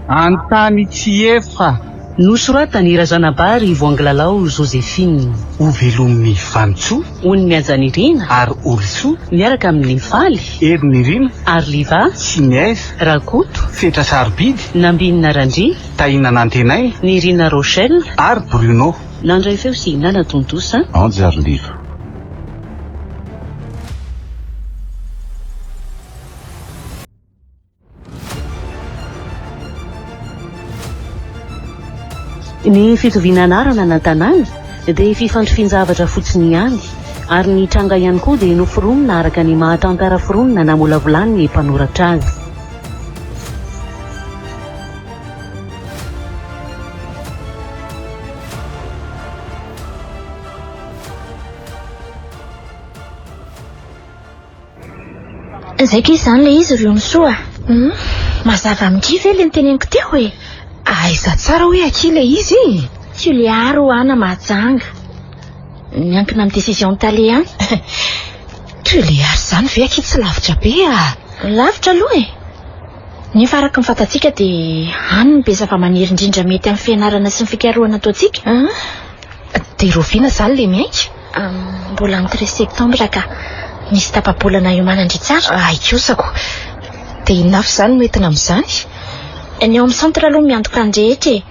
An-tany tsy efa. Nosoratan'i Razanabary Voangilalao Joséphine. Hovelomin'i Vanintsoa. Ony Mihajanirina. Ary Olisoa. Miaraka amin'i Faly. Herinirina. Ariliva. Sy Niaiza. Rakoto. Fetra Sarobidy. Nambinina Randria. Tahina Nantenaina. Nirina Rochelle. Ary Bruno. Nandray feo sy nanatontosa. Anjy Ariliva. Ny fitoviana anarana na tanàna dia fifandrifian-javatra fotsiny ihany, ary ny tranga ihany koa dia noforonina araka ny maha tantara foronina namolavolan'ny mpanoratra azy. Zay kay izany ilay izy ry Onisoa a! Hum, mazava amin-dry ve ilay noteneniko teo e? Aiza tsara hoe akia ilay izy e? Tuléar hoa na Mahajanga. Miankina amin'ny décision-n'ny tale ihany. Tuléar izany ve akia tsy lavitra be a? Lavitra aloha e! Nefa araka ny fantatsika dia any no be zava-maniry indrindra mety amin'ny fianarana sy ny fikarohana ataontsika. Dia rahoviana izany ilay miainga? Mbola ny treize septembre ka. Misy tapa-bolana hiomanan-dry tsara. Hay kosako. Dia inona avy izany no entina amin'izany? Ny ao amin'ny centre aloha miantoka ny rehetra e.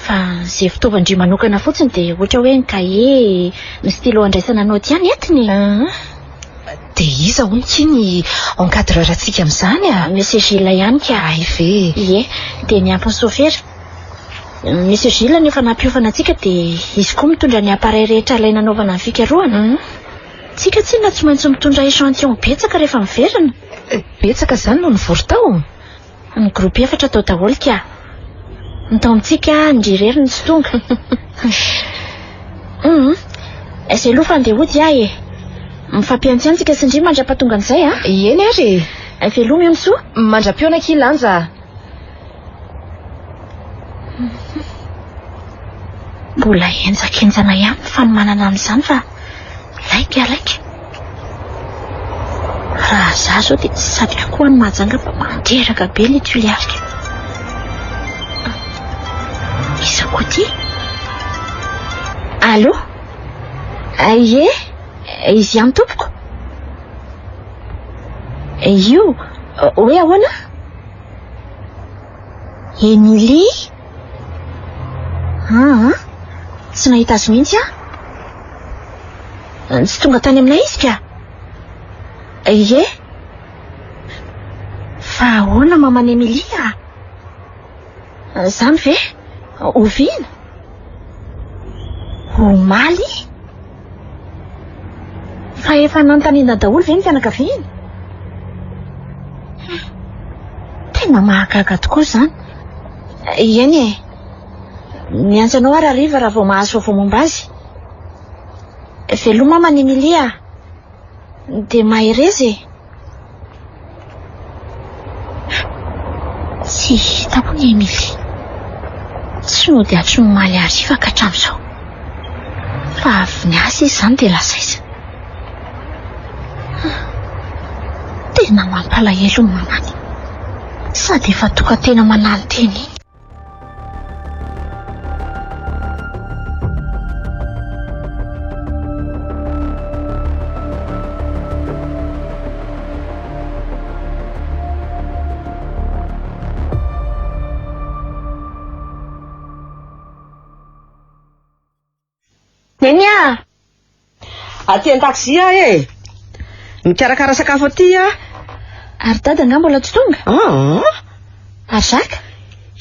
Fa izay fitaovan-dry manokana fotsiny dia ohatra hoe ny kahie, ny stylo andraisana naoty ihany entiny e. Dia iza hono ity ny encadreur antsika amin'izany a? Monsieur Gilles ihany ka. Hay ve? Ie. Dia miampy ny sofera. Monsieur Gilles no efa nampiofana antsika dia izy koa mitondra ny appareil rehetra alaina anaovana ny fikarohana. Tsika tsinona tsy maintsy mitondra échantillon betsaka rehefa miverina. Betsaka izany no nivory tao? Ny groupe efatra tao daholo ka. Ny tao amintsika ndry irery no tsy tonga. Hum. Izay aloha fa andeha hody aho e. Mifampihantsihantsika sy ndry mandra-pahatonga an'izay a. Eny ary e. Veloma Onisoa. Mandra-pihaona akia Lanja a. Mbola henjakenjana ihany ny fanomanana an'izany fa lainga lainga. Raha za zao dia tsy satriko koa any Mahajanga fa mandreraka be ilay Tuliarika. Iza koa ity? Allô? Ie, izy ihany tompoko. Io, hoe ahoana? Emilie? Aa, tsy nahita azy mihitsy aho. Tsy tonga tany aminay izy ka. Ie. Fa ahoana maman'i Emilie a? Izany ve? Oviana? Omaly? Fa efa nanontaniana daholo ve ny fianakaviana? Tena mahagaga tokoa izany. Eny e. Miantso anao aho rahariva raha vao mahazo vaovao momba azy. Veloma maman'i Emilia a. Dia mahereza e. Tsy hitako i Emilia. Tsy nody hatry ny omaly hariva ka hatramin'izao. Fa avy niasa izy izany dia lasa aiza? Tena mampalahelo ny mamany. Sady efa tokan-tena mananotena iny. Neny a! Aty an-taxi aho e! Mikarakara sakafo aty aho. Ary dada angaha mbola tsy tonga? Ah! Ary Jacques?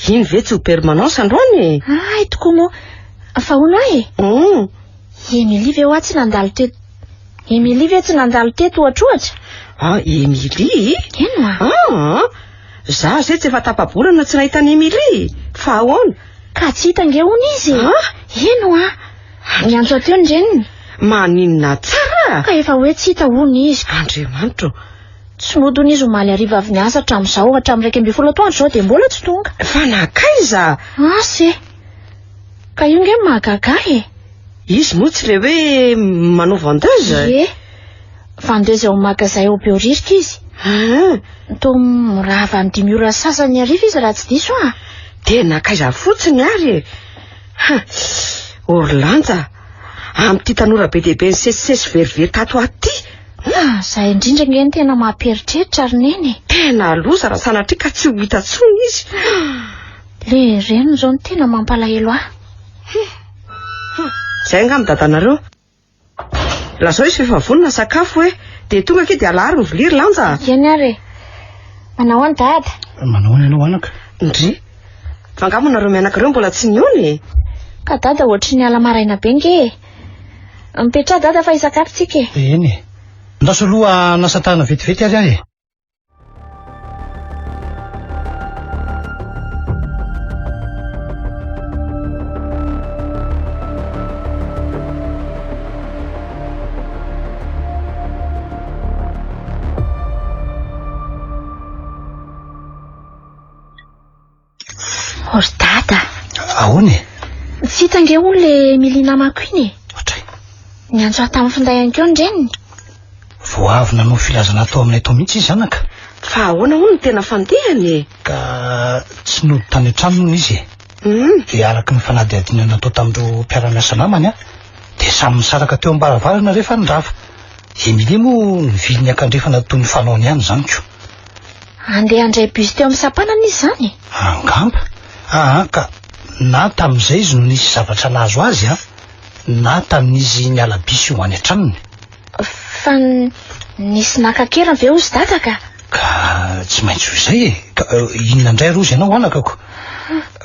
Iny ve tsy ho permanence androany e? Hay tokoa moa. Fa hono aho e? Hum. I Emilie ve hoa tsy nandalo teto? Emilie ve tsy nandalo teto ohatrohatra? Ah, Emilie? Eny hoa. Ah! Za zay tsy efa tapa-bolana tsy nahita an'i Emilie. Fa ahoana? Ka tsy hita ange hono izy e! Ah! Eny hoa. Niantso ahy teo ny reniny. Maninona tsara? Ka efa hoe tsy hita hono izy. Andriamanitro. Tsy nody hono izy omaly hariva avy niasa hatramin'izao, hatramin'ny 11 atoandro izao dia mbola tsy tonga. Fa nankaiza? Asa e! Ka io nge no mahagaga ahy e! Izy moa tsy ilay hoe manao vendeuse? Ie. Vendeuse ao amin'ny magazay ao Behoririka izy. Ah. Toa mirava amin'ny dimy ora sasany hariva izy raha tsy diso aho. Dia nankaiza fotsiny ary e? Ha! Ory lanja! Amin'ity tanora be dia be nisesisesy verivery tato ho ato ity. Ah, izay indrindra ange no tena mampieritreritra ry Neny e. Tena loza raha sanatria ka tsy ho hita intsony izy. Le reniny izao no tena mampalahelo ahy. Izay angamba dadanareo. Lazao izy fa efa vonona ny sakafo e. Dia tonga akia dia alaharo ny vilia ry Lanja a. Eny ary e. Manao ahoana dada? Manao ahoana ianao anaka? Ndry. Fa angaha moa nareo mianaka ireo mbola tsy nihaona e? Ka dada ohatry ny ala maraina be nge e. Mipetraha dada fa hisakafo tsika e. Eny e. Andraso aloha hanasa tanana vetivety ary aho e. O ry dada. Ahoana e? Tsy hita ange hono le Emilie namako iny e. Ohatray. Niantso ahy tamin'ny finday ihany koa ny reniny. Vao avy nanao filazana tao aminay tao mihitsy izy anaka. Fa ahoana hono no tena fandehany e? Ka tsy nody tany an-trano hono izy e. Dia araka ny fanadihadiana natao tamin'ireo mpiara-miasa namany an, dia samy nisaraka teo am-baravarana rehefa nirava. Emilie moa nivily niankandrefana toy ny fanaony ihany izany ko. Handeha handray bus teo amin'ny sampanana izy izany e? Angamba. Aa ka na tamin'izay izy no nisy zavatra nahazo azy an, na tamin'izy niala bus ho any an-tranony. Fa nisy naka an-keriny ve hozy dada ka? Ka tsy maintsy ho izay e. Ka inona indray rozy ianao anakako?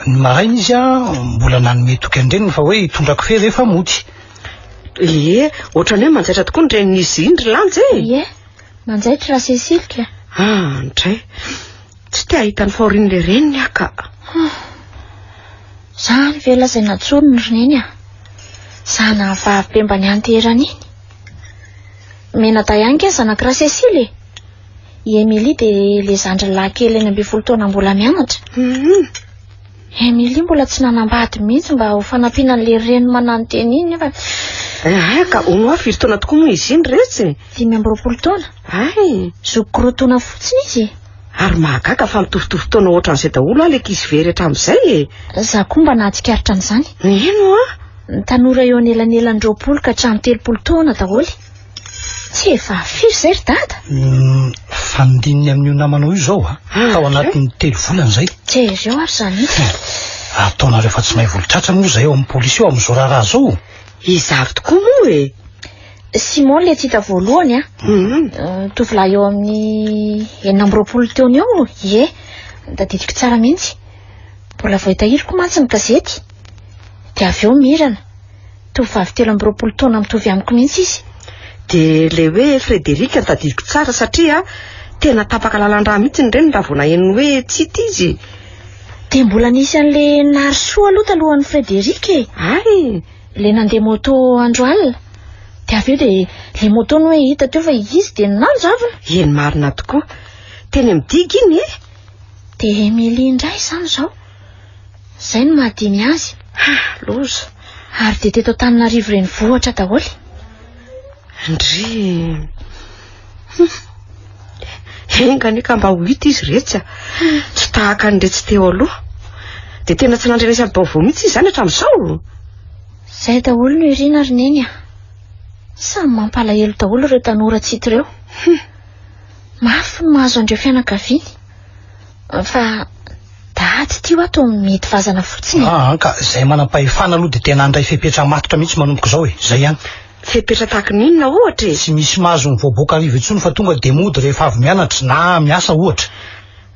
Ny maraina izy an, mbola nanome toky an-dreniny fa hoe hitondra kofehy rehefa mody. Ie, ohatran'ny hoe manjaitra tokoa ny renin'izy iny ry Lanja e. Ie. Manjaitra ra Cécile ka. Ah, ndray. Tsy te hahita ny fahorian'ilay reniny aho ka. Zany ve lazaina intsony ry neny a? Zanany vavy be mba nianteherana iny. Menadahy ihany kay zanak'i ra Cécile e. I Emilie dia ilay zandriny lahy kely 16 taona mbola mianatra. Emilie mbola tsy nanambady mihitsy mba ho fanampiana an'ilay reny mananotena iny nefa. Ah, ka hono aho firy taona tokoa moa izy iny retsy? 25 taona. Hay! Zokiko roa taona fotsiny izy e. Ary mahagaga fa mitovitovy taona ohatran'izay daholo aho ilay ankizy very hatramin'izay e. Za koa mba nahatsikaritra an'izany. Ino a? Ny tanora eo anelanelan'ny 20 ka hatramin'ny 30 taona daholo. Tsy efa firy izay ry dada? Hmm, fandininy amin'io namanao io izao a. Ah, Tao anatin'ny telo volana izay. Jereo ary izany. Ataonareo fa tsy mahay volotratra moa izay ao amin'ny polisy io amin'izao raharaha izao. Iza avy tokoa moa e? Simon ilay tsy hita voalohany a. Hmm. Eh, tovolahy eo amin'ny 26 taona eo, ie. Tadidiko tsara mihitsy. Mbola voatahiriko mantsy ny gazety. Dia avy eo Mirana. Tovovavy 23 taona mitovy amiko mihitsy izy. Dia ilay hoe Frédéric no tadidiko tsara satria tena tapaka lalan-drà mihitsy ny reniny raha vao naheno hoe tsy hita izy. Dia mbola nisy an'ilay Narisoa aloha talohan'i Frédéric e. Hay! Ilay nandeha moto andro alina. Dia avy eo dia ilay moto no hoe hita teo fa izy dia nanjavona. Eny marina tokoa. Teny amin'ny digy iny e. Dia Emilie indray izany izao. Izay no mahadimy azy. Ha, loza. Ary dia teto Antananarivo renivohitra daholo. Ndry. Enga anie ka mba ho hita izy retsy a. Tsy tahaka an'iretsy teo aloha. Dia tena tsy nandrenesam-baovao mihitsy izy izany hatramin'izao. Izay daholo no irina ry Neny a. Samy mampalahelo daholo ireo tanora tsy hita ireo. Mafy ny mahazo an'ireo fianakaviany. Fa dady ity hoa toa mety vazana fotsiny e. Ah, ka izay manam-pahefana aloha dia tena handray fepetra matotra mihitsy manomboka izao e. Izay ihany. Fepetra tahaka ny inona ohatra e? Tsy misy mahazo mivoaboaka hariva intsony fa tonga dia mody rehefa avy mianatra na miasa ohatra.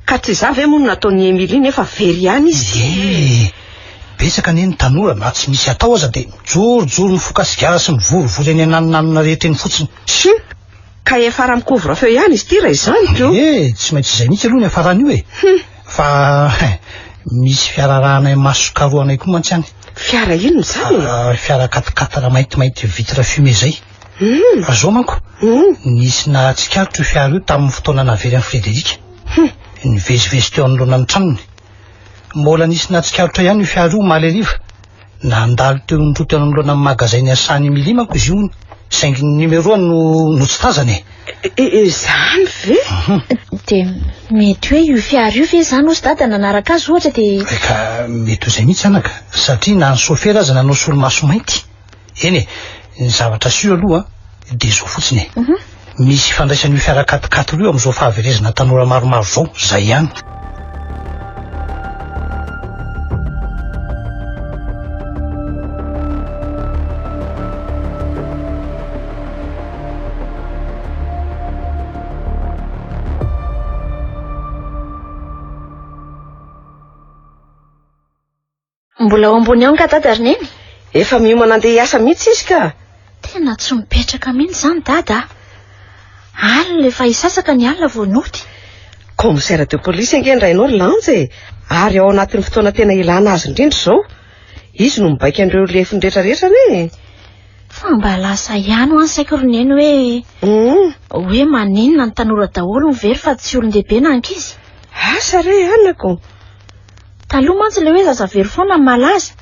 Ka tsy izany ve moa no nataon'i Emilie nefa very ihany izy? Ie. Betsaka anie ny tanora na tsy misy atao aza dia mijorojoro mifoka sigara sy mivorivory eny ananonanona rehetra eny fotsiny. Tsia. Ka hiafara amin'ny couvre feu ihany izy ity raha izany ko. Ee, tsy maintsy izay mihitsy aloha ny hiafarany io e. Fa misy fiara arahanay maso karohanay koa mantsy any. Fiara inona izany e? Ah, fiara quatre-quatre maintimainty vitre fumée izay. Fa izao manko, nisy nahatsikaritra io fiara io tamin'ny fotoana nahavery an'i Frédéric. Nivezivezy teo anoloana ny tranony. Mbola nisy nahatsikaritra ihany io fiara io omaly hariva. Nandalo teo indroa teo anoloana ny magazay niasan'i Emilie manko izy io hono. Saingy ny numéro-ny no no tsy tazana e. Izany ve? Dia mety hoe io fiara io ve izany hozy dada nanaraka azy ohatra dia... Ka mety ho izay mihitsy anaka, satria na ny sôfera aza nanao solomaso mainty. Eny e, ny zavatra sûr aloha dia izao fotsiny e. Misy ifandraisan'io fiara quat-quatre io amin'izao fahaverezana tanora maromaro izao, izay ihany. Mbola ao ambony ao nga dada ry neny? Efa miomana andeha hiasa mihitsy izy ka. Tena tsy mipetraka mihitsy izany dada a. Alina efa hisasaka ny alina vao nody. Commissaire de police ange ny rainao ry Lanja e. Ary ao anatin'ny fotoana tena ilana azy indrindra izao. Izy no mibaika an'ireo lefiny rehetra rehetra anie e. Fa mba lasa ihany hoa ny saiko ry neny hoe hoe maninona ny tanora daholo no very fa tsy olon-dehibe na ankizy. Asa re anako. Taloha mantsy ilay hoe zaza very foana no malaza.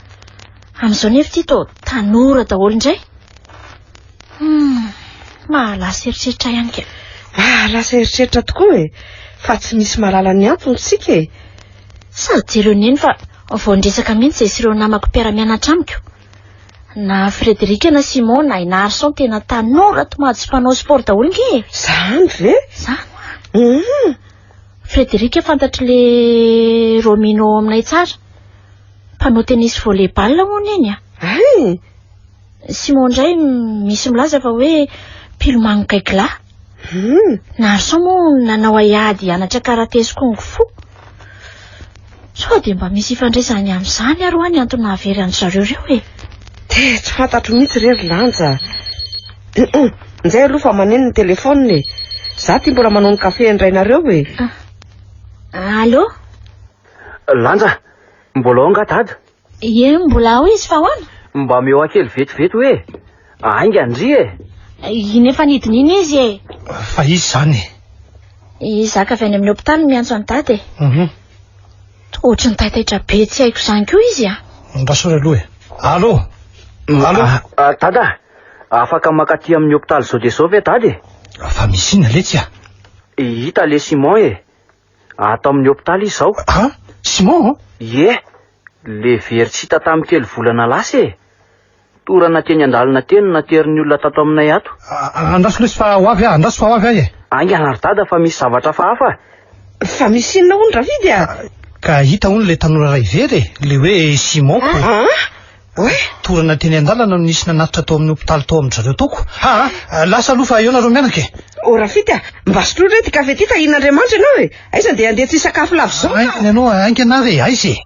Amin'izao nefa ity toa tanora daholo indray. Hum, mahalasa eritreritra ihany ka. Mahalasa eritreritra tokoa e. Fa tsy misy mahalala ny antony isika e. Sady jereo neny fa vao niresaka mihitsy izay sy ireo namako mpiara-mianatra amiko. Na Frédéric na Simon na i Narson tena tanora tomady sy mpanao sport daholo nge e. Zany ve? Zany hoa. Hum. Frédéric fantatry le Romino ao aminay tsara. Mpanao tennis volley ball hono iny a. Hay! Simon indray misy milaza fa hoe mpilomano gaigilahy. Hum. Narson moa nanao haiady hianatra karate sy kung fu. Sao dia mba misy ifandraisany amin'izany ary hoa ny antony nahavery an-dry zareo ireo e? Dia tsy fantatro mihitsy re ry Lanja. Hum, njay aloha fa maneno ny téléphone e. Za ty mbola manao ny kafe an-drainareo e. Allô? Lanja, mbola ao angaha dada? Ie, mbola ao izy fa ahoana? Mba omeo ahy kely vetivety hoe e. Haingana ndry e. Iny efa nidina iny izy e. Fa iza izany e? I Zaka avy any amin'ny hopitaly no miantso an'i Dada e. Mhm. Toa ohatry ny taitaitra be tsy haiko izany koa izy a. Andraso re aloha e. Allô? Allô? Ah, Dada, afaka mankaty amin'ny hopitaly izao dia izao ve Dada e? Fa misy inona letsy a? Hita le Simon e. Ato amin'ny hopitaly izy izao. Ah? Simon? Ie, le very tsy hita tamin'ny telo volana lasa e. Torana teny an-dalana teny no naterin'ny olona tato aminay ato. Andraso lesy fa ho avy aho, andraso fa ho avy aho e. Haingana ry dada fa misy zavatra hafahafa. Fa misy inona hono Ravidy a? Ka hita hono ilay tanora iray very e, ilay hoe Simon ko. Ah? Oe? Torana teny an-dalana no nisy nanatitra tao amin'ny hopitaly tao amin-dry zareo tao ko. Aa, lasa aloha fa eo nareo mianaka e. Oh Rafidy a, mba sotroy re ity kafe ity tahian'Andriamanitra ianao e. Aiza ndeha handeha tsy hisakafo lava izao ka. Haingana ianao, haingana ary e, aiza e.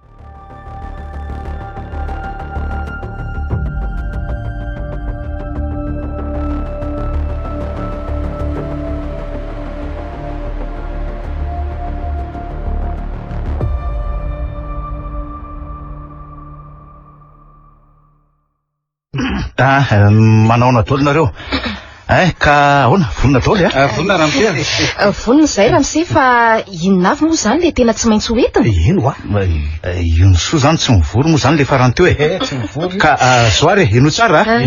Ah, manaona daholo nareo. Eh, ka ahoana? Vonona daholo eh? Vonona ramose. Vonona izay ramose fa inona avy moa izany le tena tsy maintsy ho entina? Eny hoa. Io ny soa izany tsy mivory moa izany le farany teo e. Eh, tsy mivory. Ka zao ary e, henoy tsara a.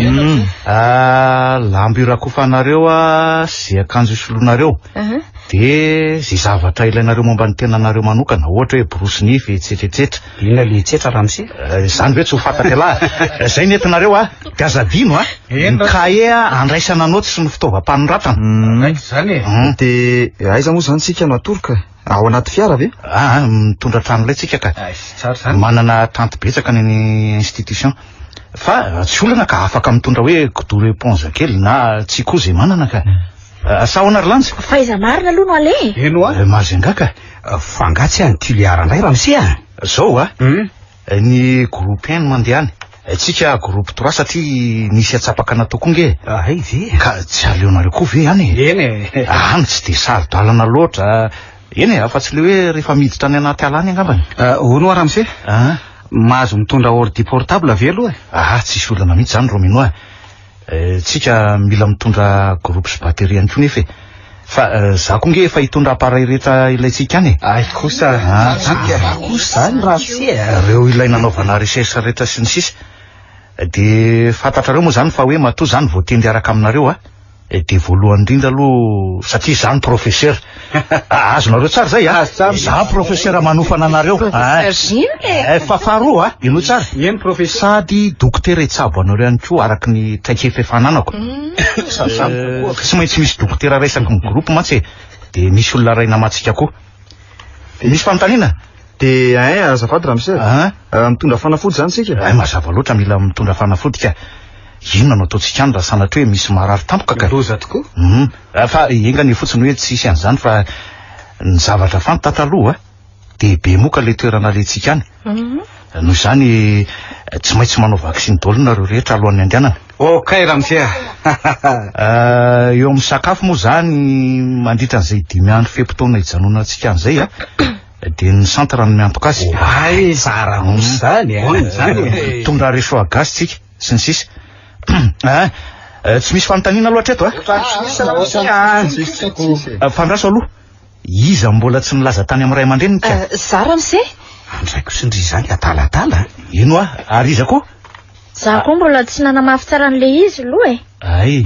Ah, lambo irakofanareo a, sy akanjo isoloanareo. Dia izay zavatra ilainareo momba ny tenanareo manokana, ohatra hoe borosy nify, etsetra etsetra. Inona le etsetra ramose? Izany ve tsy ho fantatr'ialahy? Izay ny entinareo a! Dia aza adino a! Ny kahie andraisana naoty sy ny fitaovam-panoratana. Raikitra izany e! Dia aiza moa izany tsika no atoroka? Ao anaty fiara ve? Aa, mitondra tranolay tsika ka. Tsara izany. Manana tanty betsaka ny institution. Fa tsy olana ka afaka mitondra hoe kidoro éponge kely na tsy koa izay manana ka. Sa ahoana ry Lanja? Fa aiza marina aloha no aleha e? Eny hoa. Majunga ka. Fa angaha tsy any Tuléar indray ramose a? Zao a! Ny groupe un no mandeha any. Tsika groupe trois satria nisy atsapaka natao koa nge e. Hay ve? Ka tsy aleonareo koa ve any e? Eny e. Any tsy dia saro-dalana loatra. Eny e, afa-tsy le hoe rehefa miditra any anaty ala any angambany. Hono hoa ramose? Ah. Mahazo mitondra ordi portable ve aloha e? Ah, tsisy olana mihitsy izany Romino a. Tsika mila mitondra groupe sy batterie ihany koa nefa e. Fa za koa nge efa hitondra appareil rehetra ilaintsika any e. Ay kosa. Ah, kosa zany ramose a. Reo ilay nanaovana recherche rehetra sy ny sisa. Dia fantatrareo moa izany fa hoe matoa izany voatendry hiaraka aminareo aho, dia voalohany indrindra aloha satria izaho no professeur. Azonareo tsara izay a? Izaho professeur manofana anareo. Professeur Gilles e! Fa faharoa a, henoy tsara. Eny professeur. Sady dokotera hitsabo anareo ihany koa araka ny traikefa efa ananako. Tsy maintsy misy dokotera iray isaky ny groupe mantsy e. Dia misy olona iray namantsika koa. Misy fanontaniana? Dia hein, azafady ramose. Hein? Mitondra fanafody izany isika? Hay mazava loatra mila mitondra fanafody ka. Inona no ataontsika any raha sanatria hoe misy marary tampoka ka? Loza tokoa. Hum. Fa enga anie fotsiny hoe tsy hisy an'izany fa ny zavatra fantatra aloha dia be moka ilay toerana alehantsika any. Noho izany tsy maintsy manao vaksiny daholo nareo rehetra alohan'ny andehanana. Okay ramose a. Eo amin'ny sakafo moa izany mandritra an'izay dimy andro fe-potoana hijanonantsika any izay a. Dia ny centre no miantoka azy. Oay, tsara mihitsy izany e. Hoy izany e. Mitondra réchaud à gaz tsika, sy ny sisa. Ah, tsy misy fanontaniana aloha hatreto a. Fandraso aloha. Iza mbola tsy nilaza tany amin'ny ray aman-dreniny ka? Za ramose. Andraiko sy ndry izany adaladala. Ino ah, ary iza koa? Za koa mbola tsy nanamafy tsara an'ilay izy aloha e. Ay,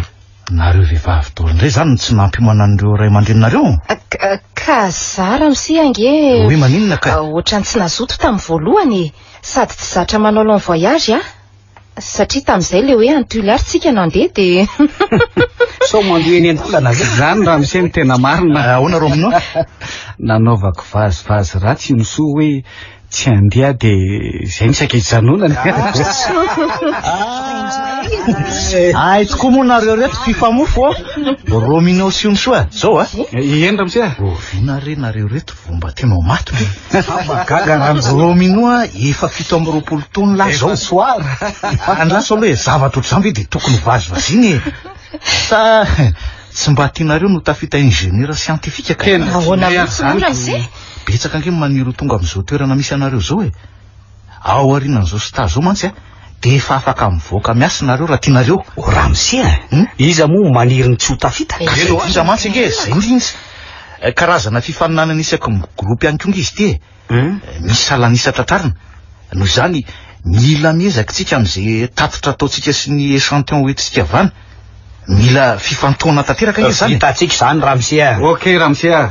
Nareo vehivavy daholo indray izany no tsy nampiomana an'ireo ray aman-dreninareo? Ka za ramose ange Hoe maninona ka? Ohatran'ny tsy nazoto tamin'ny voalohany e! Sady tsy zatra manao long voyage aho. Satria tamin'izay ilay hoe any Toliara tsika nandeha dia. Sao mandeha eny an-dalana ve? Izany ramose no tena marina. Ahoana Romino? Nanaovako vazivazy ratsy i Misoa hoe Tsy handeha dia izay no saika hijanonany. Hay tokoa moa nareo reto mpifamofo ô. Romino sy Onsoa, zao a. Eny ramose a. Oviana re nareo reto vao mba tena ho maty be? Mahagaga ramose. Romino a, efa 27 taona lahy zao. Efa soara. Andraso aloha e, zavatra ohatr'izany ve dia tokony ho vazivaziana e. Sa tsy mba tianareo no tafita ingénieur scientifique ka? Tena Ahoana mihitsy moa ramose? Betsaka ange ny maniry ho tonga amin'izao toerana misy anareo izao e! Ao aorianan'izao stage izao mantsy a, dia efa afaka mivoaka miasa nareo raha tianareo. O ramose a! Iza moa maniry ny tsy ho tafita? Ka izay indrindra mantsy ange e, izay indrindra. Karazana fifaninanana isaky ny groupe ihany koa ange izy ity e. Misy salan'isa tratrarina. Noho izany, mila miezaka isika amin'izay tatitra ataontsika sy ny échantillon hoentintsika avy any. Mila fifantohana tanteraka ange izany e. Vitantsika izany ramose a! Ok ramose a!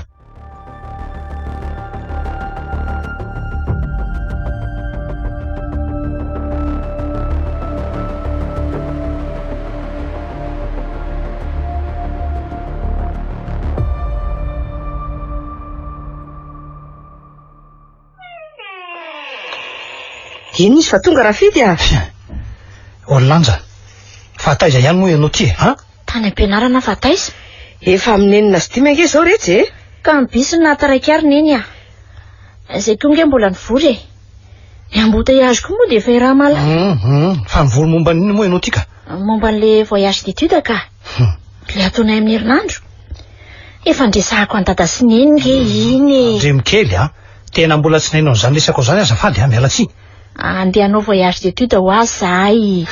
Iny izy fa tonga Rafidy a! Orlanja, fa taiza ihany moa ianao ty e, an? Tany am-pianarana fa taiza? Efa amin'ny enina sy dimy ange izao retsy e! Ka ny bisy no nahataraiky ary neny a! Izay koa ange mbola nivory e! Ny embouteillage koa moa dia efa iaraha-mahalala. Hum, fa nivory momba ny inona moa ianao ty ka? Momba an'ilay voyage d'étude ka. Ilay ataonay amin'ny herinandro. Efa niresahako an'i dada sy neny nge iny e. Andremo kely a! Tena mbola tsy nainao an'izany resakao izany azafady a, miala tsiny. Andeha hanao voyage d'étude ho azy zahay.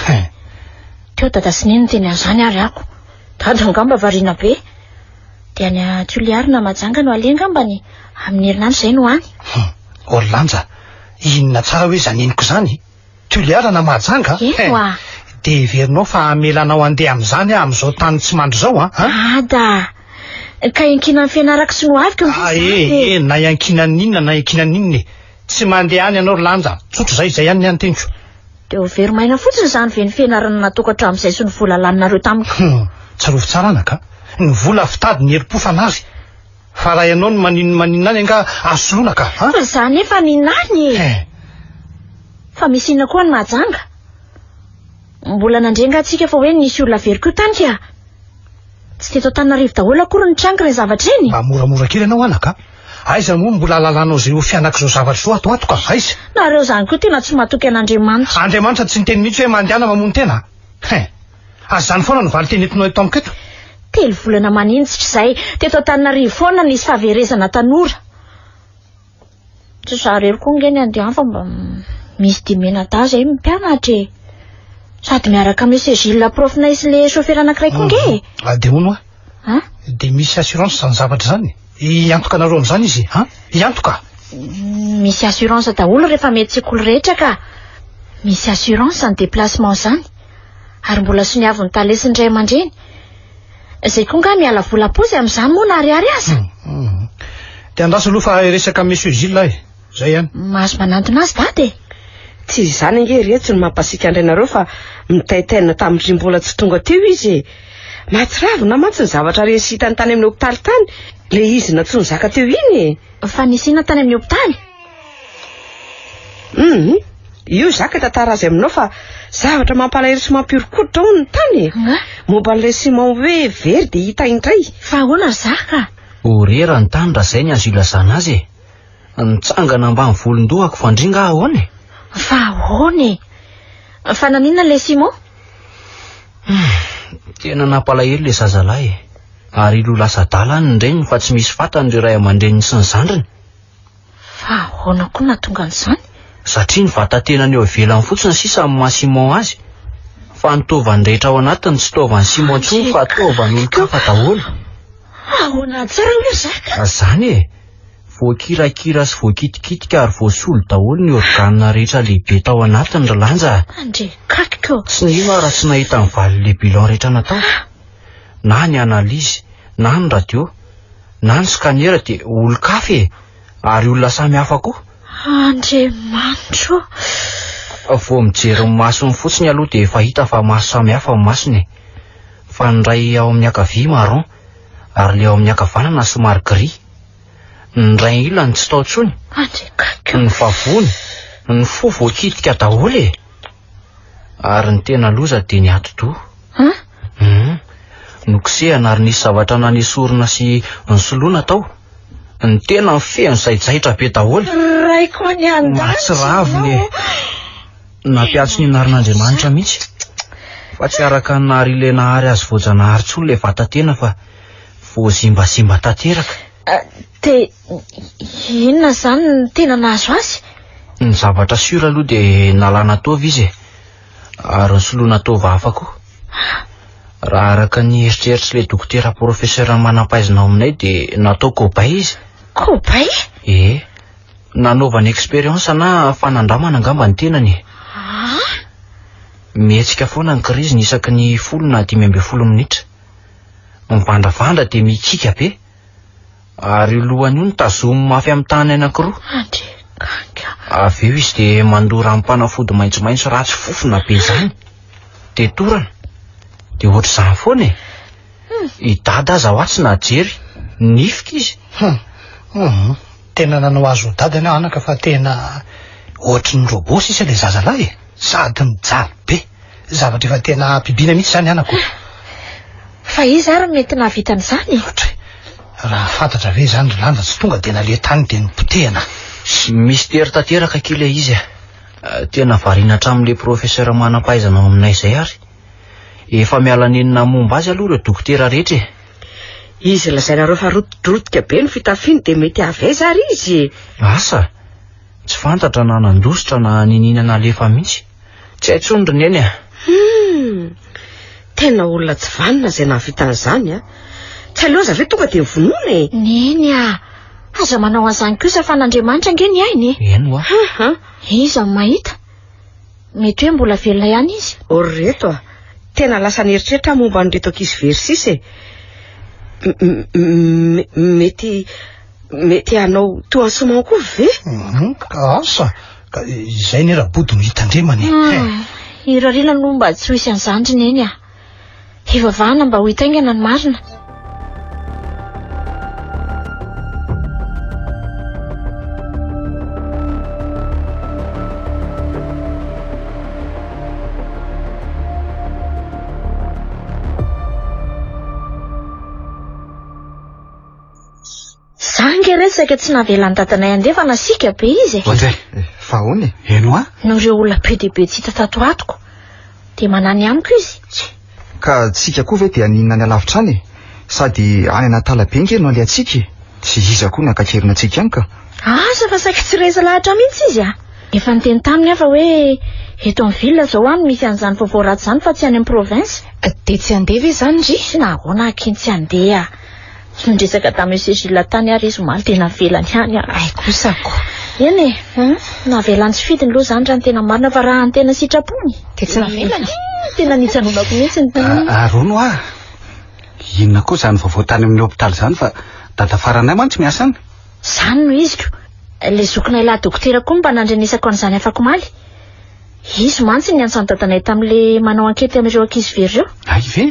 Teo dada sy neny niteny an'izany ary ako. Dada angamba variana be. Dia any Toliary na Majanga no aleha angambany. Amin'ny herinandro izay no any. Orlanja, inona tsara hoe izany henoko izany? Toliara na Mahajanga? Eny hoa. Dia heverinao fa hamela anao handeha amin'izany aho amin'izao tany tsy mandry izao an? Ada! Ka iankinan'ny fianarako sy ny hoaviko ve Ah, izany eh, e? eh, na iankinan'ny inona na iankinan'ny inona e. Tsy mandeha any ianao ry Lanja. Tsotra izay, izay ihany ny anteniko. Dia ho very maina fotsiny izany ve ny fianarana nataoko hatramin'izay sy ny vola laninareo tamiko? Hum, tsarovy tsara anaka. Ny vola fitady ny herim-po fanary. Fa raha ianao no maninona maninona any angaha azo soloina ka, an? Fa izaho nefa ninany e! He. Fa misy inona koa any Mahajanga? Mbola nandre angaha tsika fa hoe nisy olona very koa tany ka? Tsy teto Antananarivo daholo akory no nitranga ireny zavatra ireny? Mba moramora kely ianao anaka a! Aiza moa no mbola ahalalanao izay ho fianak'izao zavatra izao ato ato ka? Aiza? Nareo izany koa tena tsy matoky an'Andriamanitra. Andriamanitra tsy niteny mihitsy hoe mandehana mamono tena. Hein! Aza izany foana no valinteny entinao eto amiko eto. Telo volana maninjitra izay, teto Antananarivo foana nisy fahaverezana tanora. Tsy izaho irery koa ange ny andeha any fa mba misy dimy mianadahy izay mpianatra e. Sady miaraka amin'i Monsieur Gilles prof-nay sy ilay chauffeur anankiray koa ange e. Ah, dia hono hoa. Hein? Dia misy assurance izany zavatra izany? Hiantoka anareo amin'izany izy, hein? Hiantoka? Misy assurance daholo rehefa mety sekoly rehetra ka. Misy assurance ny déplacement izany. Ary mbola soniavin'ny tale sy ny ray aman-dreny. Izay koa angaha miala vola am-paosy amin'izany moa na ariary aza. Dia andraso aloha fa hiresaka amin'i Monsieur Gilles aho e. Izay ihany. Mahazo manantona azy dada e. Tsy izany ange ry reto no mampasiaka an-drainareo fa mitaintaina tamin-dry mbola tsy tonga teo izy e. Mahatsiravina mantsy ny zavatra re sy hitany tany amin'ny hopitaly tany, ilay izy nantsoiny zaka teo iny e. Fa nisy inona tany amin'ny hopitaly? Hum, io zaka hitantara azy aminao fa zavatra mampalahelo sy mampihoron-koditra hono ny tany e. Momba an'ilay Simon hoe very dia hita indray. Fa ahoana ry zaka? Horera ny tany raha izay ny azo ilazana azy e. Nitsangana ambany volon-dohako fa ndry nga ahoana e? Fa ahoana e? Fa naninona ilay Simon? Hum, tena nampalahelo ilay zazalahy e. Ary ilo lasa adala any ny reniny fa tsy misy fatany ireo ray aman-dreniny sy ny zandriny. Fa ahoana koa nahatonga an'izany? Satria ny vatan-tenany eo ivelany fotsiny sisa no maha Simon azy. Fa ny taovany rehetra ao anatiny tsy taovan'i Simon intsony fa taovan'olon-kafa daholo. Ahoana tsara hoe zaka? Zany e! Voakirakira sy voakitikitika ary voasolo daholo ny organe rehetra lehibe tao anatiny ry Lanja a! Andrekakiko! Tsy nino aho raha tsy nahita ny valin'ilay bilan rehetra natao. Na ny analyse, na ny radio, na ny scanner dia olon-kafa e! Ary olona samy hafa koa. Andriamanitro ô! Vao mijery ny masony fotsiny aloha dia efa hita fa maso samy hafa ny masony e! Fa ny iray ao amin'ny ankavia marron, ary ilay ao amin'ny ankavanana somary gris. Ny iray ilany tsy tao intsony. Andriakakiko! Ny vavony, ny fo voakitika daholo e! Ary ny tena loza dia ny atidoha. An? Hum. Nokosehana ary nisy zavatra nanesorina sy nosoloina tao. Ny tena feno zaijaitra be daholo. Raiko any an-danitra Mahatsiravina e! Nampiantso ny anaran'Andriamanitra mihitsy. Fa tsy araka ny nahary ilay nahary azy voajanahary intsony ilay vatan-tena fa voazimbazimba tanteraka. Dia inona izany no tena nahazo azy? Ny zavatra sûr aloha dia nalana taova izy e. Ary nosoloina taova hafa koa. Raha araka ny eritreritr'ilay dokotera professeur manam-pahaizana ao aminay dia natao cobaye izy. Cobaye? Ee. Nanaovany expérience na fanandramana angamba ny tenany e. Ah? Mihetsika foana ny crise-ny isaky ny folo na 15 minitra. Mivandravandra dia mikiaka be. Ary io lohany io no tazominy mafy amin'ny tany anankiroa. Andriakanka. Avy eo izy dia mandoa ranom-panafody maitsomaitso ratsy fofona be izany. Dia torana. Dia ohatr'izany foana e. I Dada aza hoa tsy nahajery. Nifika izy. Hum. Hum. Tena nanao azy ho dadany aho anaka fa tena ohatry ny robot sisa ilay zazalahy e. Sady mijaly be. Zavatra efa tena habibiana mihitsy izany anako. Fa iza ary no mety nahavita an'izany e? Ohatry. Raha fantatra ve izany ry Lanja tsy tonga dia naleha tany dia nopotehana. Mistery tanteraka akia ilay izy e. Tena variana hatramin'ilay professeur manam-pahaizana ao aminay izay ary. Efa miala nenina momba azy aloha ireo dokotera rehetra e. Izy lazainareo fa rotidrotika be ny fitafiany dia mety avy aiza ary izy e? Asa! Tsy fantatra na nandositra na niniana nalefa mihitsy. Tsy hay intsony ry Neny a! Hum! Tena olona tsy vanona izay nahavita an'izany a! Tsy aleo aza ve tonga dia vonoina e? Neny a! Aza manao an'izany kosa fa an'Andriamanitra ange ny aina e! Eny hoa. Hum! Iza no mahita? Mety hoe mbola velona ihany izy. O ry reto a! Tena lasa nieritreritra aho momba an'ireto ankizy very sisa e! Mety mety hanao toa an'i Simon koa ve? Ka asa! Ka izay anie Rabodo no hitandremana e! Irariana aloha mba tsy ho hisy an'izany ry Neny a! Hivavahana mba ho hita haingana ny marina. Za ange re saika tsy navelan'i dadanay handeha fa nasiaka be izy e. Oadray, fa ahoana e? Heno ahy? Noho ireo olona be dia be tsy hita tato ho atoko. Dia manany amiko izy. Ka tsika koa ve dia haninona any alavitra any e? Sady any anatala be nge no alehantsika e! Tsy iza koa no hankakerina antsika any ka. Asa fa saika tsy resy lahatra mihitsy izy a! Efa niteny taminy aho fa hoe eto amin'ny ville izao aho no misy an'izany vaovao ratsy izany fa tsy any amin'ny province. Dia tsy handeha ve izany ry? Tsy nahoana aky tsy handeha. Niresaka tamin'i Monsieur Gilles tany ary izy omaly dia navelany ihany aho. Hay kosa ko. Eny e, navelany tsy fidiny aloha izany raha ny tena marina fa raha ny tena sitrapony. Dia tsy navelany? Tena nijanonako mihitsy ny. Ary hono hoa, inona koa izany vaovao tany amin'ny hopitaly izany fa dada faranay mantsy miasa any. Izany no iziko. Ilay zokinay lahy dokotera koa no mba nandrenesako an'izany afakomaly. Izy mantsy niantso an'i dadanay tamin'ilay manao ankety amin'ireo ankizy very ireo. Hay ve?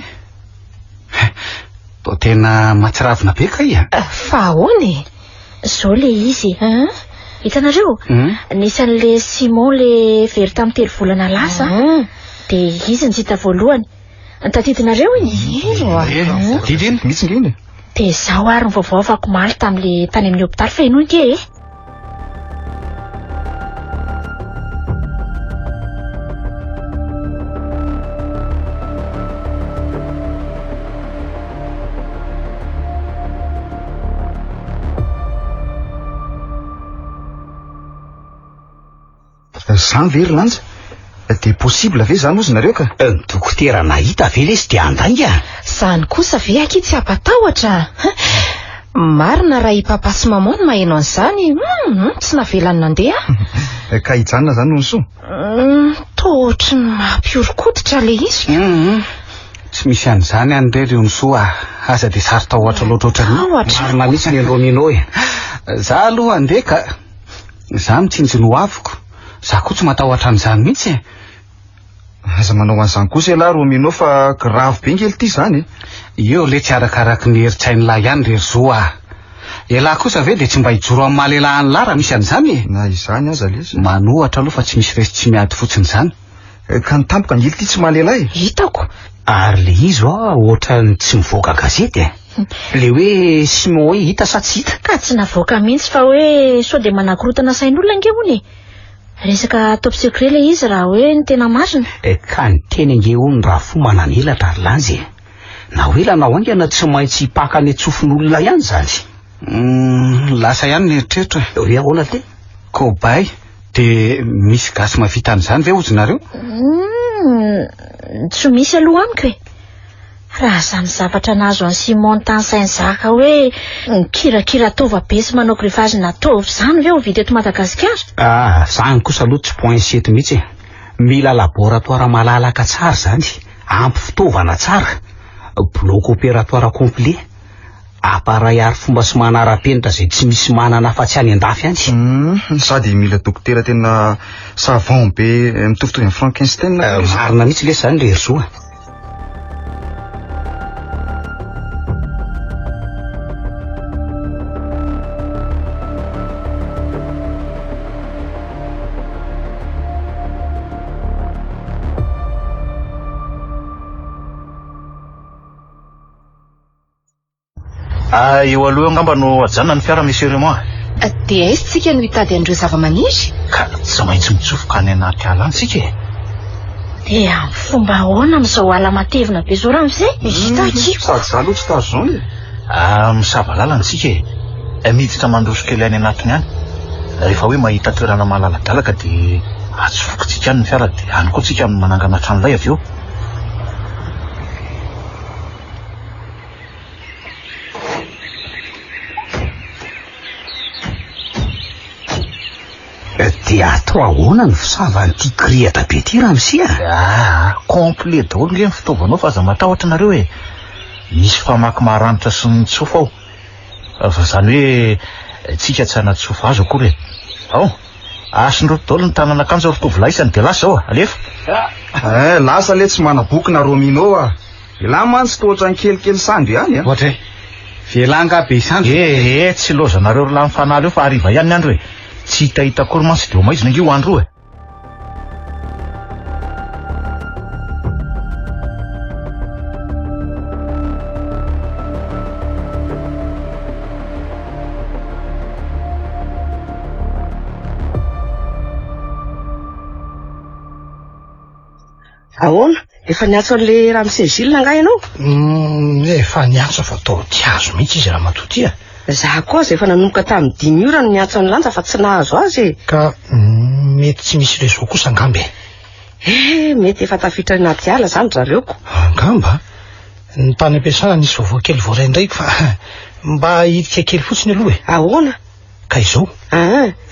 Toa tena mahatsiravina be kay a! Fa ahoana e? Izao ilay izy e. Hitanareo? Nisy an'ilay Simon ilay very tamin'ny telo volana lasa. Dia izy no tsy hita voalohany. Tadidinareo iny? Ino a? Tadidy iny? Mihitsy nge iny e. Dia izao ary ny vaovao afakomaly tamin'ilay tany amin'ny hopitaly fa henoy nge e. Zany ve ry Lanja? Dia possible ve zany ozy nareo ka? Ny dokotera nahita ve lesy dia handainga? Zany kosa ve akia tsy hampatahotra a! Marina raha i papa sy maman no maheno an'izany, hum, tsy navelany nandeha aho. Ka hijanona zany hono soa? Hum, toa ohatry ny mampihoron-koditra ilay izy ko. Hum, tsy misy an'izany any re ry Onisoa a! Aza dia saro-tahotra loatra ohatran'io. Tahotra? Marina mihitsy ny Romino e! Za aloha handeha ka. Za mitsinjo ny hoaviko. Za koa tsy matahotra an'izany mihitsy e. Aza manao an'izany kosa ialahy Romino fa grave be nge lty izany e. Io letsy arakaraky ny herin-tsain'lah ihany ry Zo a. Elah kosa ve dia tsy mba hijoro amin'ny maha lehilahy an'lah raha misy an'izany e? Na izany aza lesy. Manohatra aloha fa tsy misy resy tsy miady fotsiny izany. Ka ny tampoka ange lty tsy maha lehilahy e. Hitako. Ary le izy hoa ohatran'ny tsy mivoaka gazety e. Le hoe Simon hoe hita sa tsy hita? Ka tsy navoaka mihitsy fa hoe sao dia manakorotana sain'olona ange hono e. Resaka top secret le izy raha hoe ny tena marina. Ka ny teny ange hono raha fo manan'elatra ry Lanja e. Na ho ela na ho haingana tsy maintsy hipaka any an-tsofin'olona ihany izany. Humm, lasa ihany ny eritreritro e. Hoe ahoana te? Kobay, dia misy gasy mahavita an'izany ve hozy nareo? Humm, tsy misy aloha amiko e. Raha izany zavatra nahazo an'i Simon tany Saint-Jacques hoe mikirakira taova be sy manao greffage-na taova izany ve ho vita eto Madagasikara? Ah, izany kosa aloha tsy poince eto mihitsy e. Mila laboratoire malalaka tsara izany, ampy fitaovana tsara, bloc opératoire complet, appareil arifomba sy manara-penitra izay tsy misy manana afa-tsy any an-dafy any. Hum, sady mila dokotera tena savant be mitovitovy amin'i Frankenstein. Marina mihitsy lesy izany ry Herizo a. Ah, eo aloha eo angamba no ajanona ny fiara, Monsieur Raymond. Ah, dia aiza tsika no hitady an'ireo zava-maniry? Ka tsy maintsy mitsofoka any anaty ala any tsika e. Dia amin'ny fomba ahoana amin'izao ala matevina be izao ramose? Hita akia. Sady za aloha tsy tazo e. Ah, misava lalana tsika e. Eh, miditra mandroso kely any anatiny any. Rehefa hoe mahita toerana malaladalaka dia atsofokintsika any ny fiara dia any koa tsika manangana tranolay avy eo. Dia atao ahoana ny fisavan'ity kirihitra be ity ramose a? Aa, complet daholo nge ny fitaovanao fa aza matahotra nareo e. Misy famaky maranitra sy ny tsofa ao. Fa izany hoe tsika tsy hanatsofa azy akory e. Ao, asindroto daholo ny tanan'akanjo ry tovolahy isany dia lasa izao a, alefa. Eh, lasa le tsy manabokona Romino a. Elah mantsy toa ohatran'ny kelikely sandry ihany a. Ohatra e. V'elah angaha be sandry? Eh, eh, tsy lozanareo ry lahy mifanala eo fa hariva ihany ny andro e. Tsy hitahita akory mantsy dia ho maizina ange io andro io e. Ahoana? Efa niantso an'ilay ramose Gilles angaha ianao? Mm, efa niantso fa toa tsy azo mihitsy izy ramatoa ty a. Za koa aza efa nanomboka tamin'ny dimy ora no niantso an'i Lanja fa tsy nahazo azy e. Ka mm, mety tsy misy réseau kosa angamba e. Eh, mety efa tafiditra anaty ala zany zareo ko. Angamba. Ny tany am-piasana nisy vaovao kely voaray indraiky fa mba hidika kely fotsiny aloha e. Ahoana? Ka izao,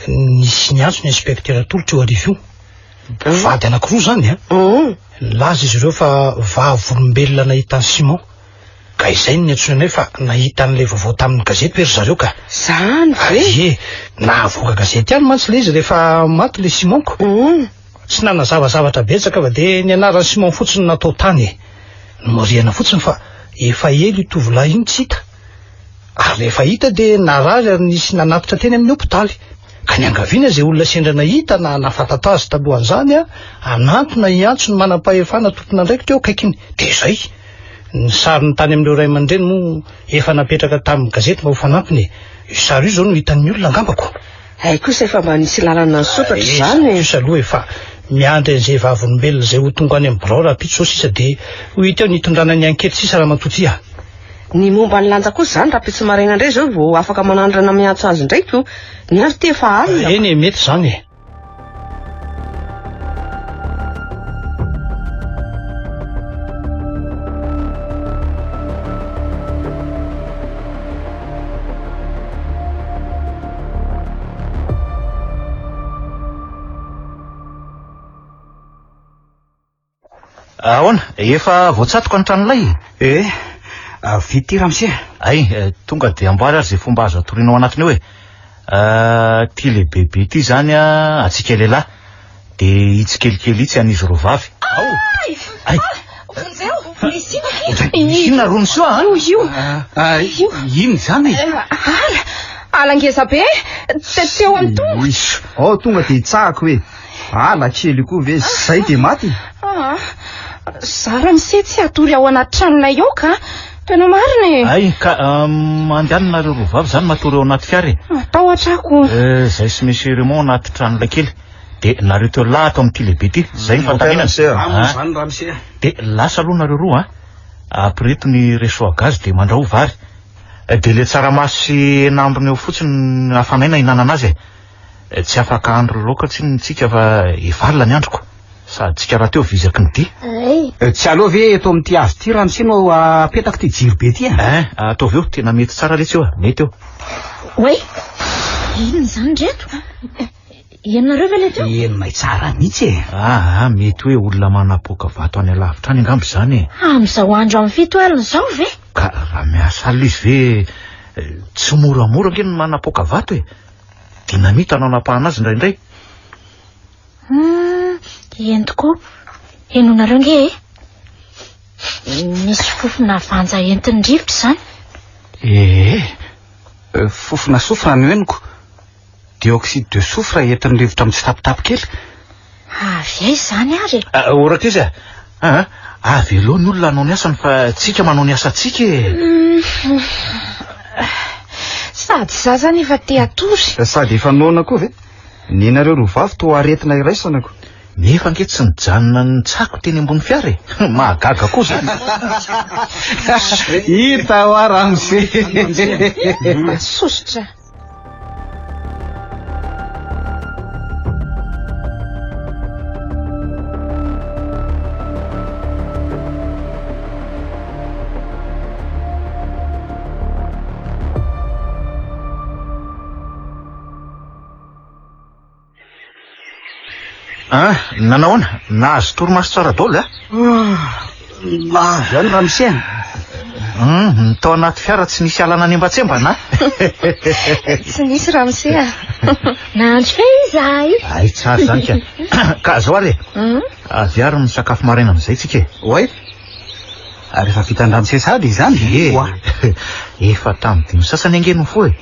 nisy niantso ny inspecteur Tolotra io hariva io. Mpivady anankiroa izany an. Nilaza izy ireo fa vavolombelona nahita an'i Simon. Ka izay no niantsoany anay fa nahita an'ilay vaovao tamin'ny gazety hoe ry zareo ka. Zany ve? Ie, nahavoaka gazety ihany mantsy ilay izy rehefa maty ilay Simon ko. Tsy nanazava zavatra betsaka fa dia ny anaran'i Simon fotsiny no natao tany e. Nomarihana fotsiny fa efa ela io tovolahy io no tsy hita. Ary rehefa hita dia narary ary nisy nanatitra teny amin'ny hopitaly. Ka niangaviana izay olona sendra nahita na nahafantatra azy talohan'izany hanantona hiantso ny manam-pahefana tompon'andraikitra eo akaikiny. Dia izay. Ny sariny tany amin'ireo ray aman-dreny moa efa napetraka tamin'ny gazety mba ho fanampiny e. Io sary io izao no hitan'ny olona angamba ko. Hay kosa efa mba nisy lalana nisokatra izany e. Kosa aloha efa miandry an'izay vavolombelona izay ho tonga any amin'ny birao rahampitso izao sisa dia ho hita eo ny hitondrana ny ankety sisa ramatoa ty a. Ny momba an'i Lanja kosa izany rahampitso maraina indray izao vao afaka manandrana miantso azy indray ko. Ny andro ity efa alina. Eny e, mety izany e. Ahoana? Efa voatsatoka ny tranolay? Eh, vita ity ramose. Hay, tonga dia amboary ary izay fomba azo atoriana ao anatiny eo e. Ity lehibebe ity izany antsika lehilahy, dia itsy kelikely itsy an'izy roa vavy. Ao! Hay! Vonjeo! Misy inona rony soa a? Io, io. Io. Inona izany e? Ala! Ala ngeza be! Teo amin'ny tongotra. Ao tonga dia hitsahako hoe. Ala kely io koa ve zay dia maty? Ah, za ramose tsy hatory ao anaty tranolay ao ka. Tena marina e. Hay ka mandehana nareo roa vavy zany matory ao anaty fiara e. Matahotra aho ko. Eh, zay sy monsieur Raymond anaty tranolay kely. Dia nareo telo lahy ato amin'ity lehibe ity. Zay ny fandaminana. Ah, zany ramose. Dia lasa aloha nareo roa a. Ampireto ny réchaud à gaz dia mandrahoa vary. Dia le tsaramaso sy hena ambiny eo fotsiny hafanaina hihinanana azy e. Tsy afaka hahandro laoka tsinona tsika fa efa alina ny androko. Sady tsika rahateo vizaky ny dia. Tsy aleo ve eto amin'ity hazo ity ramose no apetako ity jiro be ity a? Ein, ataovy eo, tena mety tsara letsy eo a, mety eo. Oay! Inona izany ireto? Henonareo ve ilay teo? Henonay tsara mihitsy e. Aa, mety hoe olona manapoaka vato any alavitra any angamba izany e. Amin'izao andro amin'ny fito alina izao ve? Ka raha miasa alina izy ve tsy moramora ange ny manapoaka vato e. Dynamite no anapahana azy indraindray. Hum, eny tokoa. Henonareo nge e. Misy fofona vanja entin'ny rivotra izany. Ee, fofona soufre no henoko. Dioxyde de soufre entin'ny rivotra mitsitapitapy kely. Avy aiza izany ary e? O Rankizy a! Aa, avelao ny olona hanao ny asany fa tsika manao ny asantsika e! Sady za zany efa te hatory. Sady efa noana koa ve? Nenareo roa vavy toa aretina iraisana ko. Nefa ange tsy nijanona nitsako teny ambony fiara e! Mahagaga koa zany. Hita hoa ramose. Sosotra. Ah, nanahoana? Nahazo torimaso tsara daholo a? Ah, nahazo ihany ramose a. Hum, ny tao anaty fiara tsy nisy ala nanembatsembana a. Tsy nisy ramose a. Nahandro fe izahay. Ay, tsara izany ka. Ka zao ary e. Hmm? Avy ary misakafo maraina amin'izay tsika e. Oay. Ary efa vitan-dramose sahady izany? Ie. Efa tamin'ny dimy sasany ange no foha e.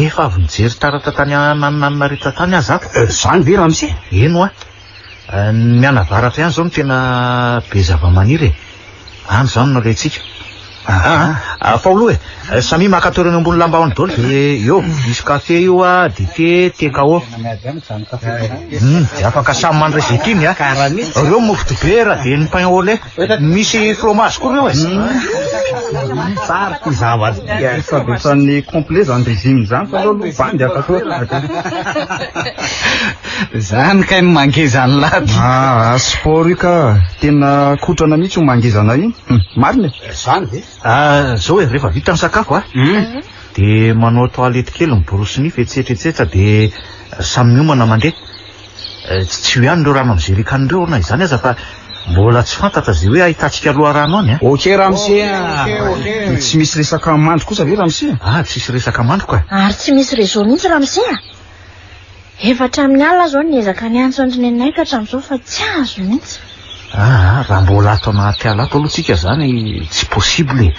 Efa avy nijery taratra tany anananana rehetra tany aho zako. Izany ve ramose? Eny hoa. Ny mianavaratra ihany izao no tena be zava-maniry e. Any izany no alehantsika. Aa, fa aloha e, samia maka toerana eo ambony lambahoany daholo dia eo, misy kafe io a, dite, thé KO. Dia afaka samy mandray izay tiany a. Ireo mofo dibera dia ny pain au lait. Misy fromage koa ireo e. Tsara ity zavatra ity a. Sady ohatran'ny complet zany régime zany fa aleo aloha bandy afa koa. Zany kay no mangeza ny lahy. Ah, sport io ka. Tena kotrana mihitsy io mangeza anay io. Marina e. Zany ve? Ah, zao e, rehefa vita ny sakafo a. Dia manao toilette kely, miborosy nify, etsetra etsetra dia samy miomana mandeha. Tsy io ihany ireo rano amin'ny jerrycan ireo na izany aza fa mbola tsy fantatra izay hoe ahitantsika loharano any a. Ok ramose a! Tsy misy resaka mandry kosa ve ramose a? Ah, tsisy resaka mandry ka. Ary tsy misy réseau mihitsy ramose a! Efa hatramin'ny alina aho izao niezaka niantso an-dry Nenay ka hatramin'izao fa tsy azo mihitsy. Aa, raha mbola ato anaty ala ato aloha tsika izany tsy possible e!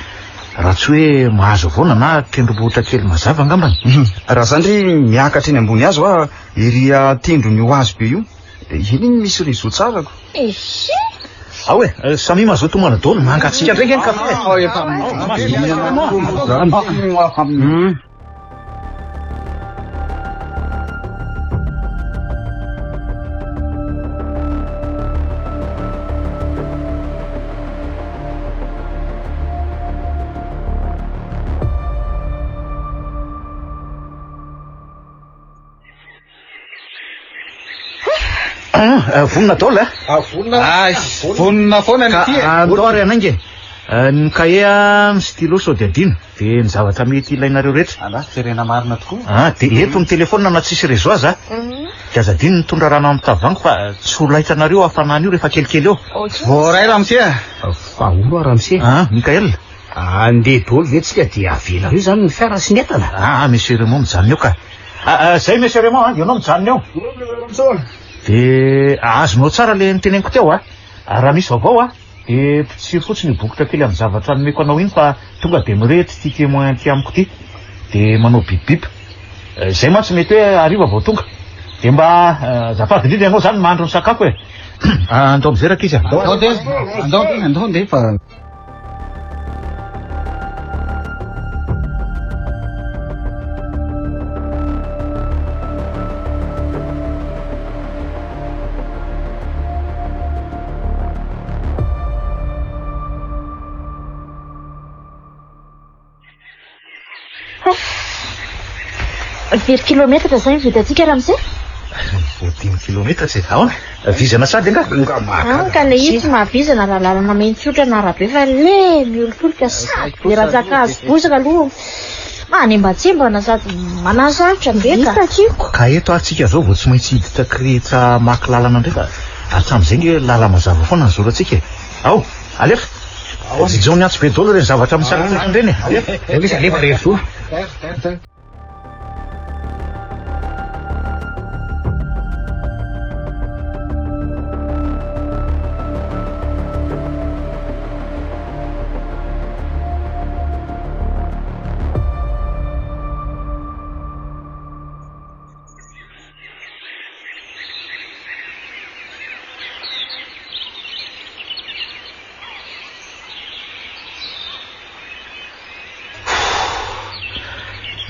Raha tsy hoe mahazo havoana na tendrombohitra kely mazava angambany. Raha izany ry miakatra eny ambony hazo aho ery an-tendron'io hazo be io. Iny iny misy réseau tsara ko. Ehe! Ao e, samia mazoto homana daholo, mangatsiaka indray ange ny kafe e! Ah, vonona daholo eh? Ah, vonona. Ah, vonona foana ny ity. Andao ary hanainga e. Eh, ny kahie ah, ny stylo sao dia adino. Dia ny zavatra mety ilainareo rehetra. Ala, terena marina tokoa. Ah, dia eto ny telefaonina na tsisy réseau aza. Dia aza adino mitondra rano amin'ny tavoahangy fa tsy ho laitranareo hafanana io rehefa kelikely eo. Voaray ramose a. Fa hono aho ramose. Ah, Mickaël. Andeha daholo ve tsika dia avelareo izany ny fiara sy ny entana? Ah, monsieur Raymond mijanona eo ka. Ah, ah, zay monsieur Raymond a, ianao mijanona eo. Dia azonao tsara le noteneniko teo a. Raha misy vaovao a, dia potsiro fotsiny io bokotra kely amin'ny zavatra nomeko anao iny fa tonga dia mirehitra ity témoin aty amiko ity. Dia manao bip bip. Zay mantsy mety hoe hariva vao tonga. Dia mba azafady indrindra ianao zany mahandro ny sakafo e. Andao amizay rankizy a. Andao ndeha, andao ndeha, andao ndeha fa. Firy kilometatra izay ny vitantsika ramose? Vao dimy kilometatra e. Ahoana? Vizana sady angaha? Ah, ka le izy tsy mahavizana raha lalana maintsotra na arabe fa le miolotolotra sady be rantsan-kazo bozaka aloha manembatsembana sady manasarotra be ka. Vitakiko. Ka eto ary tsika zao vao tsy maintsy hiditra kirihitra maka lalana indray fa hatramin'izay nge lala-mazava foana ny zorantsika e. Ao, alefa. Jijao ny antso be daholo ireny zavatra misaraka ireny e. Alefa. Alefa alefa ry zo.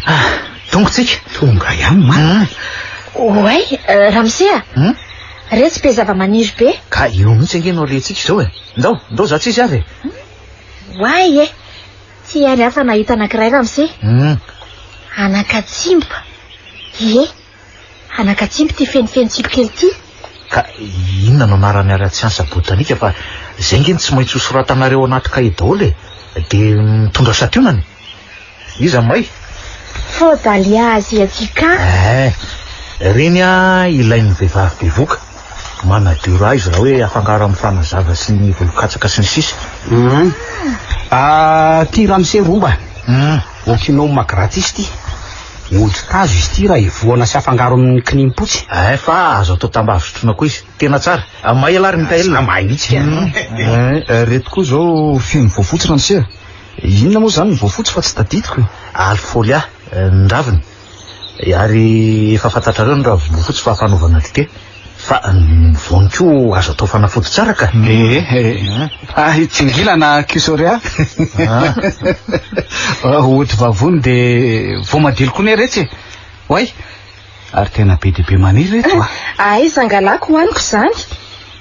Ah, tonga tsika. Tonga ihany ma. Oay, eh, ramose a. Hmm? Retsy be zava-maniry be. Ka io mihitsy ange no alehantsika izao e. Ndao, ndao za tsisy avy e. Oay e. Tsy ary hafa nahita anankiray ramose. Hmm. Anakatsimba. Ie. Anakatsimba ity fenifeno tsilo kely ity. Ka inona no anarany ara-tsiansa botanika fa izay nge no tsy maintsy ho soratanareo ao anaty kahie daholo e. Dia mitondra santionany. Iza may? Phodalia asiatica. Eh, ireny a ilain'ny vehivavy bevoka. Manadio ra izy raha hoe afangaro amin'ny fanazava sy ny volon-katsaka sy ny sisa. Hum. Ah, ty ramose romba. Hum. Okinoma gratis ty. Hodi-kazo izy ity raha evohana sy afangaro amin'ny kinim-potsy. Eh, fa azo atao tambavy sotroina koa izy. Tena tsara. Mahay ialahy ry Mickaël. Za mahay mihitsy ka. Eh, reto koa izao feno voafotsy ramose a. Inona moa izany ny voafotsy fa tsy tadidiko e. Alfolia, ny raviny. Ary efa fantatrareo ny ravim-boafotsy fa fanaovana dite. Fa ny voany koa azo atao fanafody tsara ka. Ee, ah, tsingila na kisoria. Ah. Hody vavony dia voamadilo koa ne retsy e. Oay, ary tena be dia be maniry reto a. Aiza angalako hohaniko izany?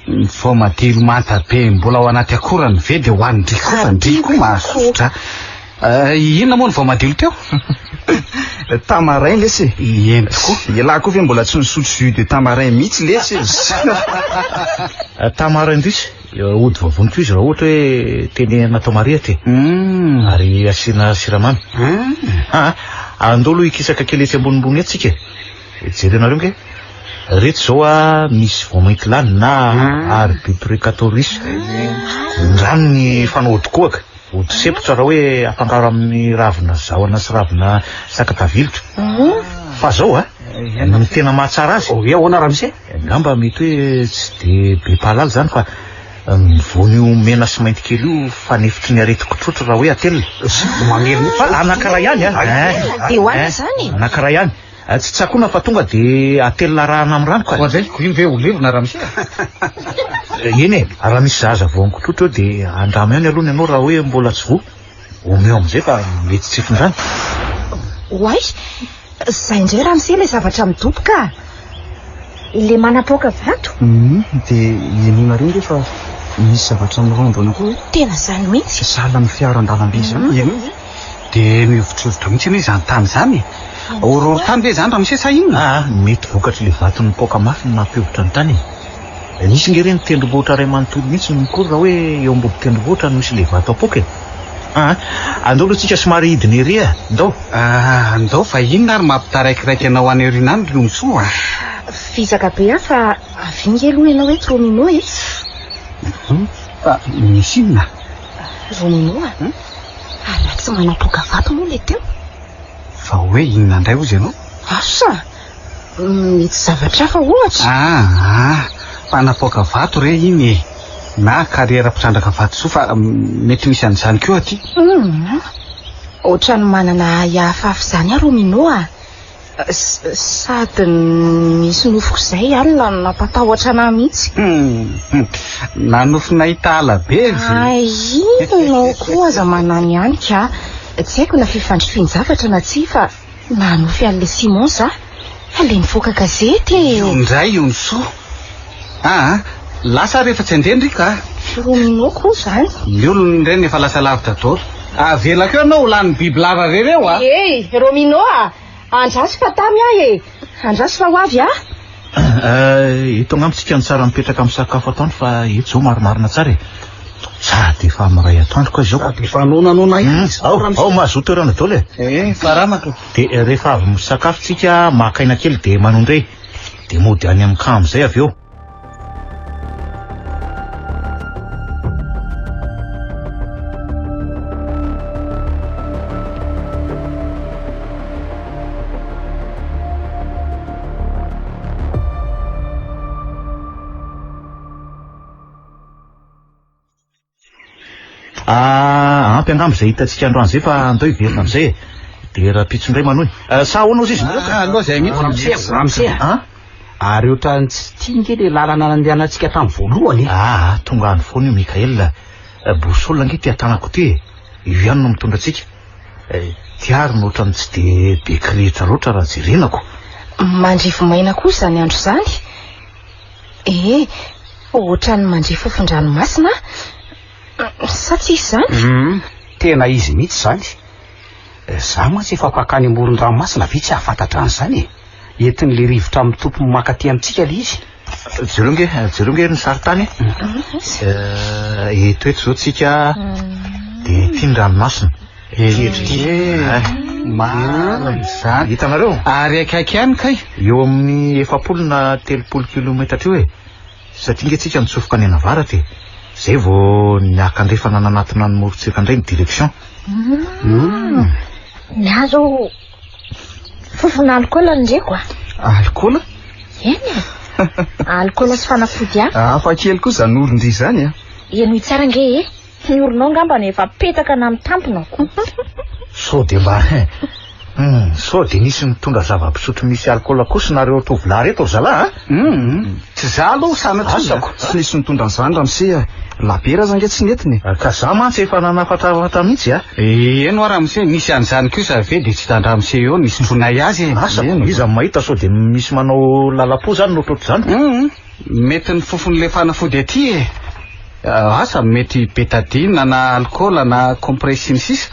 Ny voamadilo manta be mbola ao anaty akorany ve dia hohanin-dry koa fa ndry koa mahasosotra. Inona moa ny voamadilo teo? Tamarin lesy e. Eny tokoa. Ialahy koa ve mbola tsy nisotro jus de tamarin mihitsy lesy e. Tamarin indrisy. Ody vavony koa izy raha ohatra hoe tenehina atao marihitra e. Ary asiana siramamy. Aa, andao aloha hikisaka kely etsy ambonimbony etsy tsika e. Jerenareo nge. Reto izao a, misy voamaintilany na arbuprecatorus. Ny ranony fanao ody kohaka, ody sempotra raha hoe afangaro amin'ny ravina zahona sy ravina sakatavilotra. Fa zao a, ny tena mahatsara azy. Hoe ahoana ramose? Angamba mety hoe tsy dia be mpahalala izany fa ny voan'io mena sy mainty kely io fanefitry ny aretin-kitrotro raha hoe atelina. Mamerina. Fa anankiray ihany a. Dia hohanina izany e? Anankiray ihany. Tsy tsakoana fa tonga dia atelina arahana amin'ny rano ka. Oadray, ko iny ve ho levona ramose? Eny e, raha misy zaza voan-kitrotro eo dia andramo ihany aloha ny anao raha hoe mbola tsy voa. Omeo amin'izay fa mety tsy hifindrany. Oay, izay indray ramose ilay zavatra midoboka a! Ilay manapoaka vato? Hum, dia henoinareo nge fa misy zavatra mirondrona koa e. Tena izany mihitsy. Sahala amin'ny fiara an-dalambe izany. Henoy ve? Dia mihovitrovitra mihitsy anie izany tany izany e. Horohorontany ve izany ramose sa inona? Aa, mety vokatr'ilay vato nipoaka mafy no nampihovitra ny tany e. Nisy nge ireny tendrombohitra iray manontolo mihitsy no mikory raha hoe eo ambody tendrombohitra no misy ilay vato apoaka e. Aa, andao aloha tsika somary hidina ery a, ndao. Aa, ndao fa inona ary mampitaraikiraiky anao any aoriana any ry Lomotsoa a? Vizaka be aho fa avia nge aloha ianao eto Romino e. Fa misy inona? Romino a, ary raha tsy manapoaka vato moa ilay teo? Fa hoe inona indray hozy ianao? Asa! Mety zavatra hafa ohatra. Aa, mpanapoaka vato re iny e! Na carrière mpitrandraka vatosoa fa mety misy an'izany koa aty. Humm! Ohatran'ny manana ahiahy hafahafa izany aho Romino a! Sady nisy nofiko izay alina nampatahotra anah mihitsy. Humm! Nanofy nahita ala be ve? Hay, ianao koa aza manany ihany ka! Tsy haiko na fifandrifian-javatra na tsia fa nanofy an'ilay Simon za. Ilay nivoaka gazety e! Io indray io ny soa. Aa, lasa ary efa tsy handeha ndry ka. Romino koa izany. Ny olona ireny efa lasa lavitra daholo. Avelako eo ianao ho lanin'ny bibilava ve ireo a! Hey, Romino a! Andraso fa tamy aho e! Andraso fa ho avy aho. Eto angamba tsika no tsara mipetraka misakafo atoandro fa eto izao marimarina tsara e. Sady efa amin'iray atoandro koa izao. Sady efa noananoana ihany izy. Ao, ao mahazoa toerana daholo e. Eh, faranako. Dia rehefa avy misakafo tsika maka aina kely dia manondre. Dia mody any amin'ny camp amin'izay avy eo. Ah, ampy angamba izay hitantsika androany izay fa andao hiverina amin'izay e. Dia rahampitso indray manohy. Ah, sa ahoana ozy izy? Ah, aloha izay mihitsy. Ramose, ramose. Ah? Ary ohatran'ny tsy tia nge le lalana nandehanantsika tamin'ny voalohany e. Ah, tonga any foana io Mickaël. Eh, Boussole ange ity an-tanako ity e. Io ihany no mitondra antsika. Eh, ity ary no ohatran'ny tsy dia be kirihitra loatra raha jerena ko. Mandrivo maina koa izany andro izany. Eh, ohatran'ny mandre fofon-dranomasina aho. Sa tsy izy izany? Hum, tena izy mihitsy izany. Za mantsy efa mpankany amoron-dranomasina ve tsy hahafantatra an'izany e. Entin'ilay rivotra mitopy maka aty amintsika ilay izy. Jereo nge, jereo nge ny sarintany e. Eh, eto eto izao tsika dia ity ny ranomasina. Ery eto ity. Eh, marina izany. Hitanareo? Ary akaiky ihany kay. Eo amin'ny 40 na 30 kilometatra eo e. Satria nge tsika nitsofoka any anavaratra e. Zay vao niakandrefana nanatona ny morontsiraka indray ny direction. Ny ahy zao fofona alikaola no reko a. Alikaola? Eny e. Alikaola sy fanafody hafa. Hafa kely koa izany oron-dry izany a. Henoy tsara ange e. Ny oronao angamba no efa petaka na mitampina ko. Sao dia mba Hum, sao dia nisy nitondra zava-pisotro misy alikaola kosa nareo tovolahy reto ry zalahy a? Hum, tsy za aloha sanatria. Asako, tsy nisy nitondra an'izany ramose a. Labiera aza ange tsy nentiny e. Ka za mantsy efa nanafatrafatra mihitsy a. Eny hoa ramose, nisy an'izany kosa ve dia tsy hitan-dramose eo ny nisotronay azy e. Asako, iza no mahita sao dia misy manao lalam-po zany no ohatrohatr'izany? Hum, mety ny fofon'ilay fanafody aty e. Asa, mety betadine na alikaola na compresse sy ny sisa.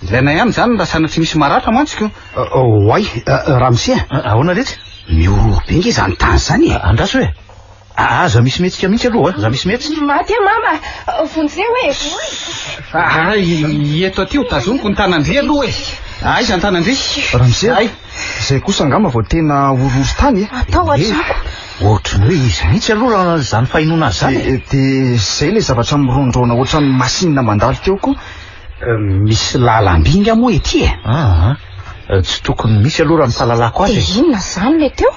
Ilaina ihany izany raha sanatria misy maratra mantsy ko. Oay, ramose a. Ahoana letsy? Mihorohoro be nge izany tany izany e. Andraso e. Aza misy mihetsika mihitsy aloha, aza misy mihetsika. Maty aho mama, vonjeo e! Ay, eto aty ho tazoniko ny tanan-dry aloha e. Aiza ny tanan-dry? Ramose, izay kosa angamba vao tena horohorontany e. Matahotra ako. Ohatry ny hoe izy mihitsy aloha raha izany fahenoana azy izany e. Dia izay ilay zavatra mirondraona ohatran'ny masinina mandalo teo koa. Misy lalam-by nga moa ety e? Aa, tsy tokony misy aloha raha ny fahalalako azy e. Dia inona izany ilay teo?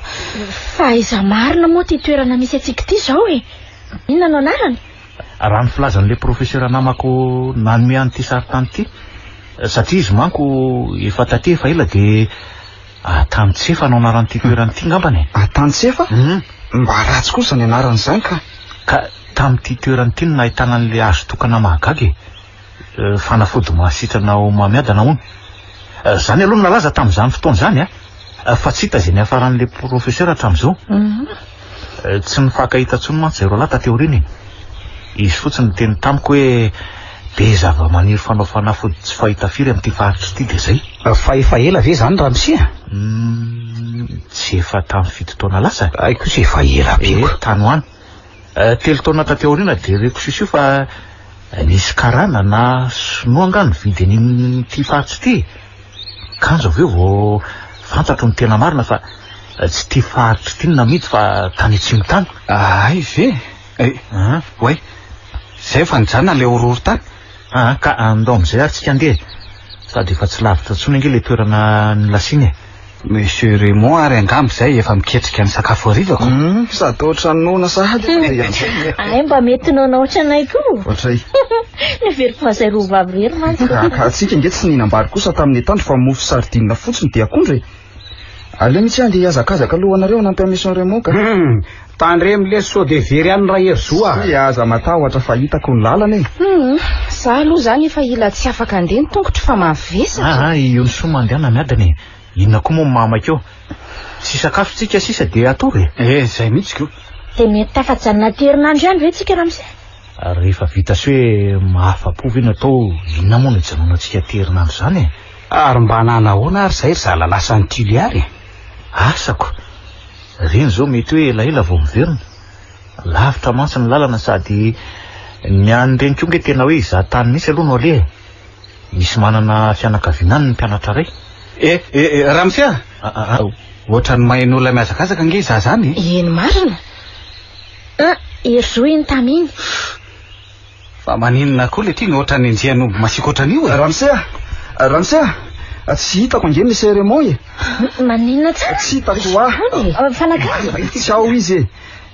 Fa aiza marina moa ity toerana misy antsika ity izao e? Inona no anarany? Raha ny filazan'ilay profesera namako nanome an'ity sarintany ity, satria izy manko efa taty efa ela dia Atanitsefa no anaran'ity toerana ity angambany e. Atanitsefa? Mba ratsy kosa izany anarana izany ka. Ka tamin'ity toerana ity no nahitana an'ilay hazo tokana mahagaga e. Fanafody mahasitrana homamiadana hono. Izany aloha no nalaza tamin'izany fotoana izany a. Fa tsy hita izay niafaran'ilay professeur hatramin'izao. Tsy nifankahita intsony mantsy izay roalahy taty aoriana e. Izy fotsiny niteny tamiko hoe be zava-maniry fanao fanafody tsy fahita firy amin'ity faritra ity dia izay. Fa efa ela ve izany ramose a? Tsy efa tamin'ny fito taona lasa e. Hay kosa efa ela be ko. Tany ho any. Telo taona taty aoriana dia reko sisio fa nisy karana na sinoa angaha nividy an'ity faritra ity e. Kanjo avy eo vao fantatro ny tena marina fa tsy ity faritra ity no namidy fa tany atsimo tany. Hay ve? Eh, oay, zay efa nijanona ilay horohorontany. Aa, ka andao amin'izay ary tsika andeha e. Sady efa tsy lavitra intsony ange ilay toerana nilasiana e. Monsieur Raymond ary angamba izay efa miketrika ny sakafo harivako. Hum, sady ohatran'ny noana sahady efa dia antsika. Ay mba mety noana ohatranay koa. Ohatray. Neveriko fa zay roa vavy irery mantsy. Ka ka antsika ange tsy nihinam-bary kosa tamin'ny atoandro fa mofo sardine fotsiny dia akondro e. Aleo mihitsy andeha hihazakazaka aloha anareo hanampy an'i Monsieur Raymond ka. Hum, tandremo lesy sao dia very any Raherizo a. Tsia, aza matahotra fa hitako ny lalana e. Hum, za aloha izany efa hila tsy afaka handeha ny tongotro fa mavesatra. Aa, i Yonosoa mandehana miadana e. Inona koa moa no mahamaika eo? Tsy hisakafo tsika sisa dia hatory e. Eh, izay mihitsy ko. Dia mety tafajanona aty herinandro ihany ve tsika ramose? Ary rehefa vita sy hoe mahafa-po ve ny atao, inona moa no hijanonantsika aty herinandro izany e? Ary mba nanahoana ary izay ry zala lasa any Tuliary e? Asako! Ireny izao mety hoe elaela vao miverina. Lavitra mantsy ny lalana sady ny an'ireny koa nge tena hoe hizaha tany mihitsy aloha no aleha e. Misy manana fianakaviana any ny mpianatra iray. Eh, eh, eh, ramose a! Ohatran'ny maheno olona mihazakazaka ange izaho izany e. Eny marina. Ah, Herizo iny taminy. Fa maninona koa le ty no ohatran'ny enjehan'omby masiaka ohatran'io e? Ramose a! Ramose a! Tsy hitako ange Monsieur Raymond e! Maninona tsara? Tsy hitako hoa. Fanakalo? Tsy ao izy e.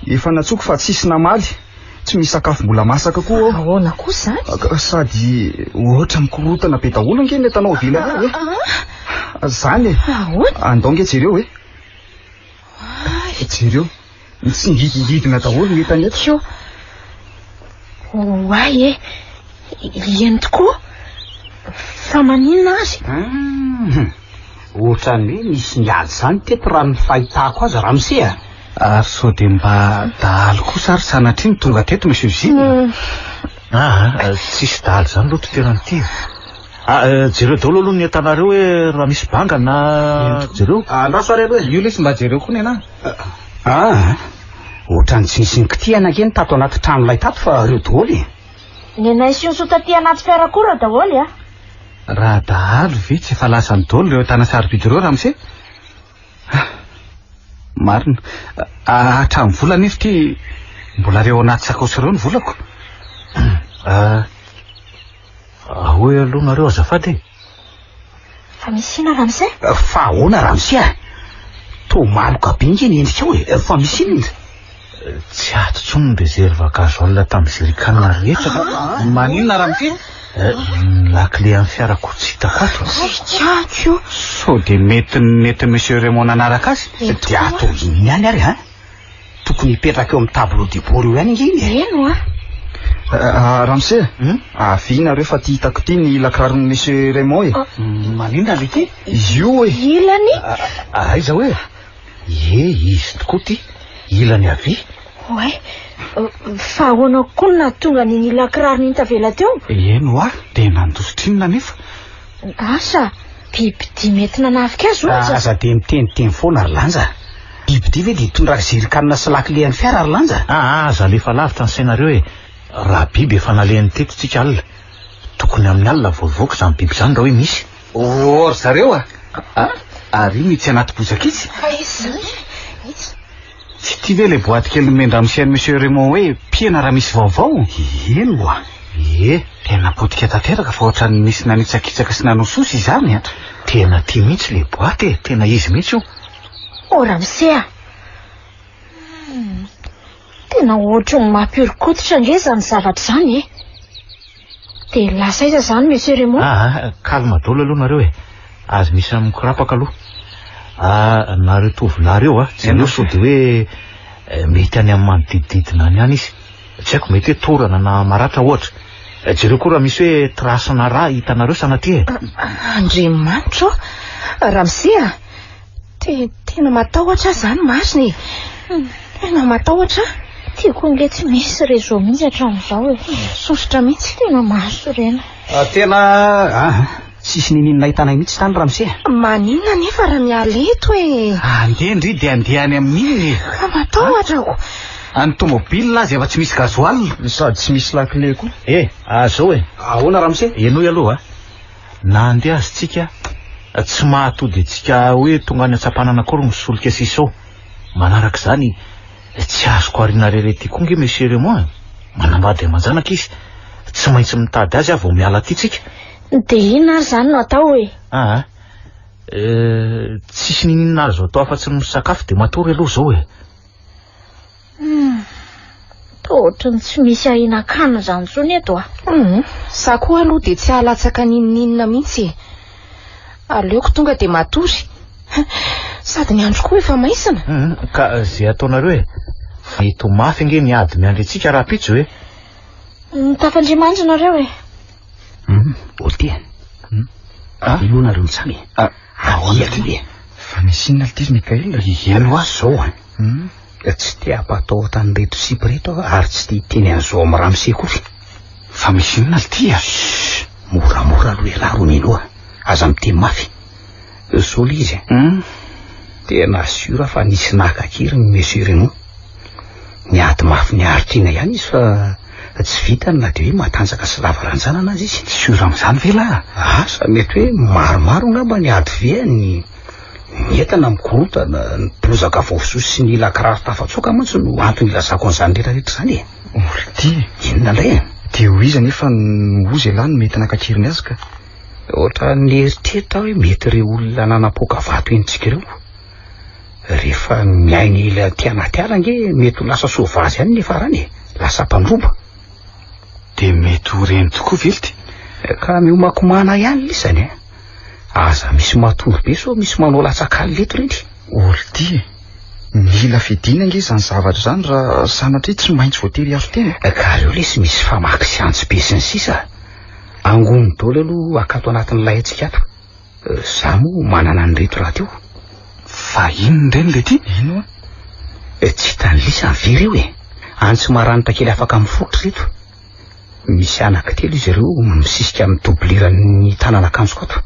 Efa nantsoiko fa tsisy namaly. Tsy misy sakafo mbola masaka koa ao. Ahoana kosa izany? Sady ohatra mikorontana be daholo ange ny entanao ivelany ao e. Zany e. Ahoana? Andao ange jereo e. Jereo. Mitsingidingidina daholo ny entana eto. Ko. Oay e. Eny tokoa. Fa maninona azy? Hum. Ohatran'ny hoe nisy niady izany teto raha ny fahitako azy ramose a. Ary sao dia mba dahalo kosa ary sanatria no tonga teto Monsieur Gilles? Aa, tsisy dahalo izany aloha ity toerana ity e. Ah, jereo daholo aloha ny entanareo hoe raha misy banga na jereo. Andraso ary aloha e. Io lesy mba jereo koa ny anahy. Aa, ohatran'ny tsy nisy nikitihana ange ny tato anaty trano lay tato fa reo daholo e. Ny anay sy Onso taty anaty fiara koa reo daholo a. Raha dahalo ve tsy efa lasany daholo ireo entana sarobidy ireo ramose? Ah, marina. Hatramin'ny vola anefa ity mbola reo anaty sakaosy ireo ny volako. Ah, ahoa aloha nareo azafady e. Fa misy inona ramose? Fa ahoana ramose a? Toa maloka be nge ny endrikao e, fa misy inona? Tsy ato intsony ny réserve gasoil tamin'ny jerrycan rehetra. Maninona ramose? Ny lakile an'ny fiarako tsy hitako ato. Tsy io. Sao dia mety nentin'i Monsieur Raymond nanaraka azy? Dia atao inona ihany ary a? Tokony hipetraka eo amin'ny tableau de bord eo ihany ange iny e. Eny oa. Ramose, avia nareo fa ty hitako ty ny lakiraron'i Monsieur Raymond e. Maninona le ty? Io e. Ilany? Aiza hoe? Ie, izy tokoa ty. Ilany havia. Oay, fa ahoana koa no nahatonga an'iny ila kirarony iny tavela teo? Eny hoa, dia nandositra inona anefa? Asa, bibidia mety nanafika azy ohatra. Aza dia miteniteny foana ry Lanja. Bibidia ve dia hitondra zerikanina sy lakile an'ny fiara ry Lanja? Aa, aza alefa lavitra ny sainareo e! Raha biby efa nalehany teto tsika alina. Tokony amin'ny alina vao hivoaka izany biby izany raha hoe misy. Oh ry zareo a! Ary iny itsy anaty bozaka itsy? Tsy ity ve ilay boaty kely nomen-dramose an'i Monsieur Raymond hoe mpiana raha misy vaovao? Eny oa! Ie! Tena potika tanteraka fa ohatran'ny nisy nanitsakitsaka sy nanososy izany a! Tena ity mihitsy ilay boaty e! Tena izy mihitsy io! Oh ramose a! Tena ohatry ny mampihoron-koditra ange izany zavatra izany e! Dia lasa aiza izany Monsieur Raymond? Aa, calme daholo aloha nareo e! Aza misy mikorapaka aloha. Ah, nareo tovolahy ireo a, jereo sao dia hoe mety any amin'ny manodidididina any ihany izy. Tsy haiko, mety hoe torana na maratra ohatra. Jereo koa raha misy hoe trace-na rà hitanareo sanatria e! Andriamanitra ô! Ramose a! Te, tena matahotra aho izany marina e! Tena matahotra aho. Tiako ange tsy misy réseau mihitsy hatramin'izao e. Sosotra mihitsy. Tena mahasorena. Tena ah, tsisy niniana nahitanay mihitsy tany ramose. Maninona anefa raha miala eto e? Andeha ndry dia andeha any amin'inona e? Ka matahotra aho. Any tomobile aza efa tsy misy gasoil. Sady tsy misy lakile koa. Eh, zao e. Ahoana ramose? Henoy aloha a. Na handeha aza tsika, tsy mahatody antsika hoe tonga any Antsapanana akory ny solika sisa ao. Manaraka izany, tsy azoko ariana irery aty koa nge Monsieur Raymond e. Manambady aman-janaka izy. Tsy maintsy mitady azy aho vao miala aty tsika. Dia inona ary izany no atao e? Aa, eh, tsisy n'inon'inona azo atao afa-tsy ny misakafo dia matory aloha izao e. Hum, toa ohatran'ny tsy misy ahinan-kanina izany intsony eto a. Hum, za koa aloha dia tsy hahalatsaka n'inon'inona mihitsy e. Aleoko tonga dia matory. Sady ny andro koa efa maizina. Hum, ka izay ataonareo e. Mety ho mafy ange ny ady miandry antsika rahampitso e. Mitafandriamanitra nareo e. Hum, Oty e. Hum. Ah? Inoa nareo mitsamy e. Ah, Ahoana aloha e? Fa misy inona ity ry Mickaël? Eny hoa zao a. Tsy te hampatahotra an'ireto sipa ireto aho ary tsy te hiteny an'izao amin'ny ramose akory. Fa misy inona ity a? Shh! Moramora aloha ialahy Romino a! Aza miteny mafy. Zao ilay izy e. Tena sûr fa nisy naka an-keriny Monsieur Raymond. Niady mafy niaro tena ihany izy fa tsy vitany na dia hoe matanjaka sy lava ranjanana aza izy. Sûr amin'izany ve lahy? Asa, mety hoe maromaro angamba ny ady viany. Ny entana mikorontana, ny bozaka voasoso sy ny ila kiraro tafatsoaka mantsy no antony ilazako an'izany rehetra rehetra izany e. Ordi. Inona indray e? Dia ho iza anefa no ho ialahy no mety naka an-keriny azy ka? Ohatran'ny nieritreritra aho hoe mety ireo olona nanapoaka vato henontsika ireo. Rehefa miaina ela aty anaty ala ange mety ho lasa soavazy ihany ny farany e. Lasa mpandroba. Dia mety ho reny tokoa ve lty? Ka miomakomana ihany lisany e. Aza misy matory be sao misy manao latsak'alina eto reny. Ordi e! Mila fidina ange izany zavatra izany raha sanatria tsy maintsy voatery hiaro tena e. Ka aleo lesy misy famaky sy antsy be sy ny sisa. Angony daholo aloha akato anatin'ny lay antsika ato. Za moa manana an'ireto rahateo. Fa inona ireny lety? Ino a? Tsy hitan'i Lisa ve ireo e? Antsy maranitra kely afaka miforitra ireto. Misy anankitelo izy ireo misisika amin'ny doublure-n'ny tanan'akanjoko ato.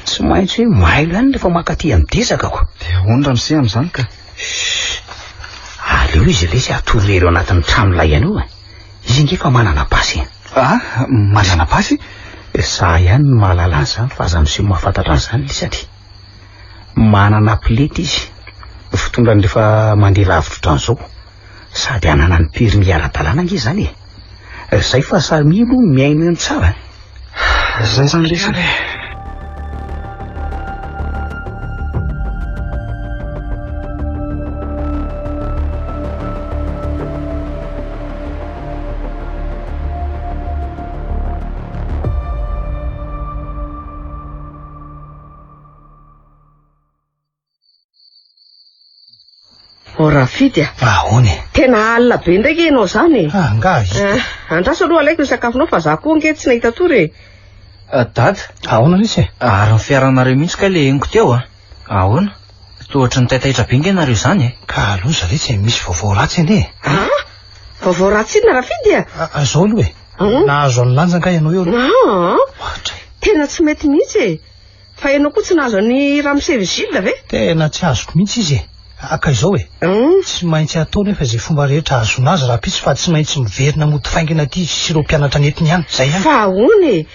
Tsy maintsy hoe mailo ihany rehefa mankaty amin'ny dezakako. Dia ahoana ramose amin'izany ka? Chut! Aleo izy lesy atoro ery ao anatin'ny trano lay any eo e. Izy ange efa manana basy e. Ah, manana basy? Za ihany no mahalala an'izany fa aza miseho mahafantatra an'izany lisany. Manana pilety izy, fitondrany rehefa mandeha lavitra ohatran'izao. Sady ananany permis ara-dalàna ange izany e. Zay fa samia aloha mihaino eny tsara. Zay izany lesy e. Oh Rafidy a! Ahoana e? Tena alina be indray nge ianao izany e! Ah, angaha hita. Ah, andraso aloha alaiko ny sakafonao fa za koa nge tsy nahita tory e! Ah, Dada. Ahoana lesy e? Ary ny fiaranareo mihitsy kay le henoko teo a! Ahoana? Toa ohatry ny taitaitra be nge nareo izany e! Ka loza letsy e, misy vaovao ratsy anie e! Ah! Vaovao ratsy inona Rafidy a? Ah, zao aloha e! Nahazo an'i Lanja angaha ianao eo aloha? Ah! Tena tsy mety mihitsy e! Fa ianao koa tsy nahazo an'i Ramose Vigile ve? Tena tsy azoko mihitsy izy e! Ka izao e, tsy maintsy atao nefa izay fomba rehetra ahazoana azy rahampitso fa tsy maintsy miverina mody faingana aty izy sy ireo mpianatra nentiny ihany. Izay ihany. Fa ahoana e?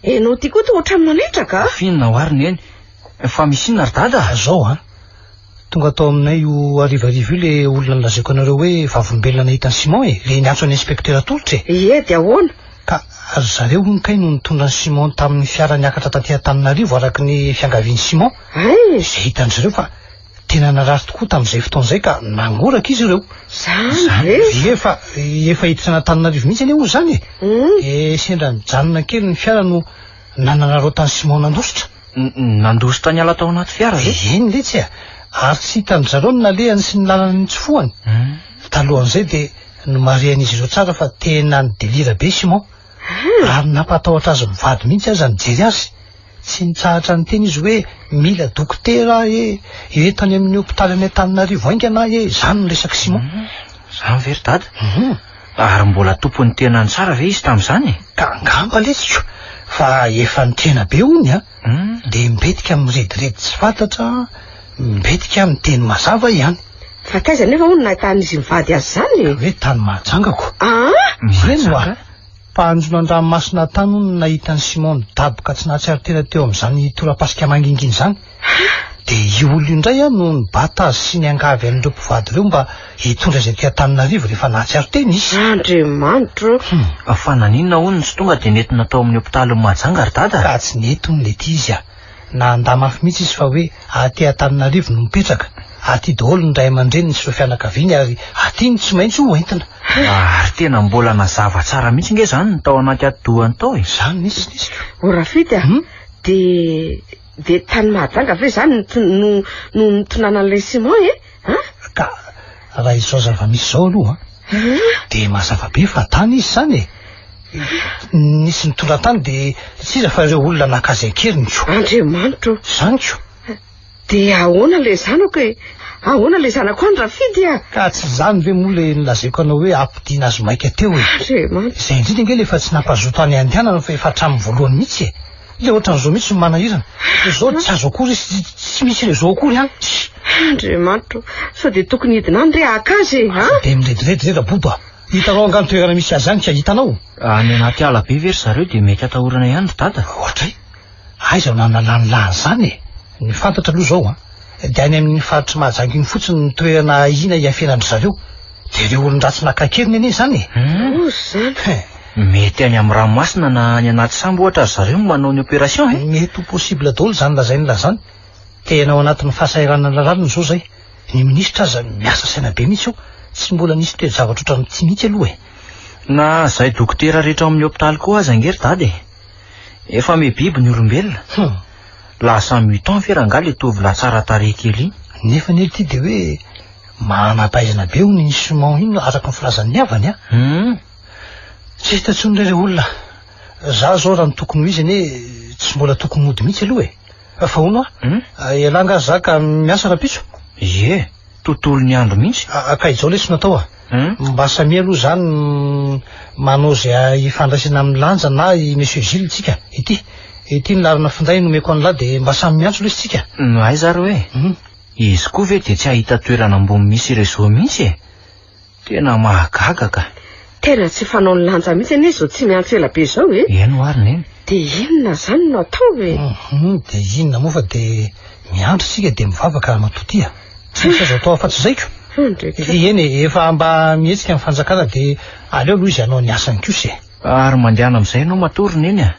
Enao ty koa toa ohatran'ny manaitra ka? F'inona ho ary Neny? Fa misy inona ry Dada? Zao an! Tonga tao aminay io harivariva io le olona nolazaiko anareo hoe vavolombelona nahita an'i Simon e, le niantso an'i inspecteur Tolotra e! Ie, dia ahoana? Ka ry zareo hono kay no nitondra an'i Simon tamin'ny fiara niakatra taty Antananarivo araka ny fiangavian'i Simon. Hay! Izay hitan-dry zareo fa tena narary tokoa tamin'izay fotoana izay ka nangoraka izy ireo. Izany ve? Ie, fa efa hiditra an'Antananarivo mihitsy anie hono izany e! Dia sendra nijanona kely ny fiara no nanararaotan'i Simon nandositra. Nandositra niala tao anaty fiara ve? Eny letsy a! Ary tsy hitan-dry zareo ny nalehany sy ny lalana nitsofohany. Talohan'izay dia nomarihan'izy ireo tsara fa tena nidelira be Simon. Ary nampatahotra azy mivady mihitsy aza nijery azy. Tsy nitsahatra niteny izy hoe mila dokotera aho e, eto any amin'ny hopitaly any Antananarivo haingana aho e, izany no resak'i Simon. Izany ve ry dada? Ary mbola tompon'ny tenany tsara ve izy tamin'izany e? Ka angamba letsy ko, fa efa nitrena be hono an, dia mbetika mirediredy tsy fantatra, mbetika miteny mazava ihany. Fa taiza nefa hono nahitan'izy mivady azy izany e? Hoe tany Mahajanga ko. Aa! Eny hoa! Mpanjono an-dranomasina tany hono no nahita an'i Simon nidaboka tsy nahatsiaro tena teo amin'izany torapasika mangingina izany. Dia io olona io indray no nibata azy sy niangavy an'ireo mpivady ireo mba hitondra azy aty Antananarivo rehefa nahatsiaro tena izy. Andriamanitro o! Fa naninona hono no tsy tonga dia nentina tao amin'ny hopitalin'i Mahajanga ry Dada? Ka tsy nety hono ilay izy a! Nandà mafy mihitsy izy fa hoe aty Antananarivo no mipetraka, aty daholo ny ray aman-dreniny sy ireo fianakaviany ary aty no tsy maintsy ho entina. Ary tena mbola nazava tsara mihitsy nge izany ny tao anaty atidohany tao e! Izany mihitsy nisy ko. O Rafidy a! Dia dia tany Mahajanga ve izany no no nitonanan'ilay Simon e? An? Ka raha izao zava-misy izao aloha an, dia mazava be fa tany izy izany e! Nisy nitondra tany dia tsy iza fa ireo olona naka azy an-keriny ko. Andriamanitro o! Izany ko. Dia ahoana ilay zanako e? Ahoana ilay zanako any Rafidy a? Ka tsy izany ve moa ilay nolazaiko anao hoe ampodiana azy maika teo e? Andriamanitra. Izay indrindra ange ilay efa tsy nampazoto any andehanana fa efa hatramin'ny voalohany mihitsy e! Ilay ohatran'izao mihitsy no manahirana. Izao tsy azo akory izy, tsy misy réseau akory any. Andriamanitro, sao dia tokony hidina any re haka azy e, an? Dia mirediredy re Rabodo a! Hitanao angaha ny toerana misy azy any ka hitanao? Any anaty ala be ve ry zareo dia mety atahorana ihany ry dada? Ohatray! Aiza no hanalany lahy an'izany e? Ny fantatra aloha izao an, dia any amin'iny faritr'i Mahajanga iny fotsiny ny toerana ahiana hiafenan-dry zareo. Dia ireo olon-dratsy naka an-keriny anie izany e! Loza izany! Mety any amin'ny ranomasina na any anaty sambo ohatra ry zareo no manao ny opération e! Mety ho possible daholo izany lazain'i lahy izany. Tena ao anatin'ny fahasahiranana lalina izao izay. Ny minisitra aza miasa saina be mihitsy eo. Tsy mbola nisy toe-javatra ohatran'ity mihitsy aloha e! Na izay dokotera rehetra ao amin'ny hopitaly koa aza ange ry dada e! Efa miha-biby ny olombelona. Hum. Lasa mutant ve rangahy le tovolahy tsara tarehy kely iny? Nefa anie ity dia hoe manam-pahaizana be hono iny Simon iny araka ny filazan'ny havany a. Hum. Tsy hita intsony re ilay olona. Za zao raha ny tokony ho izy anie tsy mbola tokony hody mihitsy aloha e. Fa hono a, ialahy angaha za ka miasa rahampitso? Ie, tontolon'ny andro mihitsy. Ka izao lesy no atao a. Mba samia aloha izany manao izay hifandraisana amin'i Lanja na i Monsieur Gilles tsika. Ity, ity ny laharana finday nomeko an'lah dia mba samy miantso lesy tsika. Aiza ary hoe? Izy koa ve dia tsy hahita toerana ambony misy réseau mihitsy e? Tena mahagaga ka. Tena tsy fanaon'i Lanja mihitsy anie izao tsy miantso ela be izao e. Eny ho'a ry Neny. Dia inona izany no atao e? Hum, dia inona moa fa dia miandry isika dia mivavaka ramatoa ty a. Tsy misy azo atao afa-tsy izay ko. Eny e, efa mba mihetsika ny fanjakana dia aleo aloha izy hanao ny asany kosa e. Ary mandehana amin'izay ianao matoa ry Neny a.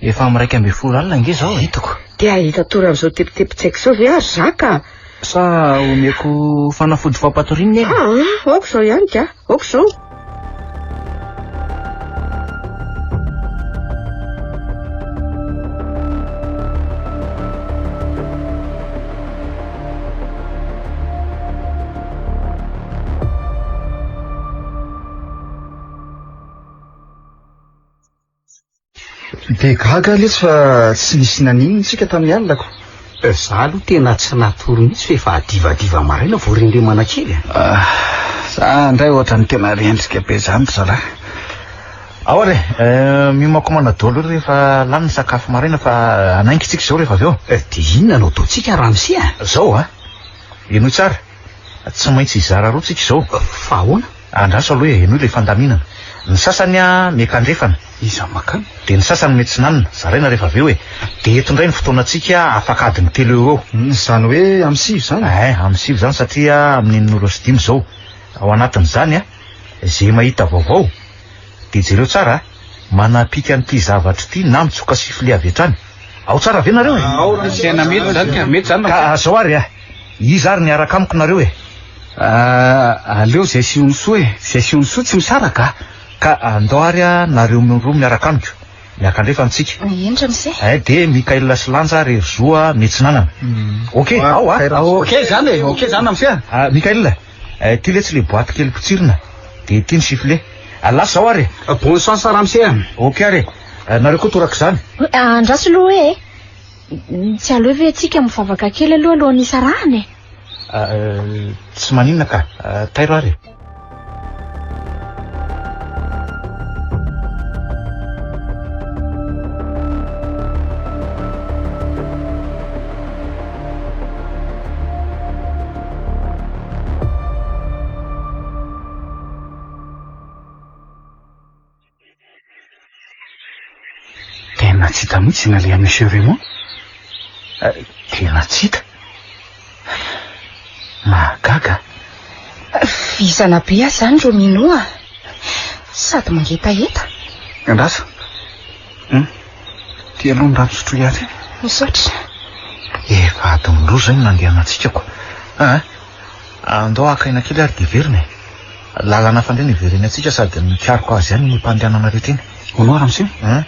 Efa amin'ny 11 alina ange izao e. Hitako. Dia hahita tory amin'izao tebitebin-tsaiko izao ve ary za ka? Sa omeko fanafody fampatoriana Neny? Aa, aoka izao ihany ka, aoka izao. Dia gaga aho letsy fa tsy nisy naninona tsika tamin'ny alina ko. Za aloha tena tsy natory mihitsy fa efa adivadiva maraina vao rendremana kely a. Ah, za indray ohatran'ny tena rendrika be zany ry zalahy. Ao ary e, eh, miomakomana daholo rehefa lany ny sakafo maraina fa hanainga tsika izao rehefa avy eo. Eh, dia inona no ataontsika ramose a? Zao a, henoy tsara. Tsy maintsy hizara roa tsika izao. Fa ahoana? Andraso aloha e, henoy ilay fandaminana. Ny sasany a, miankandrefana. Iza makany? Dia ny sasany miatsinanana. Zaraina rehefa avy eo e. Dia eto indray ny fotoanantsika afaka adiny telo eo ho eo. Izany hoe amin'ny sivy izany? Eh, amin'ny sivy izany satria amin'ny enina ora sy dimy izao. Ao anatin'izany a, izay mahita vaovao, dia jereo tsara a, manapika an'ity zavatra ity na mitsoka sifflet avy hatrany. Ao tsara ve nareo e? Ao ramose. Tena mety izany ka, mety izany ramose. Ka zao ary a, iza ary niaraka amiko nareo e? Aleo zay sy Onisoa e, zay sy Onisoa tsy misaraka a. Ka andao ary a, nareo roa miaraka amiko, miakandrefana tsika. Eny ramose. Eh, dia Mickaël sy Lanja ary Herizo a, miatsinanana. Ok, ao a. Ok izany e, ok izany ramose a. Mickaël, ity letsy le boîte kely potsirina, dia ity ny sifflet. Lasa zao ary e. Bonne chance ramose a. Ok ary e. Nareo koa torak'izany. Andraso aloha hoe e. Tsy aleo ve tsika mivavaka kely aloha alohan'ny hisarahana e? Tsy maninona ka. Tairo ary e. Tena tsy hita mihitsy ny alehan'i Monsieur Raymond. Tena tsy hita. Mahagaga. Vizana be aho izany Romino a. Sady mangetaheta. Andraso. Hum. Ty aloha ny rano sotroy azy. Misaotra. Efa adiny roa izay no nandehanantsika ko. Ah, andao haka aina kely ary dia hiverina e. Lalana hafa indray no hiverenantsika sady nikaroka azy ihany ny mpandehananareo teny. Hono hoa ramose? Hein?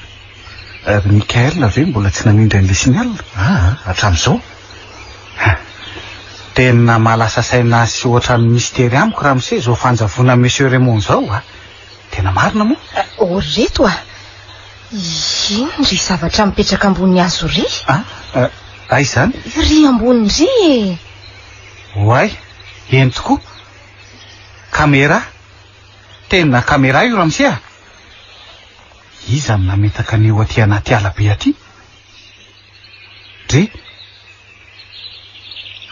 Ry Mickaël ve mbola tsy nanindry an'ilay signal? Aa, hatramin'izao? Ha! Tena mahalasa saina sy ohatran'ny mistery amiko ramose izao fanjavonan'i Monsieur Raymond izao a! Tena marina moa? Ô ry reto a! Inona ry zavatra mipetraka ambony hazo ry? A? Aiza izany? Ry ambony ry e! Oay, eny tokoa! Camera? Tena camera io ramose a! Iza no nametaka an'io aty anaty ala be aty? Dre!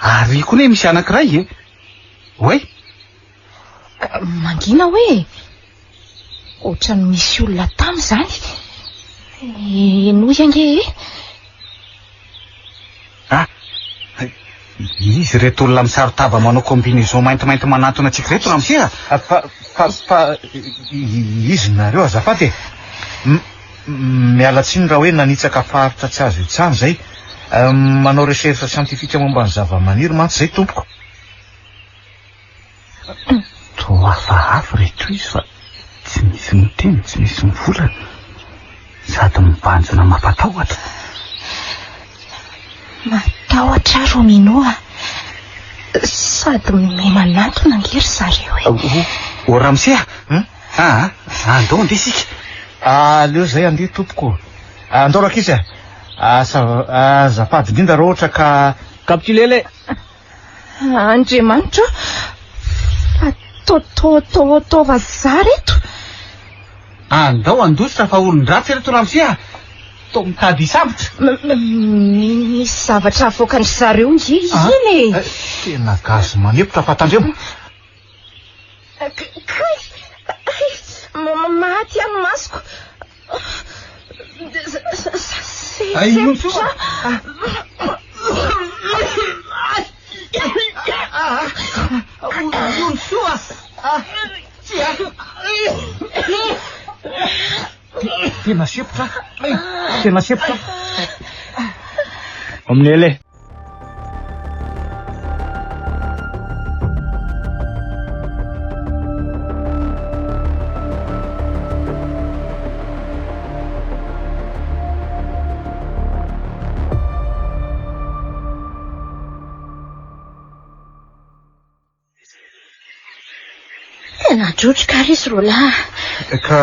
Ary koa ne misy anankiray e! Oay! Mangina hoe? Ohatran'ny misy olona tamy izany. Henoy ange e! Ah! Izy ireto olona misaron-tava manao combinaison maintimainty manantona antsika ireto ramose a! Fa, fa, fa izy nareo azafady e! Miala tsiny raha hoe nanitsaka faritra tsy azo itsahana izay. Manao recherche scientifique momba ny zava-maniry mantsy izay tompoko. Toa hafahafa ireto izy fa tsy misy miteny, tsy misy mivolana, sady mibanjina mampatahotra. Matahotra aho Romino a! Sady miha-manantona ange ry zareo e! O ramose a! Aa, andao andeha isika. Aleo izay andeha tompoko. Andao rankizy a! Azafady indrindra raha ohatra ka. Capitulele! Andriamanitra ô! Fa to to to to vazaha reto! Andao handositra fa olon-dratsy ireto ramose a! Toa mitady hisambotra. Misy zavatra avoakan-dry zareo nge iny e! Tena gaz manepotra fa tandremo! Kay! Maty aho ny masoko! Sempotra! Tena sempotra! Tena sempotra! Amin'ele. Tena drotroka ary izy roalahy. Ka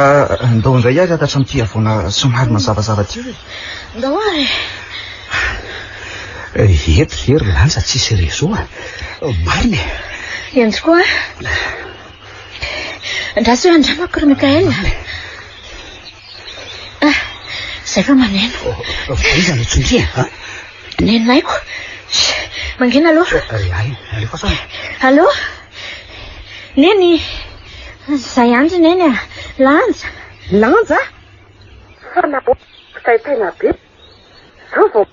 ndao indray ary hiakatra amin'ity havoana somary mazavazava ity e. Ndao ary e. Eto ve ry Lanja tsisy réseau a? Marina e. Eny tokoa. Andraso hoe andramako ry Mickaël. Ah, izay fa maneno. Fa iza no tsindriana? Nenaiko. Mangina aloha. Ry ahy, alefaso any. Allô? Neny! Izay ihany ry Neny a! Lanja! Lanja? Fa nahoana fitaitaina be? Zao vao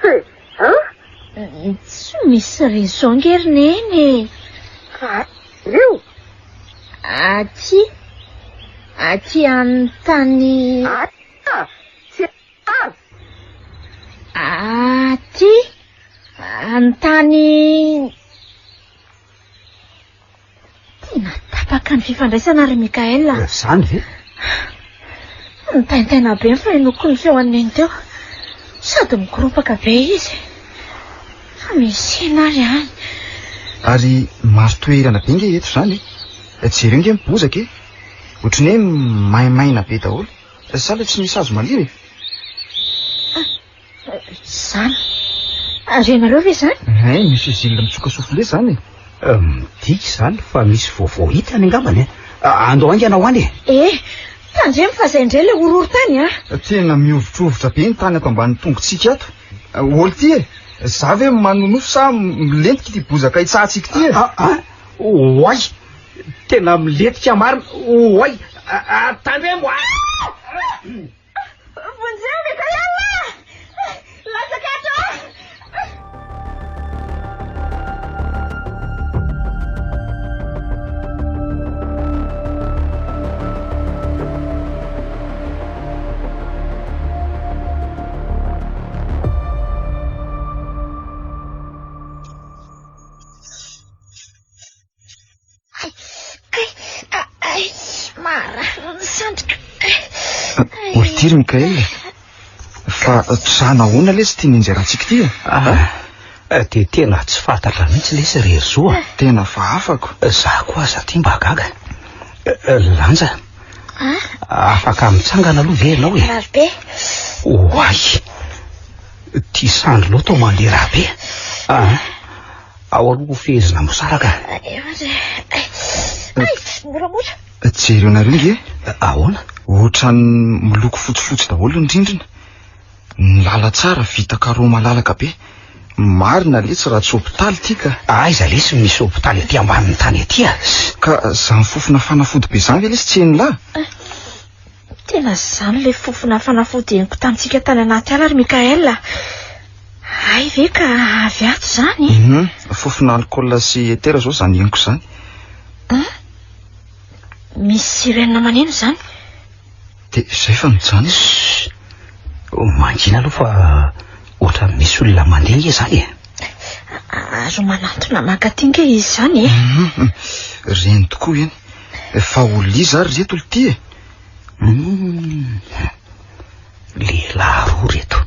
e! An? Tsy misy raison nge ry Neny e! Fa aiza ireo? Aty. Aty amin'ny tany. Aiza? Tsy azo. Aty an-tany. Tena tapaka ny fifandraisana ry Mickaël a. Izany ve? Nitaintaina be ny fahenoako ny feo an'i Neny teo. Sady mikoropaka be izy. Fa misy inona ary any? Ary maro toerana be nge eto izany e. Jereo nge ny bozaka e. Ohatry ny hoe maimaina be daholo. Sa ilay tsy misy hazo maniry e? Izany. Renareo ve izany? Hay, misy usine mitsoka soufflé izany e. Midika izany fa misy vaovao hitany angambany e. Andao haingana ho any e. Eh, tandremo fa izay indray ilay horohorontany a. Tena mihovitrovitra be ny tany ato ambanin'ny tongotsika ato. Olo ty e, za ve manonofy sa milentika ity bozaka itsahantsika ity e? Ah, ah, oay, tena milentika marina, oay, tandremo a! Vonjeo Mickaël! Latsaka ato aho! Kay, ay, marary ny sandriko. Olo ty ry Mickaël e. Fa za nahoana lesy ity ninjerantsika ity e? Ah, dia tena tsy fantatra mihitsy lesy ry Herizo a. Tena fa afako. Za koa aza ty mba gaga. Lanja, afaka mitsangana aloha ve ianao e? Marary be. Oay, ty sandrinao toa mandeha rà be. Ah. Ao aloha ho fehezina mosaraka. Eo ary. Ay, moramora. Jereo nareo nge. Ahoana? Ohatran'ny miloko fotsifotsy daholo ny rindrina. Ny lalantsara vita carreau malalaka be. Marina letsy raha tsy hopitaly ity ka. Aiza lesy misy hopitaly aty ambanin'ny tany aty a? Ka zany fofona fanafody be zany ve lesy tsy henon'lah? Tena izany ilay fofona fanafody henoko tamintsika tany anaty ala ry Mickaël a! Hay ve ka avy ato izany? Hum, fofona alcool sy éther izao izany henoko izany. Hum, misy sirène maneno izany. Dia izay fa mijanona. Chut! Mangina aloha fa ohatran'ny misy olona mandeha nge izany e. Ary manantona mankaty nge izy izany e. Hum, reny tokoa eny. Fa olona iza ary reto lty e? Hum, lehilahy roa reto.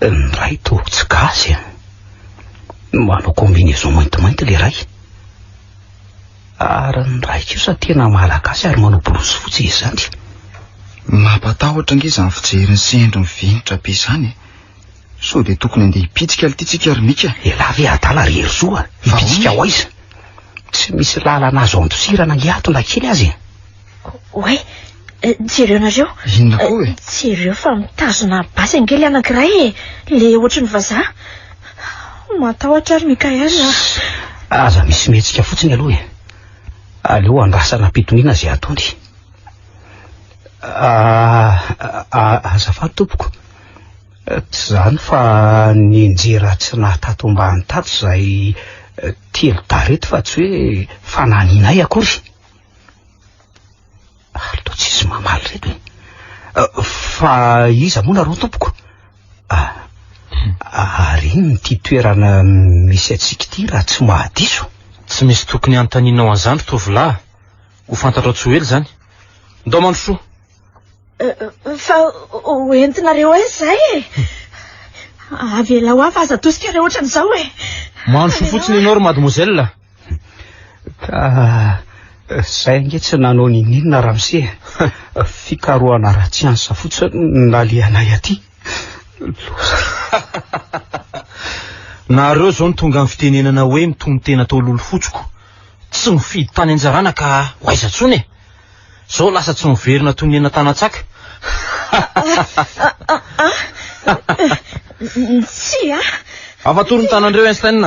Ny iray toa tsy gasy a. Manao combinaison maintimainty ilay iray. Ary ny iray kosa tena malagasy ary manao blouse fotsy izy izany. Mampatahotra ange izany fijeriny sy endriny vinitra be izany e. Sao dia tokony handeha hipitsika lty tsika ry Mika? Elah ve adala ry Herizo a? Hipitsika ho aiza? Tsy misy lalana azo andosirana ange ato na kely aza e. Oay, jereo nareo. Inona koa e? Jereo fa mitazona basy ange ilay anankiray e. Ilay ohatry ny vazaha. Matahotra ary Mickaël a. Aza misy mihetsika fotsiny aloha e. Aleo andrasana am-pitoniana izay ataony. Azafady tompoko. Tsy izany fa nianjera tsy nahatato ambany tato izahay telo dahy ireto fa tsy hoe fanahinianay akory. Ary toa tsisy mamaly ireto e. Fa iza moa nareo tompoko? Ary inona ity toerana misy antsika ity raha tsy mahadiso? Tsy misy tokony hanontanianao an'izany ry tovolahy. Ho fantatrao tsy ho ela izany. Ndao mandrosoa. Fa ho entinareo aiza izahay e? Avelao aho fa aza atosika re ohatran'izao e! Mandrosoa fotsiny ianao ry mademoiselle. Ka izay ange tsy nanao n'inon'inona ramose e. Fikarohana ara-tsiansa fotsiny no nalehanay aty. Loza. Nareo izao no tonga amin'ny fitenenana hoe mitono-tena tao lolofotsiko. Tsy nifidy tany anjarana ka ho aiza intsony e! Zao lasa tsy miverina toy ny hena tanan-tsaka. Tsia! Afatory ny tanandreo Einstein.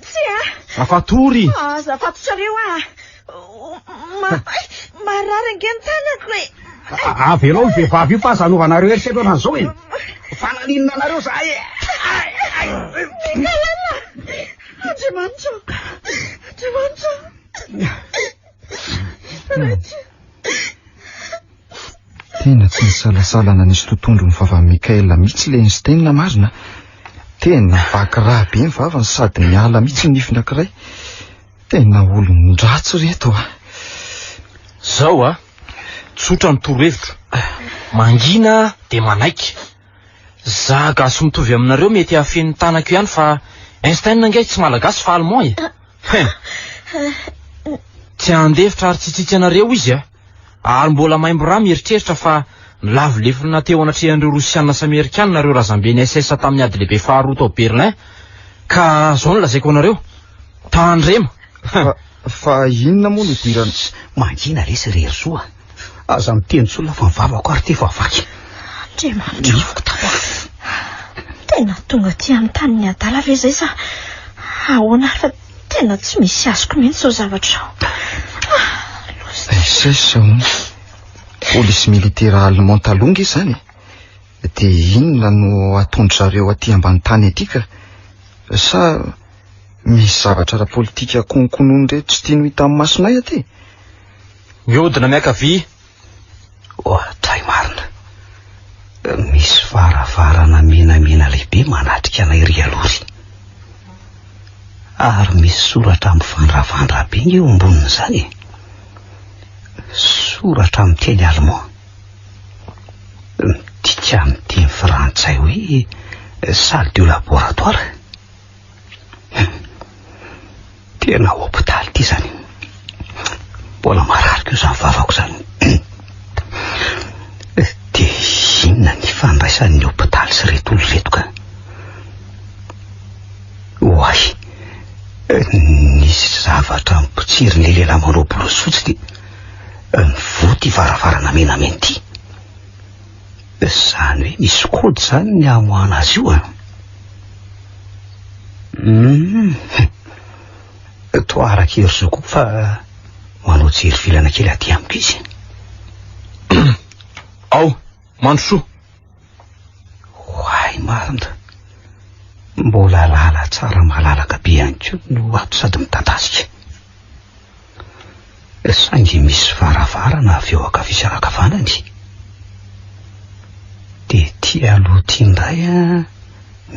Tsia. Afatory. Aza afatotrareo ah. Marary ange ny tanako e. Avelao io vehivavy io fa aza anaovanareo herisetra ohatran'izao e. Fa naninona anareo zahay e? Mikalala. Andriamanitra. Andriamanitra. Raiko. Tena tsy nisalasala nanisy totohondry ny vavan'i Michael mihitsy ilay Einstein marina. Tena vaky rà be ny vavany sady niala mihitsy ny nifiny ankiray. Tena olon-dratsy reto a. Zao a, tsotra ny torohevitro. Mangina dia manaiky. Za gasy mitovy aminareo mety hahafeno ny tanako ihany fa Einstein angaha tsy malagasy fa allemand e. Hein. Tsy handefitra ary tsy hitsitsy anareo izy a. Ary mbola maimbo rà mieritreritra fa nilavo lefona teo anatrehan'ireo Rosiana sy Amerikana ireo razamben'ny SS tamin'ny ady lehibe faharoa tao Berlin. Ka zao no lazaiko anareo, tandrema! Fa, fa inona moa no idirana? Mangina lesy ry Herisoa a! Aza miteny intsony fa ny vavako ary ity efa vaky. Andriamanitra. Nifiko tao a! Tena tonga aty amin'ny tanin'ny adala ve izay sa ahoana ary fa Tena tsy misy azoko mihitsy izao zavatra izao. Ah, loza. SS hono. Polisy militera allemand taloha nge izany e. Dia inona no ataon-dry zareo aty ambany tany aty ka? Sa misy zavatra ara-politika kononkonon'ireto tsy tiany ho hitan'ny masonay aty? Mihodina miankavia. Ohatray marina. Misy varavarana menamena lehibe manatrika anay ery aloha ery. Ary misy soratra mivandravandra be nge eo ambonin'izany e. Soratra amin'ny teny allemand. Midika amin'ny teny frantsay hoe salle de laboratoire. Tena hopitaly ity izany. Mbola marary koa izany vavako izany. Dia inona ny ifandraisan'ny hopitaly sy ireto olona ireto ka? Oay, nisy zavatra nopotsirin'ilay lehilahy manao bolozy fotsy dia nivoha ity varavarana menamena ity. Izany hoe misy kody izany ny hamoahana azy io an? Hum, toa araka i Hery koa fa manao jery vilana kely aty amiko izy. Ao, mandrosoa. Oay marina. Mbola lala tsara malalaka be ihany koa no ato sady midadasika. Saingy misy varavarana avy eo ankavia sy ankavanany. Dia ety aloha ety indray an,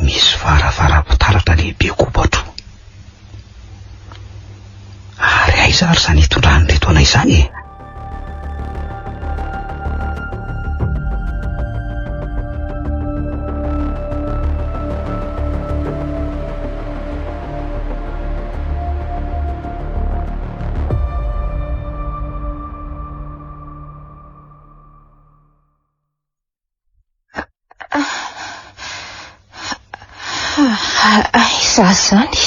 misy varavaram-pitaratra lehibe kobatro. Ary aiza ary izany hitondran'ireto anay izany e? Aiza izany?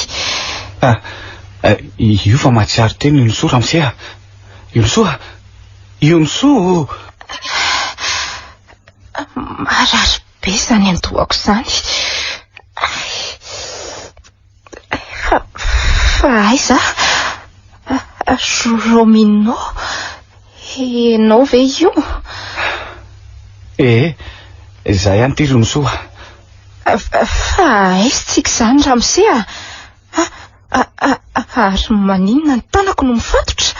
Ah, eh, io fa mahatsiaro tena Ionosoa ramose a. Ionosoa! Ionosoa! Marary be izany andohako izany. Fa, fa aiza? Romino? Ianao ve io? Ee, izaho ihany ity Ronosoa. Fa aiza tsika izany ramose a? Ary maninona ny tanako no mifatotra?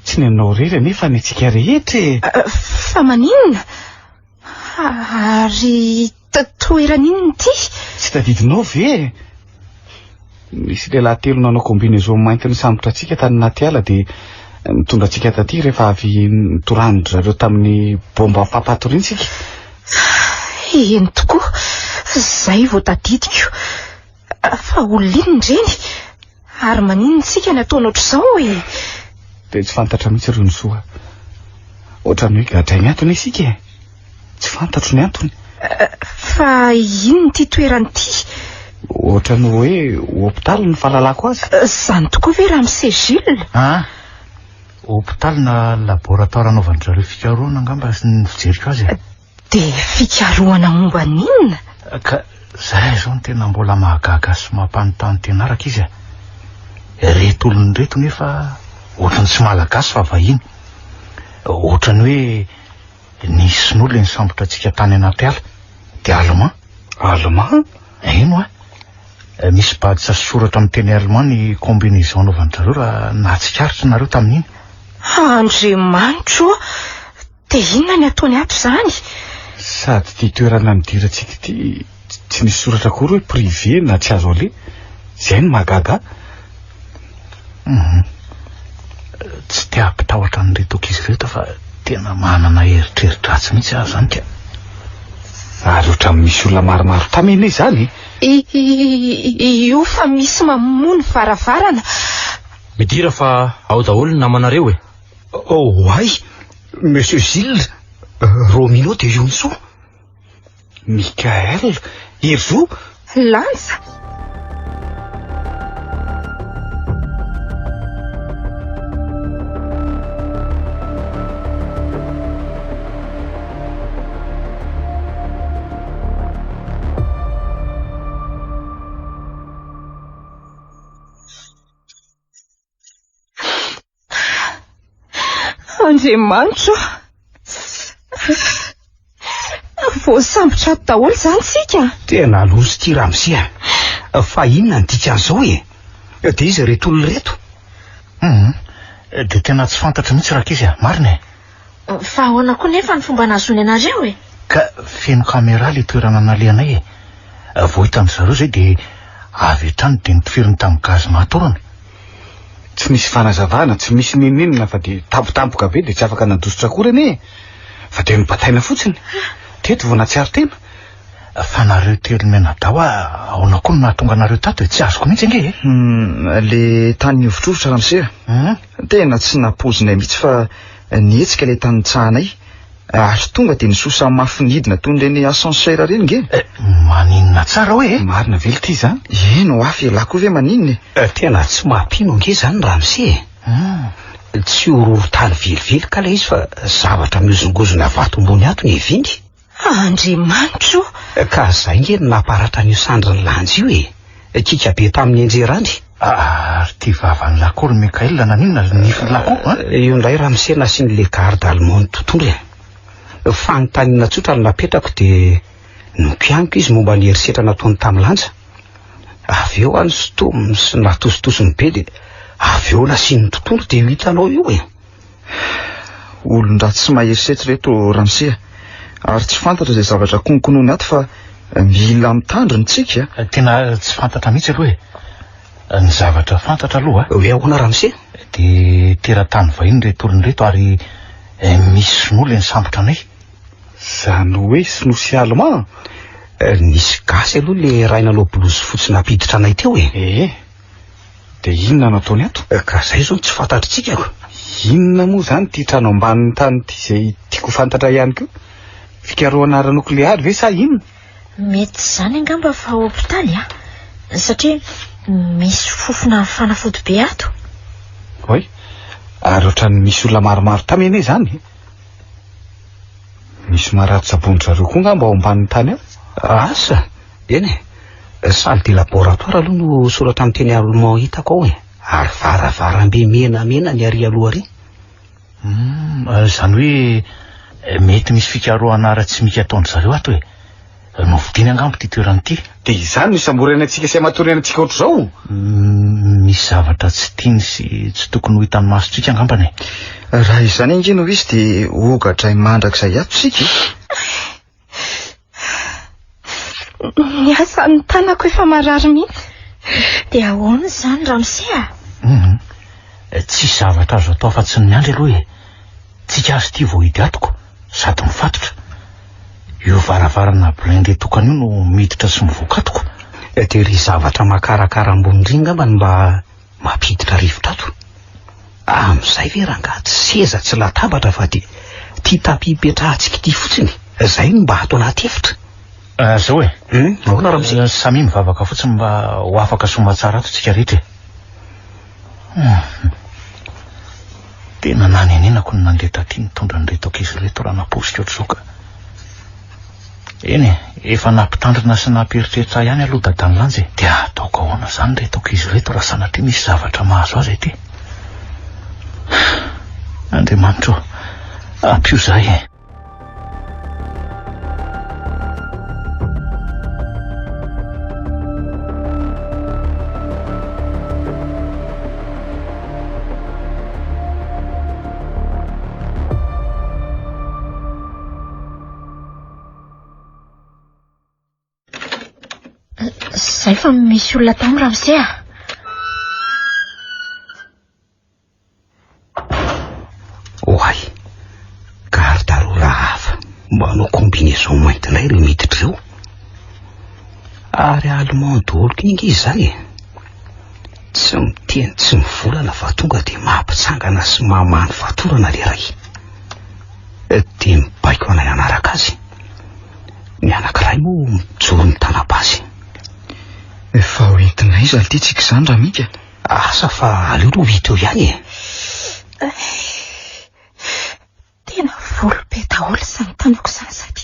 Tsy ny anao irery anefa ny antsika rehetra e! Fa maninona? Ary toerana inona ity? Tsy tadidinao ve e? Nisy lehilahy telo nanao combinaison mainty nisambotra antsika tany anaty ala dia nitondra antsika taty rehefa avy nitorahan-dry zareo tamin'ny bomba fampatoriana isika. Eny tokoa, izay vao tadidiko. Fa olona inona ireny? Ary maninona isika no ataonao ohatr'izao e? Dia tsy fantatra mihitsy ry Onisoa. Ohatran'ny hoe gadrainy antony isika e. Tsy fantatro ny antony. Fa inona ity toerana ity? Ohatran'ny hoe hopitaly ny fahalalako azy. Izany tokoa ve Ramose Jules? Ah, hopitaly na laboratoire anaovan-dry zareo fikarohana angamba ny fijeriko azy e. Dia fikarohana momba ny inona? Ka. Zay izao no tena mbola mahagaga sy mampanontany tena araka izy a. Ireto olona ireto nefa ohatran'ny tsy malagasy fa vahiny. Ohatran'ny hoe nisy sinoa ilay nisambotra antsika tany anaty ala. Dia allemand. Allemand? Eny hoa. Misy badge sy soratra amin'ny teny allemand ny combinaison anaovan-dry zareo raha nahatsikaritra nareo tamin'iny. Andriamanitro ô! Dia inona ny ataony ato izany? Sady ity toerana nidirantsika ity tsy nisy soratra akory hoe privé na tsy azo aleha. Izay no mahagaga ahy. Hum. Tsy te hampitahotra an'ireto ankizy ireto fa tena manana eritreri-dratsy mihitsy aho izany ka. Ary ohatran'ny misy olona maromaro tamy anie izany e. Io fa misy mamono varavarana. Midira fa ao daholo ny namanareo e. Oay! Monsieur Gilles, Romino dia Yontsoa. Mickaël, Herizo. Lanja. Andriamanitra ô! Voasambotra ato daholo izany isika? Tena loza ity ramose a! Fa inona ny dikan'izao e? Dia iza ireto olona ireto? Hum, dia tena tsy fantatro mihitsy rankizy a, marina e! Fa ahoana koa nefa ny fomba nahazoany anareo e? Ka feno caméra ilay toerana nalehanay e! Vao hitan-dry zareo izay dia avy hatrany dia notifiriny tamin'ny gaz mahatorana. Tsy nisy fanazavana, tsy misy n'inon'inona fa dia tampotampoka be dia tsy afaka nandositra akory anie e! Fa dia nobataina fotsiny. Teto vao nahatsiaro tena. Fa nareo telo mianadahy hoa ahoana koa no nahatonga anareo tato e? Tsy azoko mihitsy ange e! Hum, le tany nihovitrovitra ramose a. Tena tsy nampoizinay mihitsy fa nihetsika ilay tany nitsahanay ary tonga dia nisosa mafy nidina toy ireny ascenseur ireny nge. Eh, maninona tsara hoe e? Marina ve ity izany? Eny ho afa ialahy koa ve maninona e? Eh, tena tsy mampino ange izany ramose e. Tsy horohorontany velively ka ilay izy fa zavatra mihozongozona vato ambony ato ny hevingy. Andriamanitra o! Ka zay nge no namparatra an'io sandrin'i Lanja io e! Kika be tamin'ny nianjerany. Ary ty vavan'i Lako ry Mickaël naninona ry nifin'i Lako an? Io indray ramose nasian'le garde allemande tontolo e! Fanontaniana tsotra no napetrako dia nokianiko izy momba ny herisetra nataony tamin'i Lanja. Avy eo aho nosintominy sy natositosiny be dia avy eo nasiany tontolo dia io hitanao io e! Olon-dratsy sy mahery setra ireto ramose a! Ary tsy fantatra izay zavatra konkonony ato fa mila mitandrina tsika. Tena tsy fantatra mihitsy aloha e! Ny zavatra fantatra aloha. Hoe ahoana ramose? Dia teratany vahiny ireto olona ireto ary misy sinoa ilay nisambotra anay. Izany hoe sinoa sy allemand? Nisy gasy aloha ilay ray nanao blouse fotsy nampiditra anay teo e! Ee. Dia inona no ataony ato? Ka zay izao no tsy fantatritsika ko. Inona moa izany ity trano ambanin'ny tany ity izay tiako ho fantatra ihany koa? Fikarohana ara-nokleary ve sa inona? Mety izany angamba fa hopitaly a! Satria misy fofona fanafody be ato. Oay, ary ohatran'ny misy olona maromaro tamy anie izany e! Misy marary tsaboin-dry zareo koa angamba ao ambanin'ny tany ao? Asa! Eny e! Salle de laboratoire aloha no soratra amin'ny teny allemand hitako ao e! Ary varavarambe menamena ny ary aloha ary. Hum, izany hoe mety misy fikarohana ara-tsimika ataon-dry zareo ato e! Novidiany angamba ity toerana ity. Dia izany no isamborana antsika sy amatorana antsika ohatr'izao? Misy zavatra tsy tiany sy tsy tokony ho hitan'ny masontsika angambany e. Raha izany ange no izy dia hogadrainy mandrakizay ato isika e. Ny asan'ny tanako efa marary mihitsy. Dia ahoana izany ramose a? Hum, tsisy zavatra azo atao afa-tsy ny miandry aloha e. Tsika azy ity vao hidy atoko sady mifatotra. Io varavarana blindé tokana io no miditra sy mivoaka atoko. Dia ry zavatra makarakara ambony ry angamba no mba mampiditra rivotra ato. Amin'izay ve rangaha tsy seza tsy latabatra fa dia ity tapis ipetrahantsika ity fotsiny. Izay no mba ato anaty efitra. Zao e. Ahoana ramose? Samia mivavaka fotsiny mba ho afaka soamatsara ato tsika rehetra e. Tena nanenenako ny nandeha taty nitondra an'ireto ankizy ireto raha naposika ohatr'izao ka. Eny e, efa nampitandrina sy nampieritreritra ahy ihany aloha dadan'i Lanja e. Dia ataoko ahoana izany ireto ankizy ireto raha sanatria misy zavatra mahazo azy aty? Andriamanitra ô, ampio izahay e. Zay fa misy olona tao ramose a. Oay, garde roa hafa manao combinaison mainty indray ireo miditra ireo. Ary allemand daholo koa ange izany e. Tsy miteny tsy mivolana fa tonga dia mampitsangana sy mamaha ny fatorana le ray. Dia mibaiko anay hanaraka azy. Ny anankiray moa mijoro mitana basy. Efa ho entina aiza ity tsika izany Ramika? Asa fa aleo aloha ho hita eo ihany e. Tena volo be daholo izany tanako izany sady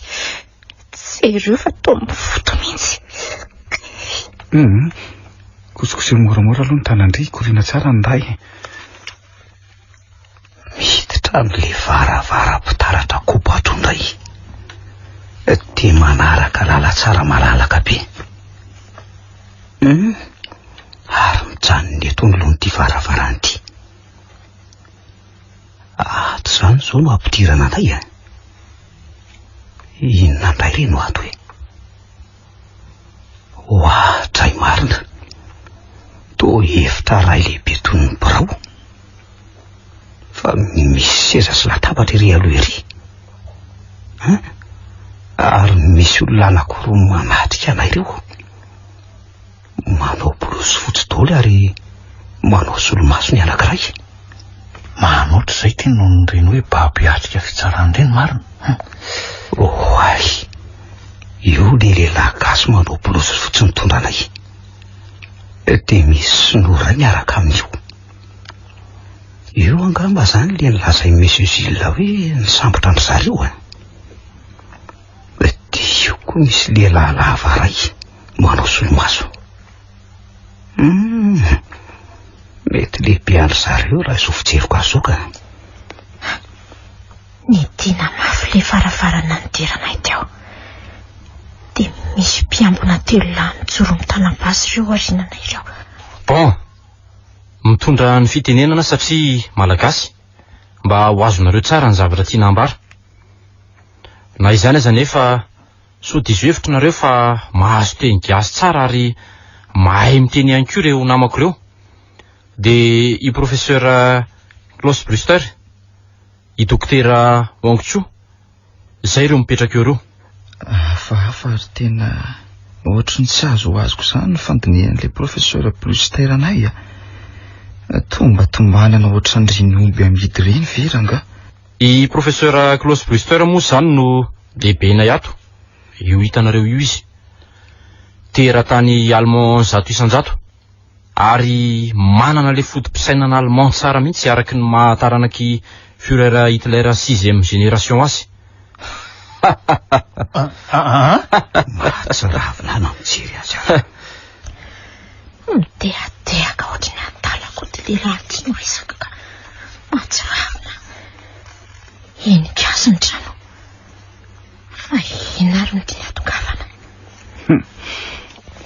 jereo fa toa mifoto mihitsy. Hum, kosokoseho moramora aloha ny tanan-dry, hikoriana tsara ny ray. Miditra amin'ilay varavaram-pitaratra kobatro indray dia manaraka lalantsara malalaka be. Hum, ary mijanona eto anoloan'ity varavarana ity. Ato izany izao no hampidirana anay e. Inona indray re no ato e? Oadray marina. Toa efitra iray lehibe toy ny birao. Fa misy seza sy latabatra ery aloha ery. Hein? Ary misy olona anankiroa manatrika anay ireo. Manao blouse fotsy daholo ary manao solomaso ny anankiray. Manoatra izay ity noho ny ireny hoe babo hiatrika fitsarana ireny marina. Hum. Oay! Io le lehilahy gasy manao blouse fotsy mitondra anay. Dia misy sinoa iray miaraka amin'io. Io angamba izany le nolazain'i Monsieur Gilles hoe nisambotra an-dry zareo e. Dia io koa misy lehilahy lava iray manao solomaso. Hum, mety lehibe an-dry zareo raha izao fijeriko azy izao ka. Nidina mafy ilay varavarana nidiranay teo. Dia misy mpiambina telolahy mijoro mitana basy ireo aoriananay ireo. Bon, mitondra ny fitenenana satria Malagasy, mba ho azonareo tsara ny zavatra tiana ambara. Na izany aza anefa, soa diso hevitra nareo fa mahazo teny gasy tsara ary mahay miteny ihany koa ireo namako ireo. Dia i Professeur Klaus Bruster, i Dokotera Wang Chu, izay ireo mipetraka eo ireo. Hafahafa ary tena ohatry ny tsy azoazoko izany ny fandinihan'ilay Professeur Bruster anay a. Tombatombanana ohatran'ireny omby amidy ireny ve rangahy? I Professeur Klaus Bruster moa izany no lehibenay ato. Io hitanareo io izy. Teratany allemand 100%. Ary manana ilay foto-pisainana allemand tsara mihitsy araky ny maha taranak'i Führer Hitler sixième génération azy. Mahatsiravina ahy mijery azy aho. Mitehatehaka ohatry ny adala koa ity lehilahy ity no resaka ka. Mahatsiravina. Henika azy ny trano. Fa inona ary no tiany hatongavana?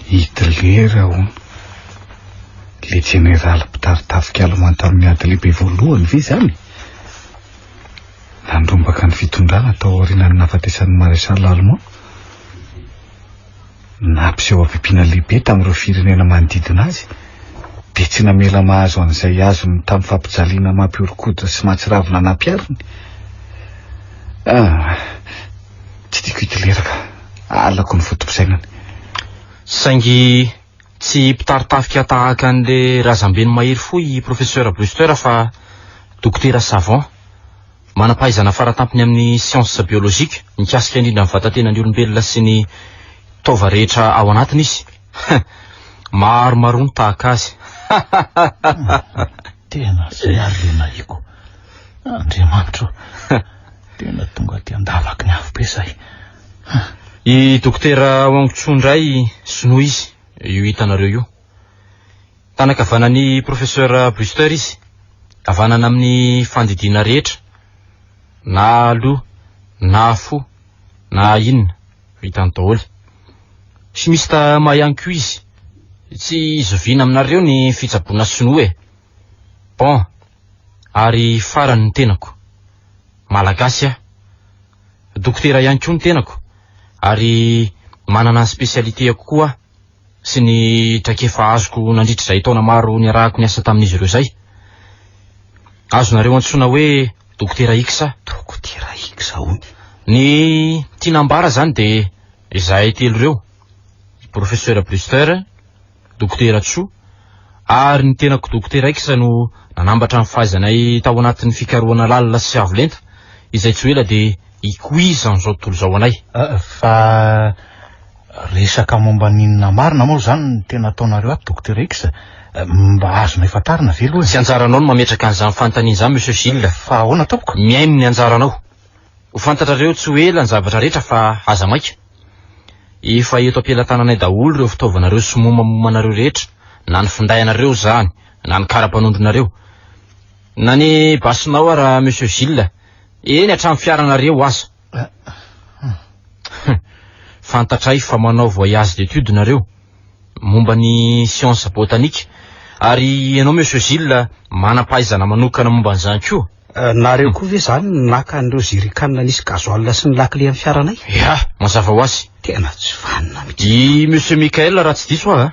Hitler hono. Ilay jeneraly mpitari-tafika allemand tamin'ny ady lehibe voalohany ve izany? Nandrombaka ny fitondrana tao aorianan'ny nahafatesan'ny maréchal allemand. Nampiseho habibiana lehibe tamin'ireo firenena manodidina azy, dia tsy namela mahazo an'izay azony tamin'ny fampijaliana mampihoron-koditra sy mahatsiravina nampihariny. Ah, tsy tiako Hitler ka. Halako ny foto-pisainany. Saingy tsy mpitari-tafika tahaka an'ilay razambeny mahery fo i Professeur Brewster fa dokotera savant. Manam-pahaizana faratampony amin'ny siansa biolojika mikasika indrindra ny vatan-tenan'ny olombelona sy ny taova rehetra ao anatiny izy. Maromaroa ny tahaka azy. Tena izay ary ilay nahiko. Andriamanitra ô, tena tonga aty an-davaky ny afobe izahay. I Dokotera Wang Chu indray sinoa izy, io hitanareo io. Tanan-kavanan'i Professeur Brewster izy. Havanana amin'ny fandidiana rehetra, na loha, na fo, na inona, vitany daholo. Chimiste mahay ihany koa izy. Tsy zoviana aminareo ny fitsaboana sinoa e. Bon, ary farany ny tenako. Malagasy aho. Dokotera ihany koa ny tenako ary manana ny spécialité-ko koa aho sy ny traikefa azoko nandritra izay taona maro niarahako niasa tamin'izy ireo izay. Azonareo antsoina hoe Dokotera X aho. Dokotera X hono. Ny tiana ambara izany dia izahay telo ireo, i Professeur Brewster, Dokotera Chu, ary ny tenako Dokotera X no nanambatra ny fahaizanay tao anatin'ny fikarohana lalina sy avo lenta, izay tsy ho ela dia hikoizan'izao tontolo izao anay. Fa resaka momba ny inona marina moa izany no tena ataonareo ato Dokotera X? Mba azonay fantarina ve aloha e? Tsy anjaranao ny mametraka an'izany fanontaniana izany Monsieur Gilles. Fa ahoana tompoko? Mihaino ny anjaranao. Ho fantatrareo tsy ho ela ny zavatra rehetra fa aza maika. Efa eto am-pelatananay daholo ireo fitaovanareo sy momamomanareo rehetra, na ny finday anareo izany, na ny kara-panondronareo. Na ny basinao ara Monsieur Gilles, eny hatramin'ny fiaranareo aza. Fantatray fa manao voyage d'études nareo, momba ny science botanique, ary ianao Monsieur Gilles manam-pahaizana manokana momba an'izany koa. Nareo koa ve izany no naka an'ireo jerrycan nisy gasoil sy ny lakile amin'ny fiaranay? Ya, mazava ho azy. Tena tsy vanona mihitsy. I Monsieur Michael raha tsy diso aho a.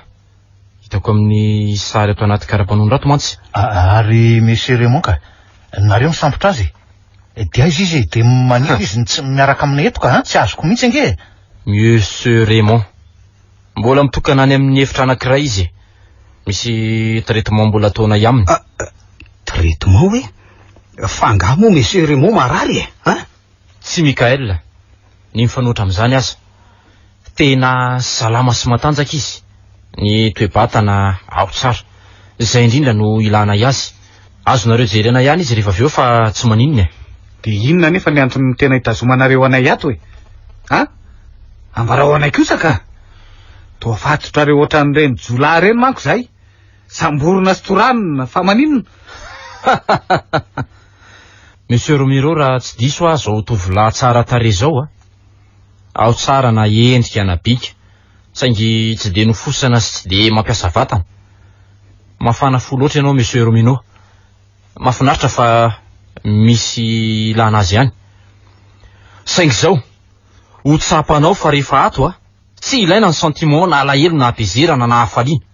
Hitako amin'ny sary ato anaty kara-panondro ato mantsy. Ary Monsieur Raymond ka, nareo misambotra azy e? Dia aiza izy e? Dia maninona izy no tsy miaraka aminay eto ka an? Tsy azoko mihitsy ange e! Monsieur Raymond, mbola mitokana any amin'ny efitra anankiray izy e. Misy traitement mbola ataonay aminy. Traitement hoe? Fa angaha moa Monsieur Raymond marary e? An? Tsy Michael, ny mifanohitra amin'izany aza. Tena salama sy matanjaka izy, ny toe-batana ao tsara. Izay indrindra no ilanay azy. Azonareo jerena ihany izy rehefa avy eo fa tsy maninona e. Dia inona anefa ny antony tena itazomanareo anay ato e? An? Ambarao anay kosa ka! Toa fatotrareo ohatran'ireny jiolahy ireny manko izahay. Samborina sy toranina, fa maninona? Monsieur Romero raha tsy diso aho zao tovolahy tsara tarehy zao a! Ao tsara na endrika na bika, saingy tsy dia nofosana sy tsy dia mampiasa vatana. Mafana fo loatra ianao Monsieur Romino. Mahafinaritra fa misy ilana azy ihany. Saingy izao, ho tsapanao fa rehefa ato a, Tsy ilaina ny sentiment na alahelo na hatezerana na hafaliana.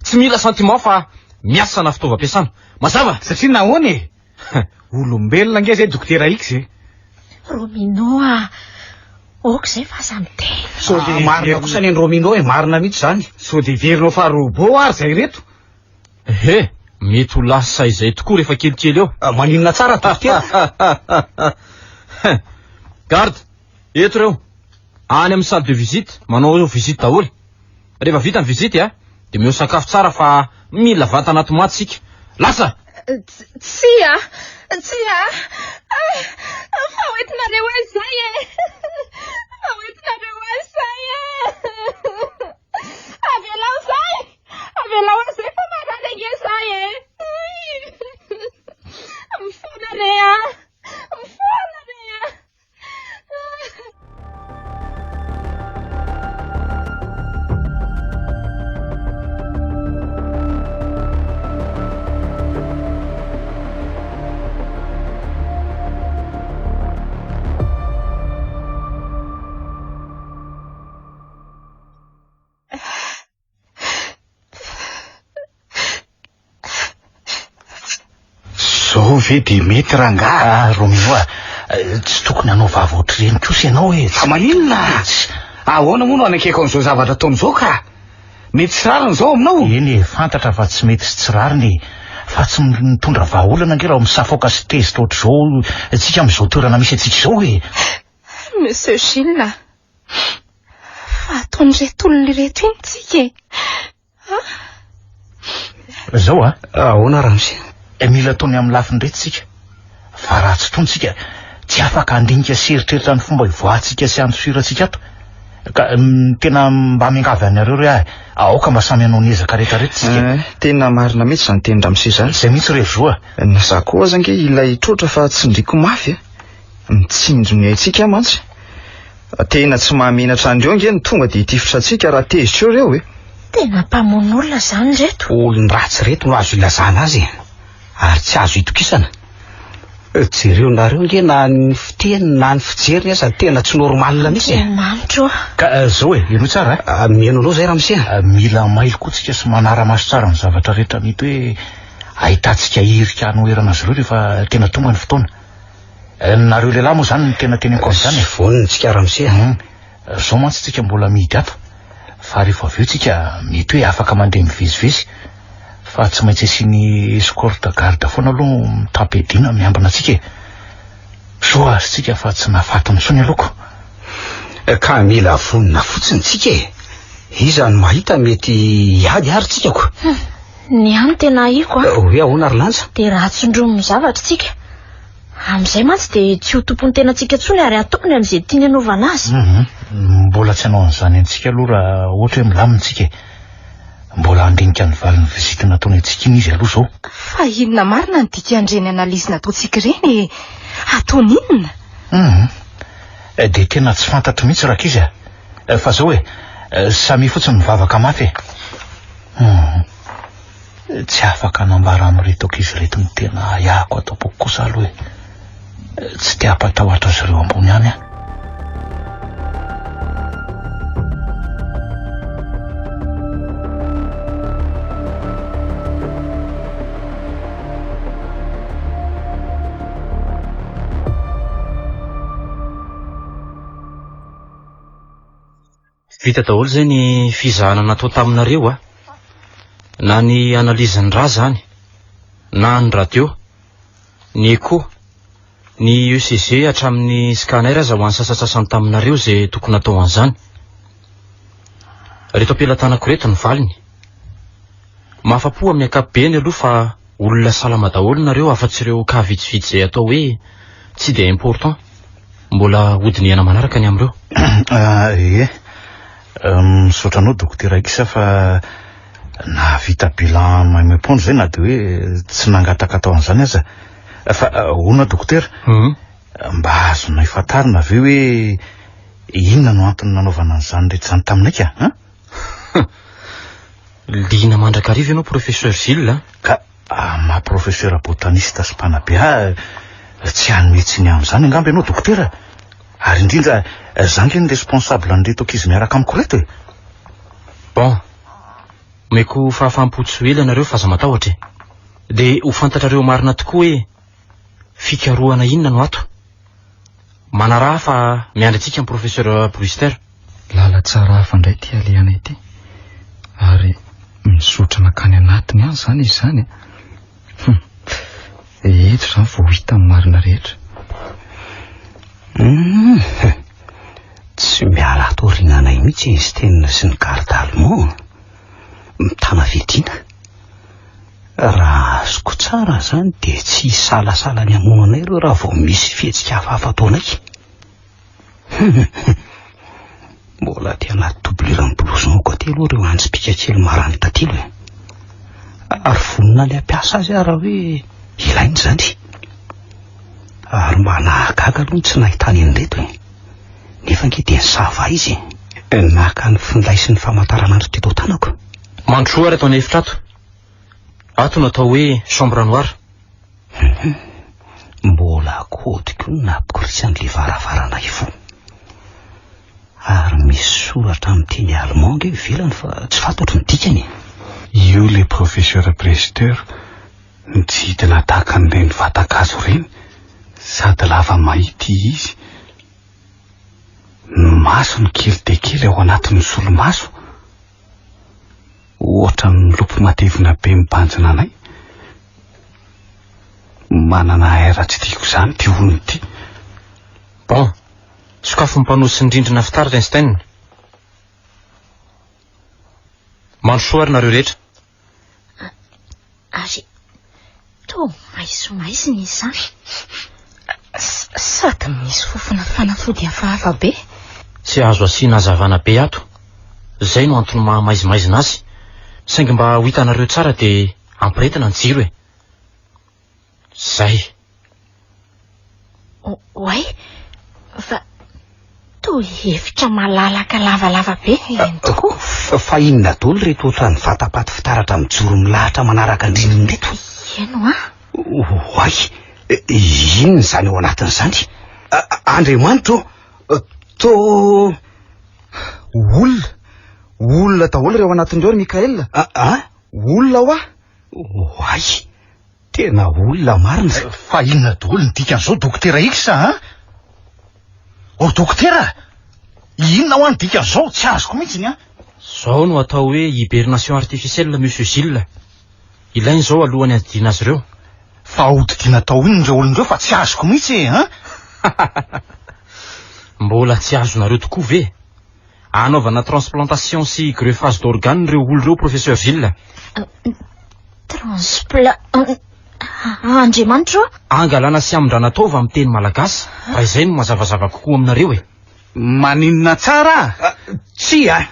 Tsy mila sentiment fa miasa na fitaovam-piasana. Mazava? Satria nahoana e? Olombelona ange zay Dokotera X e! Romino a! Ok izay fa aza miteny. Sao dia Marina kosa ny an'i Romino e, marina mihitsy izany. Sao dia heverinao fa robot ary zay reto? Ehe, mety ho lasa izay tokoa rehefa kelikely eo. Maninona tsara Dokotera? Garde, eto ireo. Any amin'ny salle de visite, manao visite daholo. Rehefa vita ny visite a, dia omeo sakafo tsara fa mila vatana ato maty isika. Lasa! Tsia! Tsia! Fa hoentinareo aiza izay e? Fa hoentinareo aiza izay e? Avelao izay! Avelao izay fa marary ange izay e! Mifona re a! Mifona re a! Zao ve dia mety rangaha? Ah, Romeo ah, tsy tokony hanao vava ohatr'ireny kosa ianao e. Fa maninona? Ahoana moa no hanekeko an'izao zavatra ataony izao ka? Mety sy rariny izao aminao? Eny e, fantatra fa tsy mety sy tsy rariny e. Fa tsy mitondra vahaolana ange raha misafoaka sy tezitra ohatr'izao tsika amin'izao toerana misy antsika izao e. Monsieur Gilles a! Fa ataon'ireto olona ireto iny tsika e! Ah! Zao a! Ahoana ramose? Eh, mila ataony amin'ny lafiny ireto tsika. Fa raha tsy tony tsika, tsy afaka handinika sy hieritreritra ny fomba hivoahantsika sy handosirantsika ato. Ka tena mba miangavy anareo re aho e. Aoka mba samy hanao ny ezaka rehetra rehetra isika. Eh, tena marina mihitsy izany tenin-dramose izany. Izay mihitsy re ry zo a. Na za koa aza ange ilay trotra fa tsindriako mafy e. Mitsinjo ny aintsika aho mantsy. Tena tsy mahamenatra an'ireo ange ny tonga dia hitifitra antsika raha tezitra eo ireo e. Tena mpamono olona izany ireto. Olon-dratsy ireto no azo ilazana azy e. Ary tsy azo itokisana. Jereo nareo ange na ny fiteny na ny fijeriny aza tena tsy normal mihitsy e. Andriamanitro a. Ka zao e, henoy tsara a. Mihaino anao zay ramose a. Mila mailo koa tsika sy manara-maso tsara ny zavatra rehetra mety hoe ahitantsika hirika hanoherana azy ireo rehefa tena tonga ny fotoana. Nareo lehilahy moa izany no tena teneniko an'izany e. Vonona tsika ramose a. Zao mantsy tsika mbola mihidy ato fa rehefa avy eo tsika mety hoe afaka mandeha mivezivezy fa tsy maintsy asiany escorte garde foana aloha mitam-piadiana miambina antsika e. Soa azy tsika fa tsy nahafaty intsony aloha ko. Ka mila vonona fotsiny tsika e. Iza no mahita mety hiady ary tsika ko. Ny ahy no tena ahiako a. Hoe ahoana ry Lanja? Dia raha tsindromin'ny zavatra tsika. Amin'izay mantsy dia tsy ho tompon'ny tenantsika intsony ary ataony amin'izay tiany hanaovana azy. Hum, mbola tsy hanao an'izany antsika aloha raha ohatra hoe milamina tsika e. Mbola handinika ny valin'ny visite nataony antsika iny izy aloha izao. Fa inona marina ny dikan'ireny analyse nataontsika ireny e? Ataony inona? Hum, dia tena tsy fantatro mihitsy rankizy a. Fa izao e, samia fotsiny mivavaka mafy e. Hum. Tsy afaka hanambara amin'ireto ankizy ireto ny tena ahiahiko ato am-poko kosa aloha e. Tsy te hampatahotra azy ireo ambony any aho. Vita daholo izay ny fizahana natao taminareo a. Na ny analyse ny rà zany, na ny radio, ny echo, ny ECG hatramin'ny scanner aza ho an'ny sasantsasany taminareo izay tokony natao an'izany. Reto am-pelatanako ireto ny valiny. Mahafa-po amin'ny ankapobeny aloha fa olona salama daholo nareo afa-tsy ireo cas vitsivitsy izay atao hoe tsy dia important. Mbola hodinihana manaraka ny amin'ireo. Ie. Misaotra anao Dokotera X fa nahavita bilan maimaimpoana izay na dia hoe tsy nangataka atao an'izany aza. Fa hono Dokotera, mba azonay fantarina ve hoe inona no antony nanaovana an'izany rehetra izany taminay ka? An? Liana mandrakariva ianao Professeur Gilles a! Ka amin'ny maha professeur botaniste sy mpanabe ahy, tsy hanome tsiny amin'izany angamba ianao dokotera? Ary indrindra, za ange ny responsable an'ireto ankizy miaraka amiko ireto e! Bon, omeko fahafaham-po tsy ho ela ianareo fa aza matahotra e! Dia ho fantatrareo marina tokoa hoe fikarohana inona no ato. Manaraha fa miandry antsika ny Professeur Brewster. Lalantsara hafa indray ity alehana ity. Ary mizotra nankany anatiny any izany izy izany e. Hum. Eto izany vao hita ny marina rehetra. Hum. Tsy miala ato aoriananay mihitsy i Einstein sy ny garde allemand. Mitana fiadiana. Raha azoko tsara izany dia tsy hisalasala ny hamono anay ireo raha vao misy fihetsika hafahafa ataonay. Mbola aty anaty doublure-n'ny blouson-ko aty aloha ireo antsipika kely maranitra aty aloha e. Ary vonona ny hampiasa azy aho raha hoe ilaina izany. Ary mba nahagaga aloha ny tsy nahitany an'ireto e. Nefa ange dia nisava izy e. Naka ny finday sy ny famantaranandro teto an-tanako. Mandrosoa ary ato an'efitra ato. Ato no atao hoe chambre noire. Hum, mbola kaody koa no nampikorisan'ilay varavarana hivoha. Ary misy soratra amin'ny teny allemand ange ivelany fa tsy fantatro ny dikany e. Io ilay professeur Brewster nijidina tahaka an'ireny vatan-kazo ireny sady lava mahity izy. Ny masony kely dia kely ao anatin'ny solomaso. Ohatran'ny milopy matevina be mibanjina anay. Manana air tsy tiako izany ity olona ity. Bon, sokafy ny panneau sy ny rindrina fitaratra Einstein. Mandrosoa ary nareo rehetra. Ary toa maizimaizina izany. Sady misy fofona fanafody hafahafa be. Tsy azo asiana hazavana be ato. Izay no antony maha maizimaizina azy. Saingy mba ho hitanareo tsara dia ampirehetina ny jiro e. Izay. Oay, fa toa efitra malalaka lavalava be. Eny tokoa. Fa inona daholo ireto ohatran'ny vatapaty fitaratra mijoro milahatra manaraka ny rindrina ireto? Eny hoa. Oay, inona izany ao anatin'izany? Andriamanitra ô, toa olona, olona daholo ireo anatin'ireo ry Mickaël. Ah? Olona hoa. Oay, tena olona marina. Fa inona daholo ny dikan'izao Dokotera X a? Oh Dokotera! Inona hoa ny dikan'izao? Tsy azoko mihitsy an! Izao no atao hoe hibernation artificielle Monsieur Gilles. Ilaina izao alohan'ny handidiana azy ireo. Fa hodidiana atao inona ireo olona ireo fa tsy azoko mihitsy e! An? Mbola tsy azonareo tokoa ve? Hanaovana transplantation sy greffage d'organes ireo olona ireo Professeur Gilles. Transpla... Andriamanitra ô! Angalana sy amindrana taova amin'ny teny malagasy raha izay no mazavazava kokoa aminareo e! Maninona tsara a? Tsia a!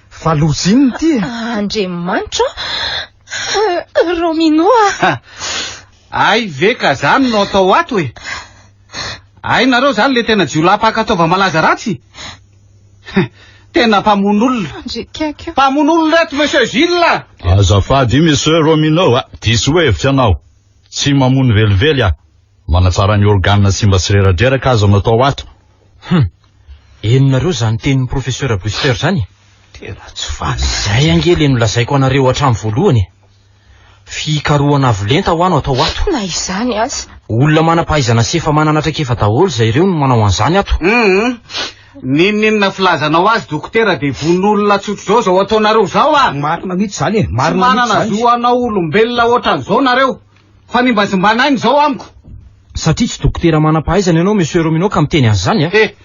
Fa loza inona ity e? Andriamanitra ô! Romino a! Hay ve ka zany no atao ato e? Hay nareo zany le tena jiolahy mpaka taova malaza ratsy? Tena mpamono olona. Andrikaiky. Mpamono olona reto Monsieur Gilles a! Azafady Monsieur Romino a, diso hevitra ianao. Tsy mamono velively aho. Manatsara ny organe simba sy reradreraka aza no atao ato. Hum! Henonareo izany tenin'ny Professeur Buster izany e? Tena tsy vanona. Izay ange le nolazaiko anareo hatramin'ny voalohany e! Fikarohana avo lenta hoa no atao ato. Na izany aza. Olona manam-pahaizana sy efa manana traikefa daholo izay ireo no manao an'izany ato. Hum! N'inon'inona filazanao azy dokotera dia vono olona tsotr'izao izao ataonareo izao a! Marina mihitsy izany e! Tsy Marina mihitsy manana izany. zo hanao olombelona ohatran'izao nareo. Fanimbazimbana aina izao amiko. Satria tsy dokotera manam-pahaizana ianao Monsieur Romino ka miteny an'izany a! He!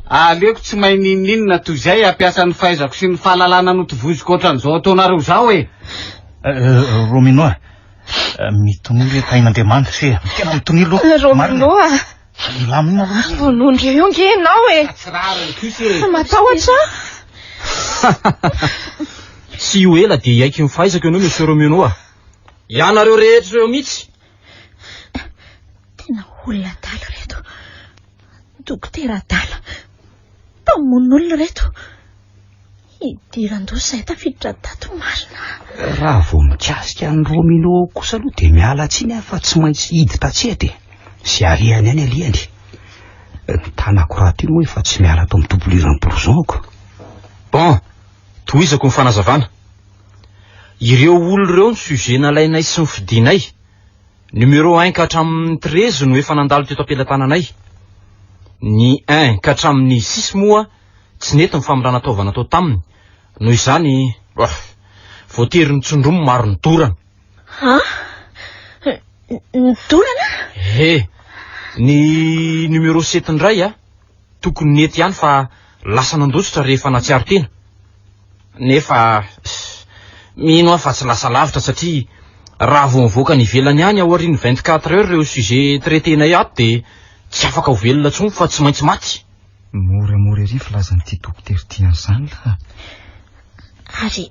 Aleoko tsy mahay n'inon'inona toy izay hampiasa ny fahaizako sy ny fahalalana notovoziko ohatran'izao ataonareo izao e! Romino a! Mitonia re tahin'Andriamanitra e! Tena mitonia aloha. Romino a! Milamina aloha. Vonoin-dreo io nge ianao e! Tsy rariny kosa e! Matahotra aho. Tsy ho ela dia hiaiky ny fahaizako ianao Monsieur Romino a! Ianareo rehetra ireo mihitsy! Tena olona adala ireto. Dokotera adala. Mpamono olona ireto. Idiran-doza izay tafiditra tato marina. Raha vao mikasika an'i Romino kosa aloha dia miala tsiny aho fa tsy maintsy hiditra an-tsehatra e. Izay alehany any alehany. Ny tanako rahateo moa efa tsy miala ato amin'ny doublure-n'ny blouson-ko. Bon, tohizako ny fanazavana. Ireo olona ireo ny sujet nalainay sy nofidinay. Numéro un ka hatramin'ny 13 no efa nandalo teto am-pelatananay. Ny un ka hatramin'ny six moa tsy nety ny famindrana taova natao taminy. Noho izany, voatery nitsondromy maro nidorana. An? Nidorana? He! Ny numéro sept indray a, tokony nety ihany fa lasa nandositra rehefa nahatsiaro tena. Nefa mino aho fa tsy lasa lavitra satria raha vao mivoaka any ivelany any aorian'ny 24 heures ireo sujet traité-nay ato dia tsy afaka ho velona intsony fa tsy maintsy maty. Moramora ery filazan'ity dokotera ity an'izany lah. Ary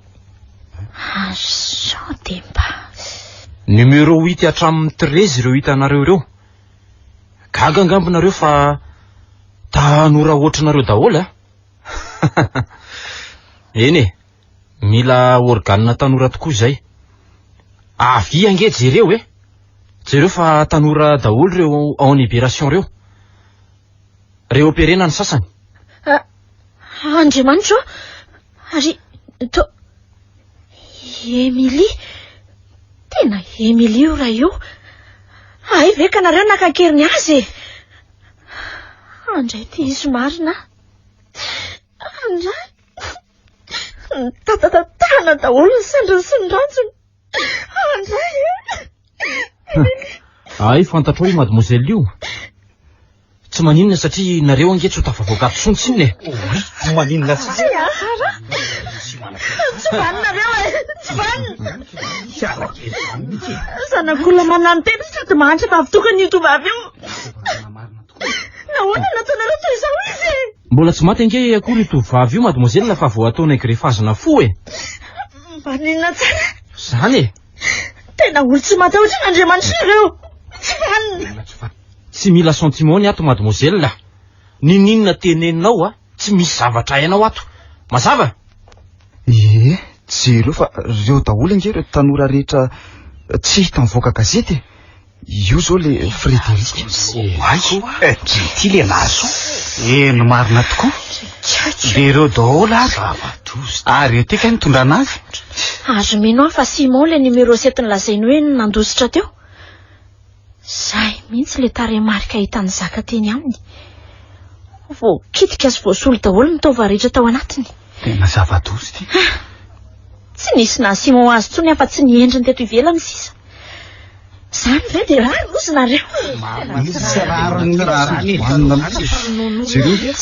ary sao dia mba. Numéro huit hatramin'ny 13 ireo hitanareo ireo. Gaga angamba nareo fa tanora ohatranareo daholo a. Eny e, mila organe tanora tokoa izay. Avia ange jereo e. Jereo fa tanora daholo ireo en hibération ireo. Réopérena ny sasany. Ah, Andriamanitra ô! Ary to Emilie! Tena Emilie io raha io. Hay ve ka nareo naka an-keriny azy e? Andray ty izy marina. Andray. Nitatatatahana daholo ny sandriny sy ny ranjony. Andray e! Hay fantatrao io mademoiselle io. Tsy maninona satria nareo ange tsy ho tafavoaka ato intsony tsinona e. Oui, tsy maninona tsara. Tsy vanonareo e, tsy vanona. Zanak'olona mananotena sady mahantra vavy tokana io tovavy io. Nahoana no nataonareo toy izao izy e? Mbola tsy maty ange akory io tovovavy io mademoiselle fa vao ataonay greffage-na fo e. Maninona tsara? Zany e. Tena olo tsy matahotra an'Andriamanitra ireo. Tsy vanona. Tsy mila sentiment ny ato mademoiselle. Niniana teneninao a, tsy misy zavatra hainao ato. Mazava? Ie, jereo fa reo daholo ange ireo tanora rehetra tsy hita mivoaka gazety e. Io zao le Frédéric. Oay, ity le nahasoa. Eny marina tokoa. Dia ireo daholo ary. Ary ety kay nitondrana azy. Azo mino aho fa Simon le numéro sept nolazainy hoe nandositra teo. Zay mihitsy le tarehimarika hitan'i Zaka teny aminy. Voakitika sy voasolo daholo ny taova rehetra tao anatiny. Tena zava-doza ity. Tsy nisy naha Simon azy intsony afa-tsy ny endriny teto ivelany sisa. Izany ve dia rariny ozy nareo? Tsy rariny mihitsy. Jereo,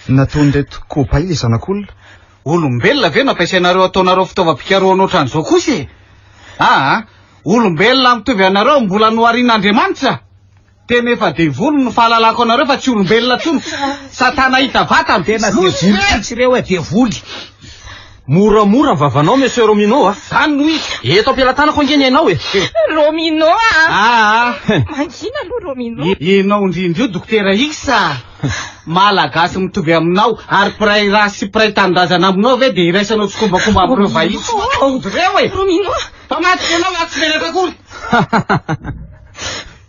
nataon'ireto cobaye ilay zanak'olona. Olombelona ve no ampiasainareo ataonareo fitaovam-pikarohana ohatran'izao kosa e? Aa, olombelona mitovy anareo mbola noharian'Andriamanitra? Tena efa devoly no fahalalako anareo fa tsy olombelona tsony. Satana hita vatana. Tena devoly mihitsy ireo e, devoly. Moramora ny vavanao Monsieur Romino a. Zany no izy. Eto am-pelatanako ange ny ainao e. Romino a! Aa. Mangina aloha Romino. Ianao indrindra io Dokotera X a! Malagasy mitovy aminao ary mpiray ra sy mpiray tanindrazana aminao ve dia iraisanao tsikombakomba amin'ireo vahiny tsy mataody ireo e! Romino a! Mpamadika ianao ary tsy menatra akory!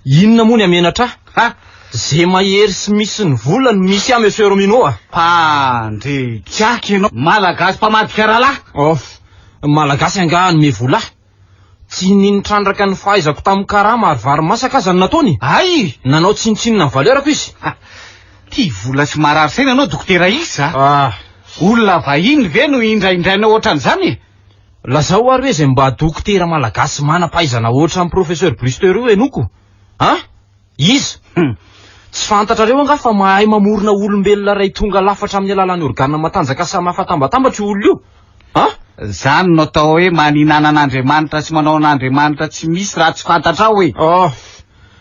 Inona moa ny hamenatra ahy? Ha! Ze mahery sy misy ny vola no misy ahy Monsieur Romino a! Mpandrikiaky ianao! Malagasy mpamadika rahalahy! Off! Malagasy angaha hanome vola ahy? Tsy ny nitrandraka ny fahaizako tamin'ny karama ary vary masaka aza no nataony! Hay! Nanao tsinontsinona ny valeur-ko izy! Ha! Tia vola sy marary saina ianao Dokotera X a! Ah! Olona vahiny ve no indraindrainao ohatran'izany e? Lazao ary hoe izay mba dokotera malagasy manam-pahaizana ohatran'i Professeur Brewster io henoko? An? Iza? Hum. Tsy fantatrareo angaha fa mahay mamorona olombelona iray tonga lafatra amin'ny alalan'ny organe matanjaka samy hafa atambatambatra io olona io? An? Zany no atao hoe maninana an'Andriamanitra sy manao an'Andriamanitra tsy misy raha tsy fantatrao e! Oh!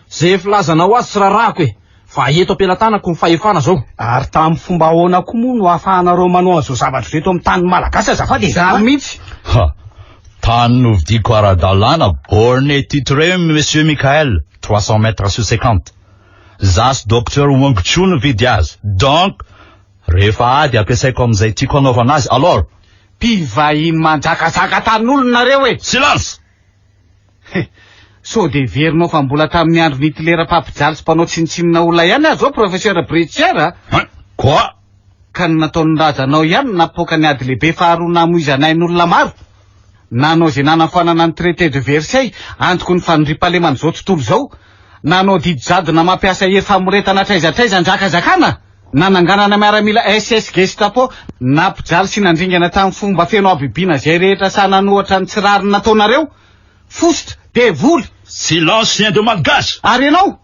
Ze filazanao azy tsy rarahako e! Fa eto am-pelatanako ny fahefana zao. Ary tamin'ny fomba ahoana koa moa no ahafahanareo manao an'izao zavatra izao eto amin'ny tany malagasy azafady e? Izany mihitsy. Ha! Tany novidiako ara-dalàna, borné titré Monsieur Michael, 300 mètres sur 50. Za sy Docteur Wong Chu nividy azy. Donc, rehefa ady ampiasaiko amin'izay tiako hanaovana azy, alors. Mpivahiny manjakazaka tanin'olona nareo e! Silence! He! Sao dia heverinao fa mbola tamin'ny andron'i Hitler mpampijaly sy mpanao tsinontsinona olona ihany aho izao Professeur Bretcher a! Hein? Quoi? Ka ny nataon'ny razanao ihany no nampipoaka ny ady lehibe faharoa namoizana ain'olona maro. Nanao izay nanafoanana ny traité de Versailles, antoky ny fandriampahaleman'izao tontolo izao. Nanao didy jadona mampiasa hery famoretana hatraiza hatraiza hanjakazakana. Nananganana miaramila SS Gestapo, nampijaly sy nandringana tamin'ny fomba feno habibiana izay rehetra sahy nanohatra ny tsy rariny nataonareo. Fositra! Devoly! Silence chien de malgache! Ary ianao?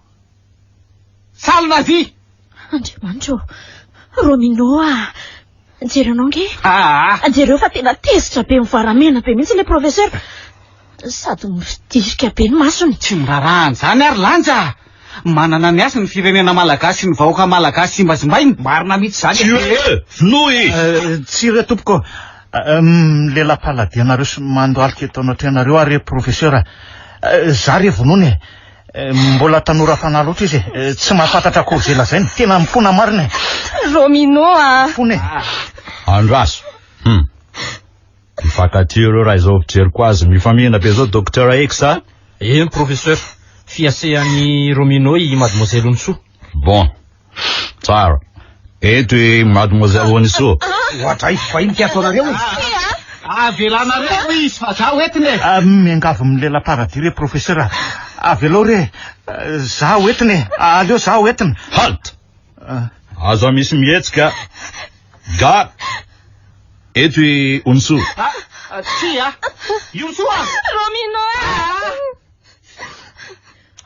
Sale nazi! Andriamanitra ô! Romino a! Jereo anao ange! Aa! Jereo fa tena tezitra be mivaramena be mihitsy ilay professeur. Sady midirika be ny masony. Tsy miraharaha an'izany ary Lanja a! Manana ny hasiny ny firenena malagasy sy ny vahoaka malagasy zimbazimbaina. Marina mihitsy izany e! Tuez-le! Vonoy izy! Tsia re tompoko, milela-paladia anareo sy mandohalika eto anatrehanareo aho re professeur a! Za re vonoina e! Mbola tanora fanahy loatra izy e! Tsy mahafantatra akory izay lazainy, tena mifona marina e! Romino a! Mifona e! Andraso! Hum. Mifankatia ireo raha izao fijeriko azy. Mifamihina be zao Docteur X a! Eny Professeur, fiasehan'i Romino i Mademoiselle Onisoa. Bon. Tsara. Eto i Mademoiselle Onisoa. Oadray, vahiny ty ataonareo e! Avelanareo izy fa zaho entina e! Miangavy milela-paradis re Professeur a! Avelao re! Zaho entina e! Aleo zaho entina! Halt! Aza misy mihetsika. Ga! Eto i Onisoa. Ah, tsia! I Onisoa! Romino a!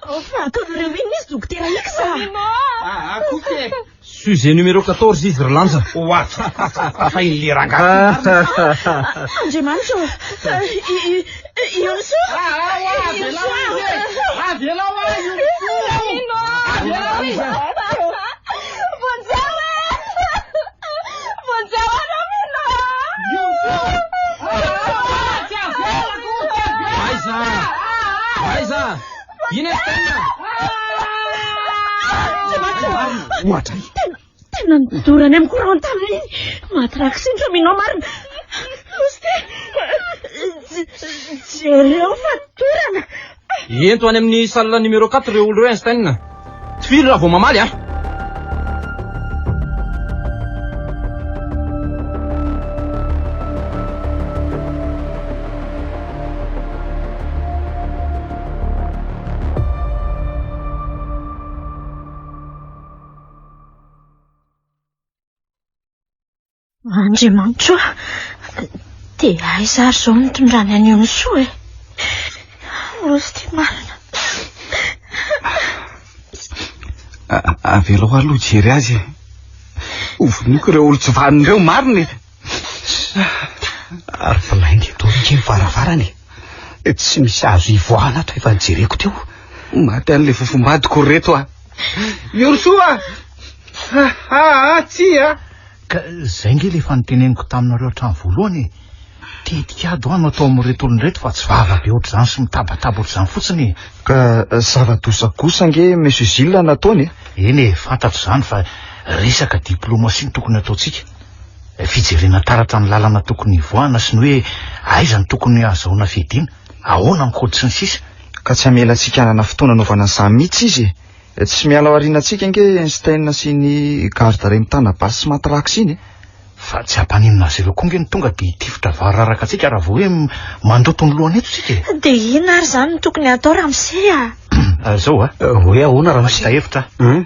Fa ataonareo inona izy Dokotera X a? Romino a! Ah, kosa e! Sujet numéro 14 izy ry Lanja. Oa, fa iny le rangahy. Andriamanitra ô! I Onisoa! Ah, I Onisoa! Avelao aho i Onisoa! Romino a! Avelao izy! Vonjeo e! Iny Einstein! Ohatra i. Tena, tena nidorany amin'ny courant tamin'iny. Maty rakisiny Romino marina. Osty, jereo fa dorana. Ento any amin'ny salle numéro 4 ireo olona ireo Einstein. Tifiro raha vao mamaly a. Andriamanitro a! Dia aiza ary izao no nitondrany an'i Onisoa e? Rosy ity marina. Avelao aloha hijery azy e. Hovonoiko ireo olon-tsy vanona ireo marina e. Ary blaingy eto ange ny varavarana e. Tsy misy azo ivoahana ato efa nijereko teo. Maty an'ilay fofombadiko ry reto a. Yorisoa! Ah, tsia! Ka zay nge le efa noteneniko taminareo hatramin'ny voalohany e! Tetik'ady hoa no atao amin'ireto olona ireto fa tsy vava be ohatr'izany sy mitabataba ohatr'izany fotsiny e! Ka zava-doza kosa ange Monsieur Gilles nataony e! Eny e, fantatro izany fa resaka diplomatie no tokony ataontsika. Fijerena taratra ny lalana tokony hivoahana sy ny hoe aiza no tokony hahazahoana fiadiana, ahoana ny kaody sy ny sisa. Ka tsy hamela antsika hanana fotoana hanaovana an'izany mihitsy izy e! Tsy miala ao aorianantsika ange Einstein sy ny garde iray mitana basy sy matraque iny e! Fa tsy hampaninona azy ireo koa ange ny tonga dia hitifitra variraraka antsika raha vao hoe mandoto ny lohany eto isika e! Dia inona ary izany no tokony hatao ramose a? Izao a! Hoe ahoana ramose? Mahita hevitra aho.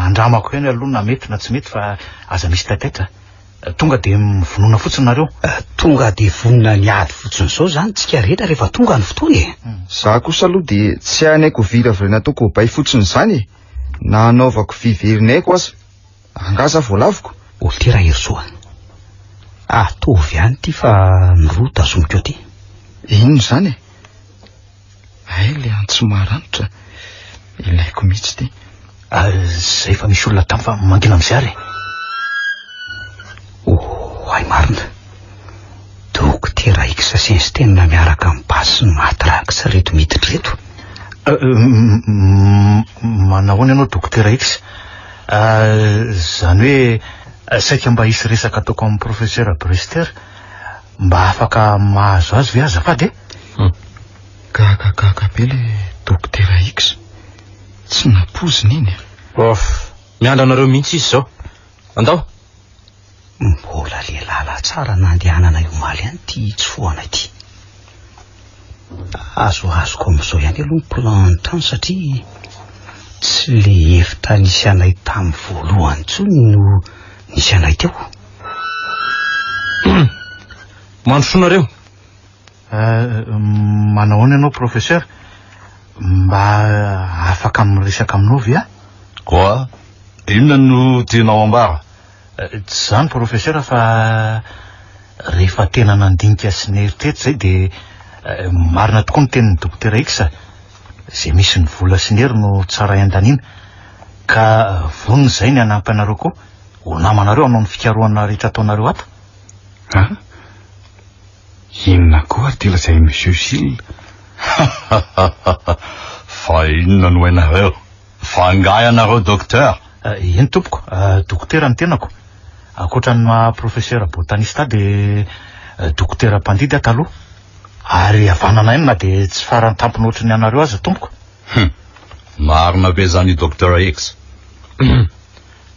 Andramako ihany aloha na mety na tsy mety fa aza misy taitaitra. Tonga dia mivonona fotsiny nareo. Tonga dia vonona ny ady fotsiny izao izany tsika rehetra rehefa tonga ny fotoana e. Za kosa aloha dia tsy hanaiky ho viraviraina atao cobaye fotsiny izany e. Na hanaovako vy verin'aiko aza. Angaha za voalaviko? Olty Raherisoa. Ataovy ihany ity fa ny roa tazomiko aty. Inona izany e? Hay le antso maranitra. Ilaiko mihitsy ity. Ah, zay fa misy olona tamy fa mangina amizay ary e. Oh, hay marina. Dokotera X sy Einstein miaraka amin'ny basy sy ny matraque reto miditra reto. Euh, manahoana ianao Dokotera X? Izany hoe saika mba hisy resaka ataoko amin'ny Professeur Brewster. Mba afaka mahazo azy ve azafady e? Gagagaga be le Dokotera X. Tsy nampoizina iny e. Off, miandry anareo mihitsy izy izao. Andao. Mbola le lalantsara nandehananay omaly ihany ity hitsofohana ity. Azoazoko amin'izao ihany aloha ny plan ny trano satria tsy le efitra nisy anay tamin'ny voalohany intsony no nisy anay teo. Mandrosoa nareo. Manahoana ianao professeur? Mba afaka miresaka aminao ve aho? Quoi? Inona no tianao ambara? Tsy izany professeur fa rehefa tena nandinika sy nieritreritra izay dia marina tokoa ny tenin'ny dokotera X, izay misy ny vola sy ny hery no tsara iandaniana. Ka vonona izay ny hanampy anareo koa, ho namanareo hanao ny fikarohana rehetra ataonareo ato. An? Inona koa ary ity lazain'i Monsieur Gilles? Fa inona no hainareo? Fa angaha ianareo docteur? Eny tompoko, dokotera ny tenako. Ankoatra ny maha professeur botaniste ahy dia dokotera mpandidy aho taloha. Ary havanana ihany na dia tsy farany tampony ohatry ny anareo aza tompoko. Hum! Marina ve izany Docteur X?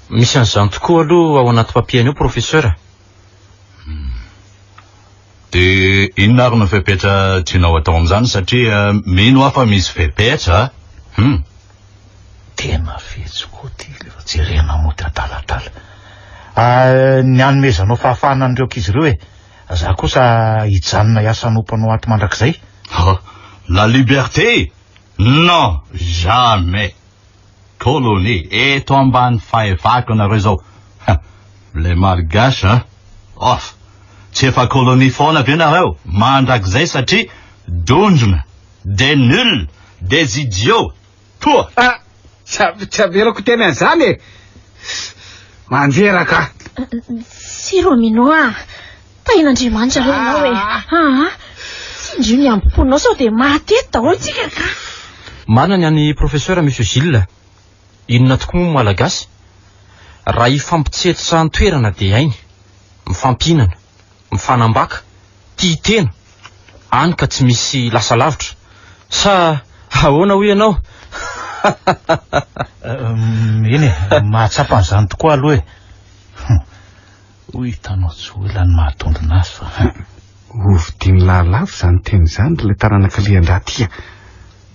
Misy an'izany tokoa aloha ao anaty papier-ny ao professeur. Dia inona ary no fepetra tianao atao amin'izany satria mino aho fa misy fepetra a! Hum! Tena fetsy koa ity rehefa jerena mody adaladala. Ah, ny hanomezanao fahafahana an'ireo ankizy ireo e. Za kosa hijanona hiasa hanompo anao ato mandrakizay. Oh, la liberté? Non, jamais! Colonie, eto ambany fahefako ianareo izao. Ha, les malgaches hein. Off. Tsy efa colonie foana ve nareo mandrakizay satria dondrona, des nuls, des idiots. Toa. Ah, tsy tsy avelako hiteny an'izany e. Mandreraka aho. Tsia Romino a! Tahin'Andriamanitra aloha ianao e! Aa! Tsindrio ny amboponao sao dia maty eto daholo tsika ka! Marina ny an'i Professeur Monsieur Gilles. Inona tokoa moa ny Malagasy? Raha hifampitsetsa an-toerana dia hainy. Mifampihinana, mifanambaka, tia tena, hany ka tsy misy lasa lavitra. Sa ahoana hoy ianao? Eny e, mahatsapa an'izany tokoa aloha e. Ho hitanao tsy ho ela ny mahatondrona azy fa. Hovidian'i Lahalava izany teny izany ry ilay taranaka lian-drà ty a!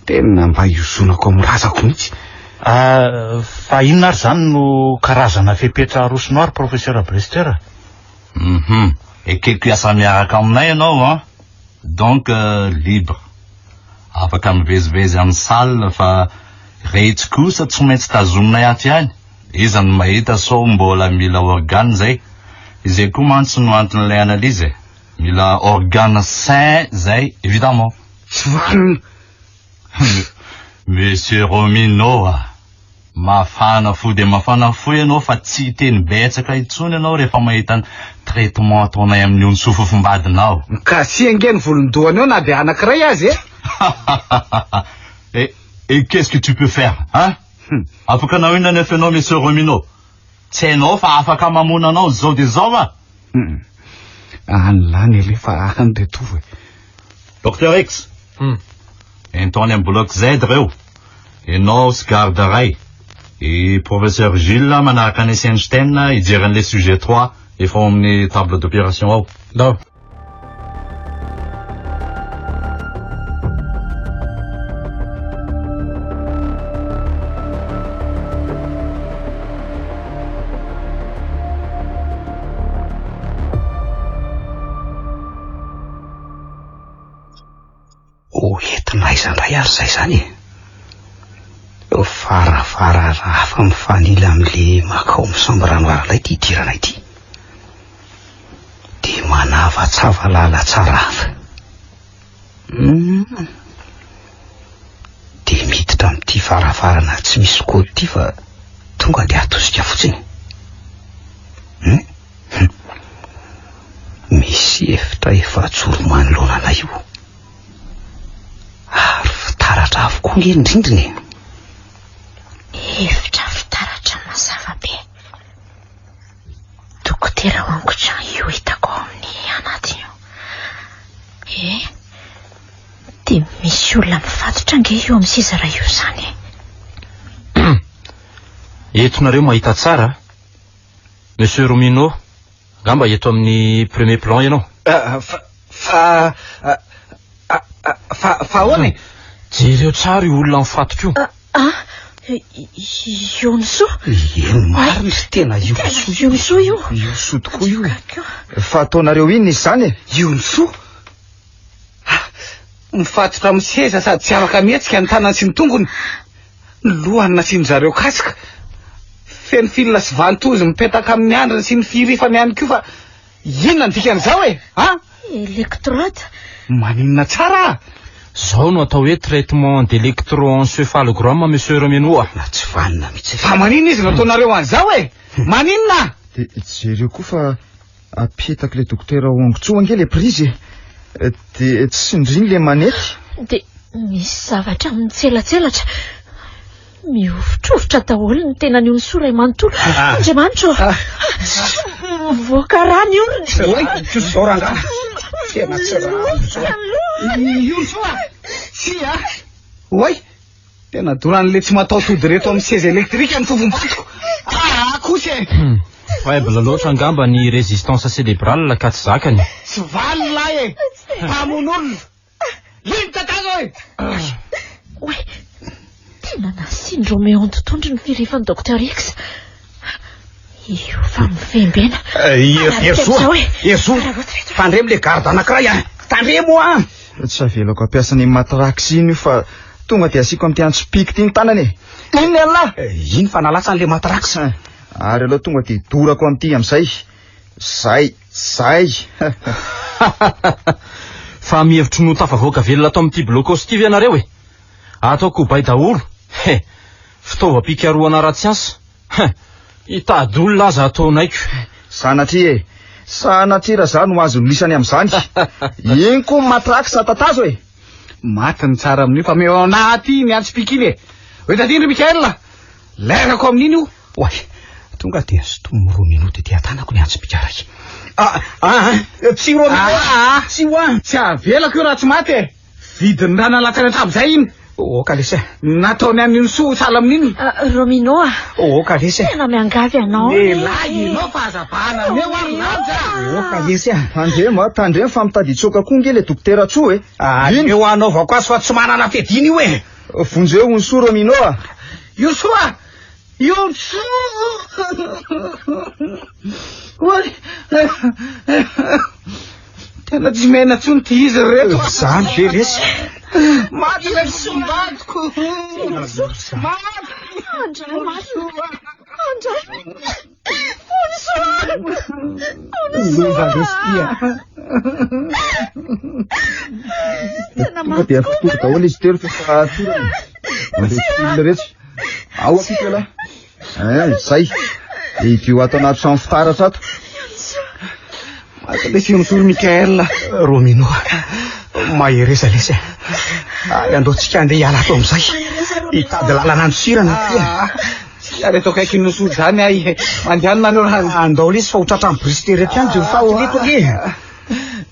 Tena mba hiozonako amin'ny razako mihitsy. Ah, fa inona ary izany no karazana fepetra arosonao ry Professeur Brester? Hum, ekeko hiasa miaraka aminay ianao an! Donc libre. Afaka mivezivezy amin'ny salle fa retsy kosa tsy maintsy tazominay ato ihany. Iza no mahita sao mbola mila organe zay? Izay koa mantsy no anton'ilay analyse e! Mila organe sain zay évidemment. Tsy vanona! Monsieur Romino a! Mafana fo dia mafana fo ianao fa tsy hiteny betsaka intsony ianao rehefa mahita ny traitement ataonay amin'io ny sofofombadinao. Mikasiha ange ny volon-dohany eo na dia anankiray aza e! Et, et qu'est-ce que tu peux faire, hein? Afaka hanao inona anefa ianao Monsieur Romino? Tsy hainao fa afaka mamono anao zao dia zao aho? Any lany alefa any retour e. Docteur X, ento any amin'ny bloc Z ireo. Ianao sy garde iray. I Professeur Gilles manaraka an'i Einstein hijery an'ilay sujet 3 efa ao amin'ny table d'opération ao. Ndao. Ho entina aiza indray ary izay izany e? Varavarana hafa mifanila amin'ilay makao amin'ny chambre noire indray ity idirana ity. Dia manavatsava lalan-tsara hafa. Hmm. Dia miditra amin'ity varavarana tsy misy code ity fa tonga dia atosika fotsiny. Hmm. Misy efitra efajoro manoloana anay io. Ary fitaratra avokoa nge ny rindrina e. Efitra fitaratra mazava be. Dokotera Wang Chan io hitako ao amin'ny anatiny io. Eh, dia misy olona mifatotra ange io amin'ny seza iray io izany e. Eto nareo mahita tsara a. Monsieur Romino, angamba eto amin'ny premier plan ianao. Fa, fa, fa, fa ahoana e? Jereo tsara io olona mifatotra io. Ah, Yonosoa. Eny marina ry tena Yonosoa. Yonosoa io. Yonosoa tokoa io e. Fa ataonareo inona izy izany e? Yonosoa? Ah, mifatotra amin'ny seza sady tsy afaka mihetsika ny tanany sy ny tongony. Ny lohany nasian-dry zareo casque. Feno fil sy ventouse mipetaka amin'ny andriny sy ny firifany ihany koa fa inona ny dikan'izao e? A? Électrode. Maninona tsara ah? Zao no atao hoe traitement d'électroencéphalogramme monsieur Romino a. Na tsy vanona mihitsy. Fa maninona izy no ataonareo an'izao e? Maninona? Dia jereo koa fa Apetak'ilay dokotera Wong Cho ange ilay prise e. Dia tsindriny ilay manety. Dia misy zavatra mitselatselatra. Mihovitrovitra daholo ny tenan'i Onisoa iray manontolo. Ah. Andriamanitra ô! Ah. Mivoaka rà ny orony. Oay, tsy izao rangahy. Tena tsy rà izao. I Onisoa! Tsia! Oay! Tena doran'ilay tsy mataho-tody ireto amin'ny seza elektrika ny fofom-badiko. Ah, kosa e! Faible loatra angamba ny résistance cérébrale ka tsy zakany. Tsy valy lahy e! Mpamono olona! Lino tatazo e! Oay, tena nasian-dRoméo tontondry ny firifan'ny Docteur X. Io fa mivembena. Herisoa, Herisoa, tandremo le garde anankiray a. Tandremo a. Tsy avelako hampiasa ny matraque iny io fa tonga dia asiako amin'ity antso-piky ity ny tanany e. Inona ialahy? Iny fa nalatsany le matraque. Ary aleo tonga dia dorako amin'ity amin'izay. Zay, zay. Fa mihevitry ny ho tafavoaka velona ato amin'ity blocos ity ve ianareo e? Ataoko ho bay daholo. He, fitaovam-pikarohana ara-tsiansa. Hein! Hitady olona aza ataonaiko. Sanatria e! Sanatria raha za no azon'ny lisany amin'izany. Iny koa ny matraque sa tatazo e! Maty ny tsara amin'io fa meo anaty ny antsy pika iny e. Ho ety ry Michael. Lerako amin'iny io. Oay, tonga dia sintominy Romino tety an-tanako ny antsy pika iray. Ah, ah, ah, tsy Romino, Ah, ah. tsy ho an. Tsy avelako io raha tsy maty e. Vidin'ny rà nalatsany hatramin'izay iny. Oka lesy e. Nataony an'iny soa sahala amin'iny. Ah, Romino a. Oka lesy e. Tena miangavy anao. Lehilahy ianao fa aza bahana ameo ary lanja. Oka lesy a. Tandremo a, tandremo fa mitady hitsoaka koa nge le dokotera Tsoa e. Aleo hanaovako azy fa tsy manana fiadiana io e. Vonjeo ony soa Romino a. Io soa! Io soa! Oay! Tena tsy miaina intsony ity izy ry reto. Izany ve lesy? Maty ilay sombadiko. Maty! Andray marina. Andray. Fony soa. Fony soa. Loza lesy ity a. Tena Tonga maty dia afotory daholo izy telo fa efa torana. Mandeha olona rehetra. Ao akiko ialahy. Eh, zay. Hidio ato anaty trano fitaratra ato. Maty lesy io soa Michael. Romino, mahereza lesy. Ary andao tsika andeha hiala ato amin'izay. Hitady lalana andosirana aty. Ah, Tsy ary eto akaikin'ny soa izany ahy. Mandehanina nareo raha. Andao lesy fa ho tratran'ny brisite reto ihany dia ho faty reto ange.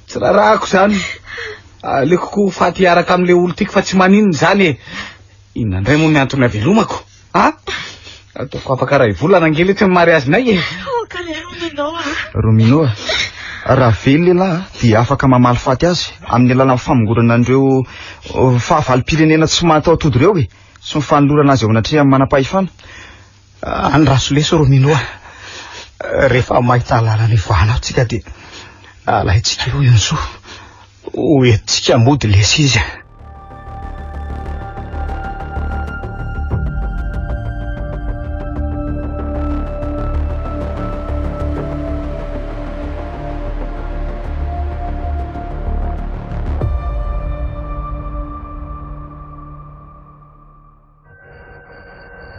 Tsy raharahako izany. Aleoko koa ho faty hiaraka amin'ilay olon-tiako fa tsy maninona izany e. Inona indray moa ny antony havelomako? A? Ataoko afaka iray volana ange letsy ny mariazinay e. Aoka re Romino a. Romino a, raha velona ialahy dia afaka mamaly faty azy amin'ny alalan'ny famongorana an'ireo oh, fahavalom-pirenena tsy mahataho-tody ireo e, sy ny fanolorana azy eo anatrehan'ny manam-pahefana. Andraso lesy Romino a. Rehefa mahita lalana hivoahana ao tsika dia alaintsika eo Yonso. Ho entintsika mody lesy izy.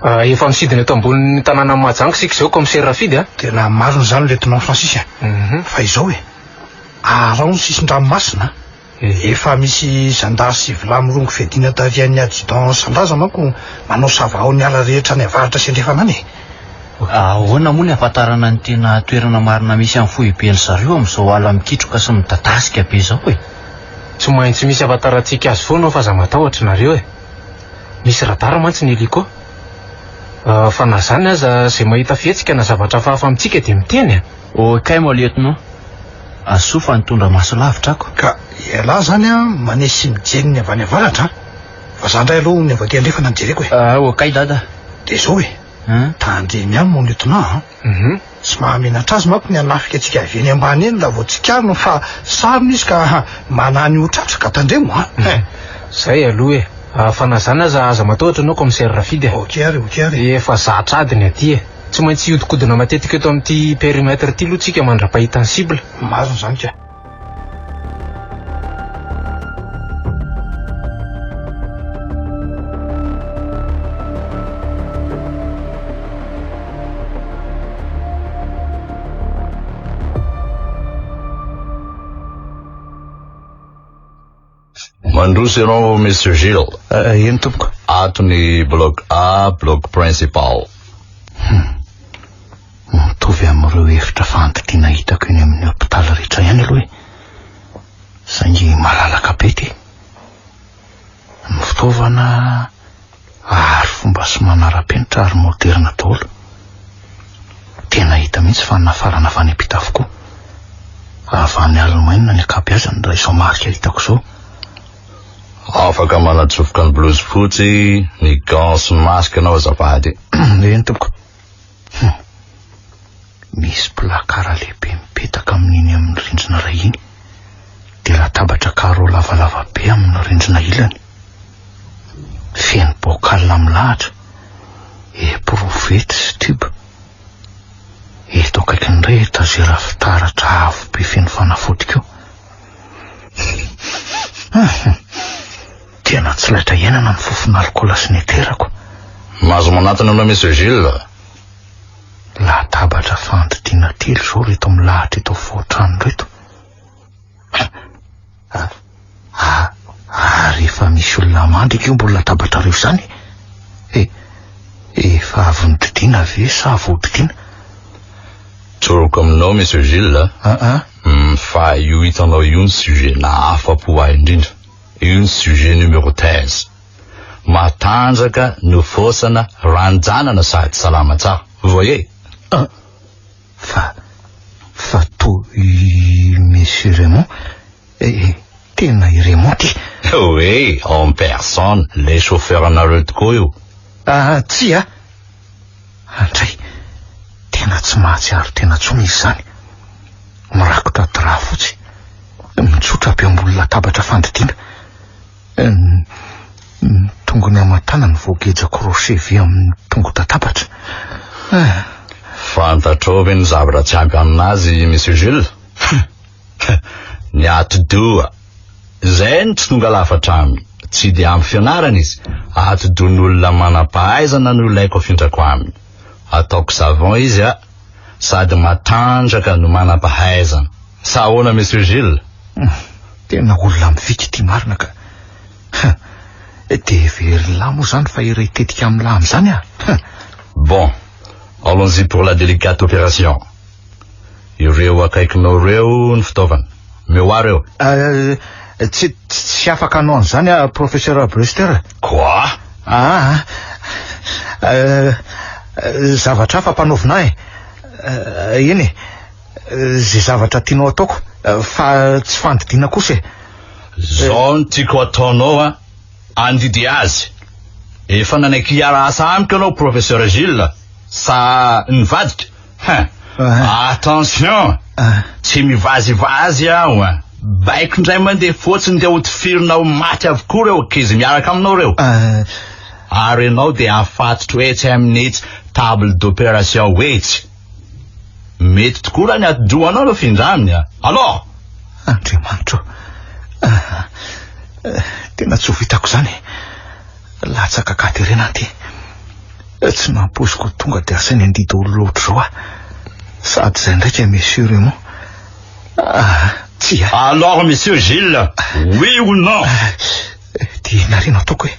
Ah, efa misidina eto ambonin'ny tanànan'i Mahajanga isika izao, Commissaire Rafidy a. Tena marina izany Lieutenant Francis a. Mhm. Fa izao e, araho ny sisin-dranomasina a. Efa misy zandary sy vilany mirongo fiadiana tarihan'ny adjudant Sandraza manko manao savahao ny ala rehetra any avaratra sy andrefana any e. Ahoana moa ny ahafantarana ny tena toerana marina misy an'ny foiben-dry zareo amin'izao ala mikitroka sy midadasika be izao e? Tsy maintsy misy ahafantarantsika azy foana ao fa aza matahotra nareo e. Misy radar mantsy ny hélico. Fa na izany aza, izay mahita fihetsika na zavatra hafahafa amintsika dia miteny e. Ok mon lieutenant. Asoa fa nitondra maso lavitra ako. Ka ialahy izany an, manesy sy mijery ny avy any avaratra an. Fa za indray aloha ny avy aty andrefana no jereko e. Ah, ok dada. Dia izao e, tandremo ihany mon lieutenant an. Tsy mahamenatra azy manko ny hanafika antsika avy eny ambany eny raha vao tsikariny fa sarona izy ka manahy ny ho tratra ka tandremo an! Zay aloha e! Fa na zany aza aza matahotra anao commissaire Rafidy e! Ok ary, ok ary. Efa zatra ady ny aty e! Tsy maintsy hiodikodina matetika eto amin'ity périmètre ity aloha tsika mandra-pahita ny cible. Marina izany ka. Mandroso ianao Monsieur Gilles. Eh, eny tompoko. Ato ny bloc A, bloc principal. Mitovy amin'ireo efitra fandidiana hitako eny amin'ny hopitaly rehetra ihany aloha e. Saingy malalaka be ity. Ny fitaovana ary fomba sy manara-penitra ary moderina daholo. Tena hita mihitsy fa nafarana avy any am-pita avokoa. Avy any Alemaina ny ankabeazany raha izao marika hitako izao. Afaka manatsofoka ny blouse fotsy, ny gants sy ny masque ianao azafady. Eny tompoko. Hum. Misy placard lehibe mipetaka amin'iny amin'ny rindrina iray iny. Dia latabatra carreau lavalava be amin'ny rindrina ilany. Feno bocal milahatra, éprouvette sy tube. Eto akaikiny indray étagère fitaratra avo be feno fanafody koa. Hum. Tena tsy laitra iainana ny fofona alikaola sy ny eterako. Mahazo manatona anao Monsieur Gilles. Latabatra fandidiana telo izao ireto milahatra eto afovoan-trano ireto. Ary efa. Misy olona mandry eo ambony latabatrareo izany e! Efa avy nodidiana ve sa vao hodidiana? Tsoriko aminao Monsieur Gilles a! Fa io hitanao io ny sujet nahafa-po ahy indrindra. Io ny sujet numéro thèse. Matanjaka, nofosana, ranjanana sady salama tsara. Vous voyez? Fa, fa toa i Monsieur Raymond, eh, tena i Raymond ty. Oui, en personne, le chauffeur anareo tokoa io. Ah, tsia. Andray, tena tsy mahatsiaro tena intsony izy izany. Mirakotra drap fotsy, mitsotra be ambony latabatra fandidiana. Ny tongony aman-tanany voageja crochet vy amin'ny tongo-databatra. Ah. Fantatrao ve ny zavatra tsy ampy aminazy, Monsieur Jules? Ny atidoha. Izay no tsy tonga lafatra aminy. Tsy dia ampy fianarana izy. Atidohan'olona manam-pahaizana no ilaiko afindrako aminy. Ataoko savant izy a! Sady matanjaka no manam-pahaizana. Sa ahoana Monsieur Gilles? Tena olona miviky ity marina ka. Dia heverin'lah moa izany fa iray tetika amin'lah amin'izany ah? Bon, allons-y pour la délicate opération. Ireo akaikinao ireo ny fitaovana. Omeo ahy ireo. Tsy, tsy afaka hanao an'izany aho, Professeur Brewster. Quoi? Ah, zavatra hafa ampanaovina ahy. Eny e, izay zavatra tianao ataoko, fa tsy fandidiana kosa e. Zao no tiako ataonao an, andidy azy. Efa nanaiky hiara-asa amiko ianao, Professeur Gilles, sa nivadika? Hein! Attention! Tsy mivazivazy aho an! Baiko indray mandeha fotsiny dia hotifirina ho maty avokoa ireo ankizy miaraka aminao ireo. Ary ianao dia afatotro etsy amin'itsy table d'opération etsy. Mety tokoa raha ny atidohanao no afindra aminy an! Alors! Andriamanitro o! Tena tsy ho vitako izany e! Latsaka an-katerena aho ity. Tsy nampoiziko ho tonga dia asainy handidy olona ohatr'izao aho. Sady izay ndraika Monsieur Raymond. Ah, tsia. Alors Monsieur Gilles, oui ou non? Dia inona no ataoko e?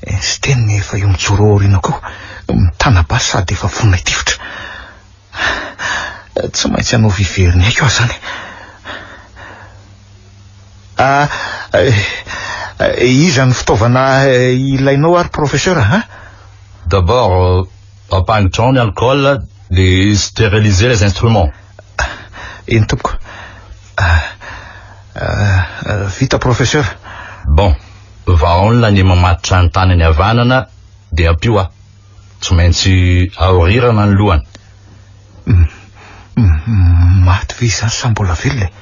Einstein efa eo mijoro ao aorianako eo, mitana basy sady efa vonona hitifitra. Tsy maintsy hanao vivery ny aiko aho izany. Ah, iza ny fitaovana ilainao ary professeur hein? D'abord, ampangitrao ny alcool dia stériliser les instruments. Eny tompoko. Vita professeur. Bon, vahao ny lanier mamatotra ny tanany havanana dia ampio aho. Tsy maintsy aorirana ny lohany. Maty ve izany sa mbola velona e?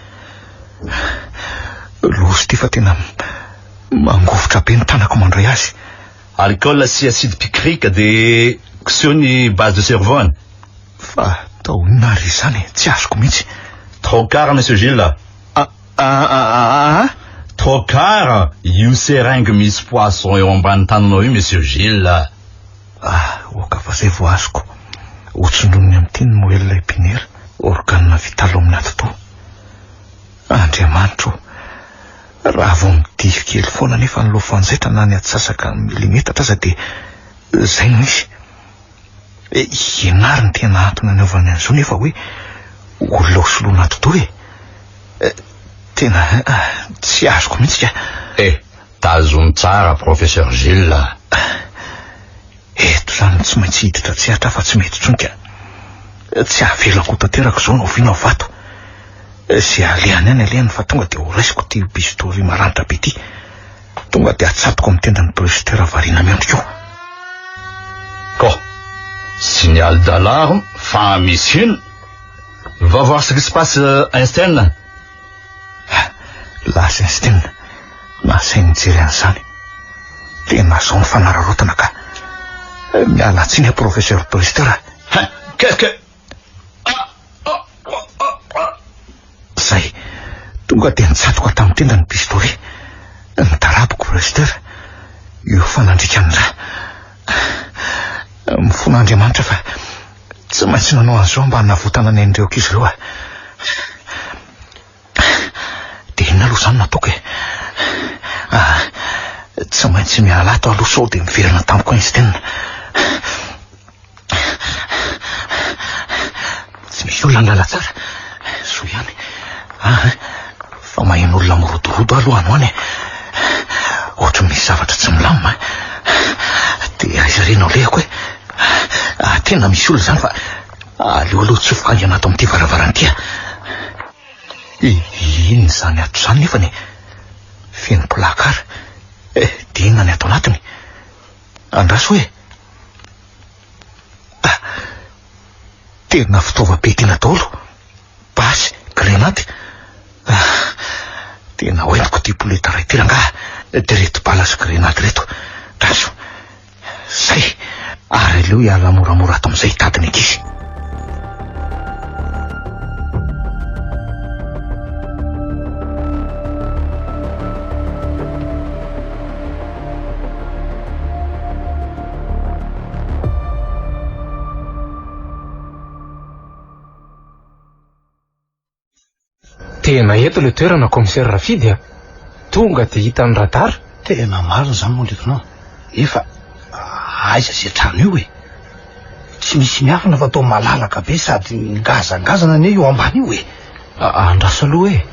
Loza ity fa tena mangovitra be ny tanako mandray azy. Alcool sy acide picrique dia koseho ny base de cerveau-ny. Fa atao inona ary izany e? Tsy azoko mihitsy. Trocard monsieur Gilles. Ah ah ah ah. Trocard, io seringue misy poisson eo ambany tananao io monsieur Gilles. Ah, oka fa zay vao azoko. Hotsindroniny amin'ity ny moelle épinière, organe vital ao amin'ny atidoha. Andriamanitro o! Raha vao midify kely foana anefa ny loha fanjaitra na ny atsasaka milimetatra aza dia izay no izy. Inona ary ny tena antony anaovany an'izao nefa hoe olona ho soloina atidoha e? Tena tsy azoko mihitsy ka. Eh, tazomy tsara Professeur Gilles a. Eto izany tsy maintsy hiditra an-tsehatra aho fa tsy mety intsony ka. Tsy avelako ho tanteraka izao na oviana vato. Izay alehany any alehany fa tonga dia horaisiko ity bistouri maranitra be ity. Tonga dia atsatoko amin'ny tendan'i Brewster variana miondrika eo. Ko! Signal d'alarme fa misy inona? Va voir ce qui se passe Einstein. Lasa Einstein, nasainy nijery an'izany. Tena zao ny fanararaotana ka. Miala tsiny aho Professeur Brewster a. Hein? Qu'est-ce que... Zay. Tonga dia nitsatoka tamin'ny tenda ny pistolet. Nidaraboko Brewster. Io fa nandriaka ny rà. Mifona Andriamanitra fa tsy maintsy nanao an'izao mba hanavotana ny ain'ireo ankizy ireo aho. Dia inona aloha izany no ataoko e? Ah. Tsy maintsy miala ato aloha sao dia miverina tampoka Einstein. Tsy misy olona ny lalantsara. Soa ihany. Ah, fa maheno olona mirodorodo aloha any ho any e. Ohatry ny misy zavatra tsy milamina. Dia aiza re no alehako e? Ah, tena misy olona izany fa aleo aloha tsofoka haingana ato amin'ity varavarana ity. Inona izany ato izany nefany e? Feno placard. Eh, dia inona ny ato anatiny? Andraso hoe. Ah, tena fitaovam-piadiana daholo. Basy, grenady. Ah, tena hoentiko ity poleta iray ity rangahy. Dia ireto bala sy grenady ireto. Andraso. Zay! Ary aleo hiala moramora ato amin'izay hitady ny ankizy. Tena eto ilay toerana Commissaire Rafidy a! Tonga dia hitan'ny radar. Tena marina izany mon lieutenant. Nefa aiza izay trano io e? Tsy misy miafina fa toa malalaka be sady ngazangazana anie io ambany io e! Andraso aloha e!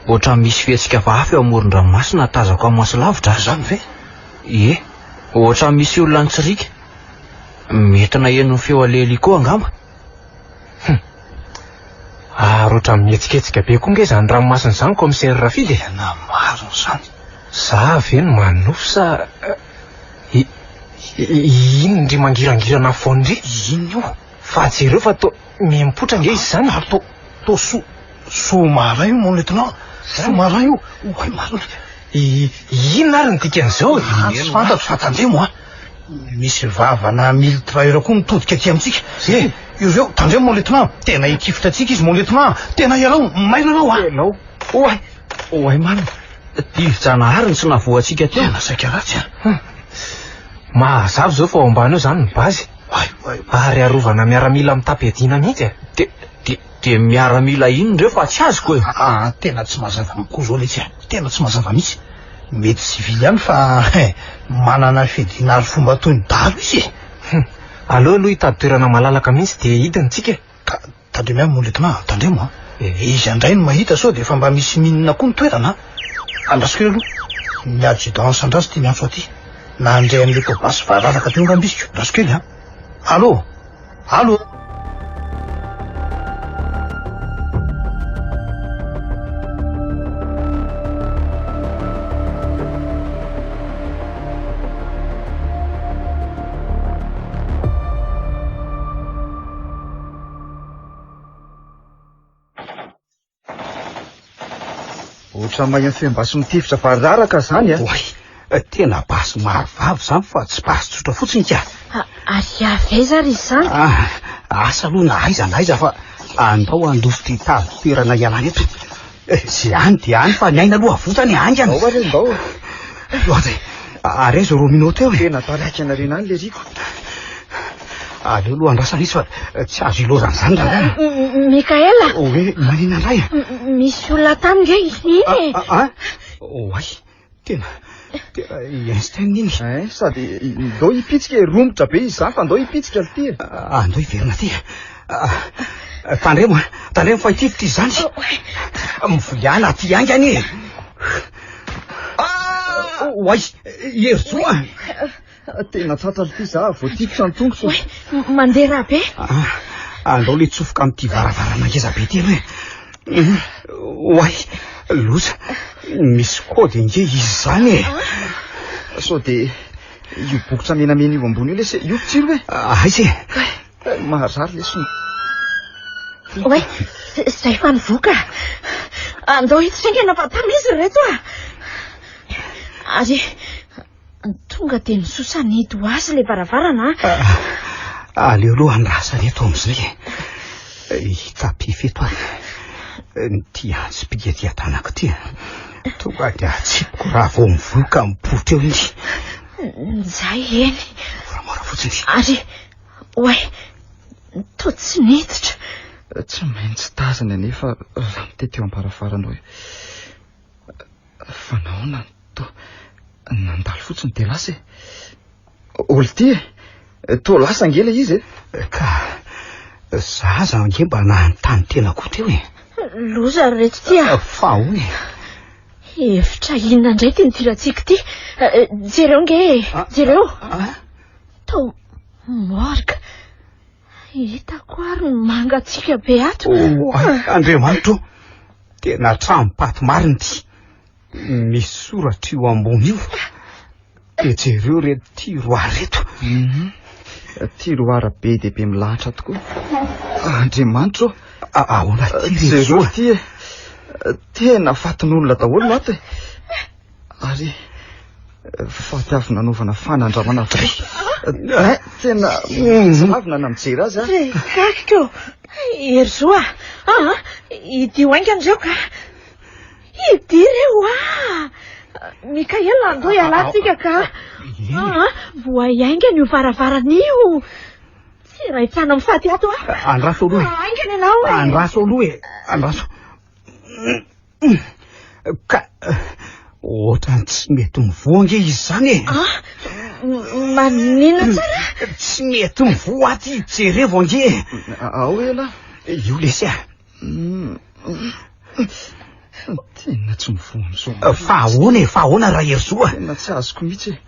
Ohatran'ny misy fihetsika hafahafa eo amoron-dranomasina tazako amin'ny maso lavitra a! Izany ve? Ie, ohatran'ny misy olona nitsiriaka. Mety naheno ny feo aleha hélico angamba. Hum. Ary ohatran'ny mihetsiketsika be koa nge izany ranomasina izany Commissaire Rafidy e. Tena marina izany. Za ve no manonofy sa i inona ndry mangirangirana afovoany ndry? Inona io? Fa jereo fa toa miha-mipoitra nge izy izany. Ary toa toa sous sous-marin io mon lieutenant. Sous-marin io. Oay marina. I inona ary ny dikan'izao e? Tsy fantatro fa tandremo a. Misy vavana mitrailleur koa mitodika aty amintsika. Eh, io zao, tandremo mon lieutenant, tena hitifitra antsika izy mon lieutenant, tena ialao, mailo ianao a. Ialao, oay, oay marina, divi-janahary no tsy nahavoa antsika teo. Tena saika ratsy a. Mahazava izao fa ao ambany ao izany ny base. Oay, oay. Ary arovana miaramila mitam-piadiana mihitsy e. Dia, dia, dia miaramila inona ireo fa tsy azoko e. Aa, tena tsy mazava amiko koa izao letsy a. Tena tsy mazava mihitsy. Mety civil ihany fa manana fiadiana ary fomba toy ny dahalo izy e. Hum. Aleo aloha hitady toerana malalaka mihitsy dia hidina tsika e. Ka tandremo ihany mon lieutenant, tandremo an. Iza indray no mahita sao dia efa mba misy mine koa ny toerana an. Andraso kely aloha. Ny adjudant Sandrasy ity miantso aty. Nandre an'ilay tao basy vararaka teo angamba izy ko. Andraso kely an. Allo! Allo! Ohatran'ny maheno feom-basy mitifitra variraraka izany a! Oay, tena basy mahavavy izany fa tsy basy tsotra fotsiny ka! Ary avy aiza ary izany? Ah, asa aloha na aiza na aiza fa andao handositra hitady toerana hialana eto. Eh, Izay any dia any fa ny aina aloha avotany haingana. Ndao ary ndao. Loatra e. Ary aiza Romino teo e? Tena taraiky anarena any le Rico. Aleo aloha andrasana izy fa tsy azo ilaozana izany rangahy. Mikaela. Hoe manina indray? Misy olona tany nge iny e. Ah, oay, tena tena i Einstein iny. Eh, sady ndao hipitsika e, romotra be izy izany fa ndao hipitsika ry ty. Ah, ndao hiverina aty. Ah, tandremo, tandremo fa hitifitra izy izany. Mivoliana aty haingana e. Ah, oay, Herizo a. Tena tratra ry ty za, voatifitra ny tongotro. Oay, mandeha ra be. Ah, andao le tsofoka amin'ity varavarana ngeza be ity aloha e. Oay, loza, misy kôdy ange izy izany e. Sao dia io bokotra menamena io ambony io lesy, io tsiro e. Aiza e? Maharary lesy. Oay, izay fa nivoaka. Andao hiditra haingana fa tamy izy ireto a. Ary Tonga dia nisosa nihidy ho azy ilay varavarana a. Ah, aleo aloha andrasana eto amin'izay e. Hitapify eto ary. Ity antsy bika aty an-tanako ity. Tonga dia atsipiko raha vao mivoaka mipoitra eo iny. Izay eny. Moramora fotsiny. Ary, oay, toa tsy niditra. Tsy maintsy tazany anefa raha mitety eo am-baravarana eo. Fa nahoana no toa... Nandalo fotsiny dia lasa e. Olty e, toa lasa ange ilay izy e. Ka za aza ange mba nanontany tena koa teo e. Loza ry reto ty a. Fa ahoana e? Hevitra inona indray ity nidirantsika ity? Jereo ange e, jereo. Tao morgue. Hitako ary ny mangatsiaka be ato. Oay, Andriamanitro ô! Tena tranom-paty marina ity. Misy soratra io ambony io. Dia jereo ireto tiroir ireto. Mhm. Tiroir be dia be milahatra tokoa. Andriamanitro ô! Ahoana ity ry Jereo ity e! Tena fatin'olona daholo no ato e! Ary faty avy nanaovana fanandramana vrai. Eh, tena ravina na mijery azy aho. Ry kakiko, Herizo a! Ah, idio haingana ireo ka! Idio ireo ah! Mikaela, andao hialantsika ka! Ah, voay haingana io varavarana io! Tsy iray trano amin'ny faty ato ah! Andraso aloha e! Haingana ianao e! Andraso aloha e! Andraso. Ka ohatran'ny tsy mety mivoha ange izy izany e. Ah, maninona tsara? Tsy mety mivoha aty, jerevo ange e. Ao ela. Io lesy a. Tena tsy mivoha amin'izao. Fa ahoana e, fa ahoana raha Herizo a? Tena tsy azoko mihitsy e.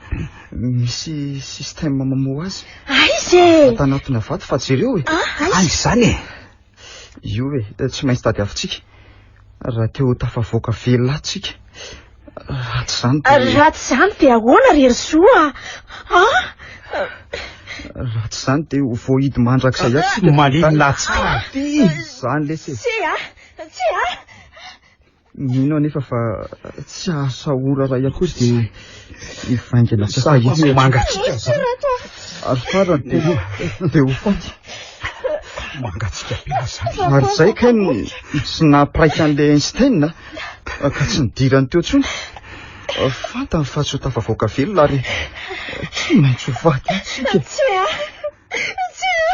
Misy système mamoha azy. Aiza e? Ato anatina vato fa jereo e. Ah, aiza izany e? Io e, tsy maintsy tadiavintsika. Raha te ho tafavoaka velona ato tsika. Raha tsy izany dia... Raha tsy izany dia ahoana ry Herizo a? Ah? Raha tsy izany dia ho voahidy mandrakizay ato tsika. Maninona tsara ity? Izany lesy e. Tsia, tsia. Mino anefa fa tsy hahasahy ora iray akory dia hivaingana tsy afa-hihetsika. Mangatsiaka izany. Ary farany dia dia ho faty. Mangatsiaka be raha izany. Ary izay kay no tsy nampiraika an'ilay Einstein ka tsy nidirany teo intsony. Fantany fa tsy ho tafavoaka velona ary tsy maintsy ho faty isika. Tsia! Tsia!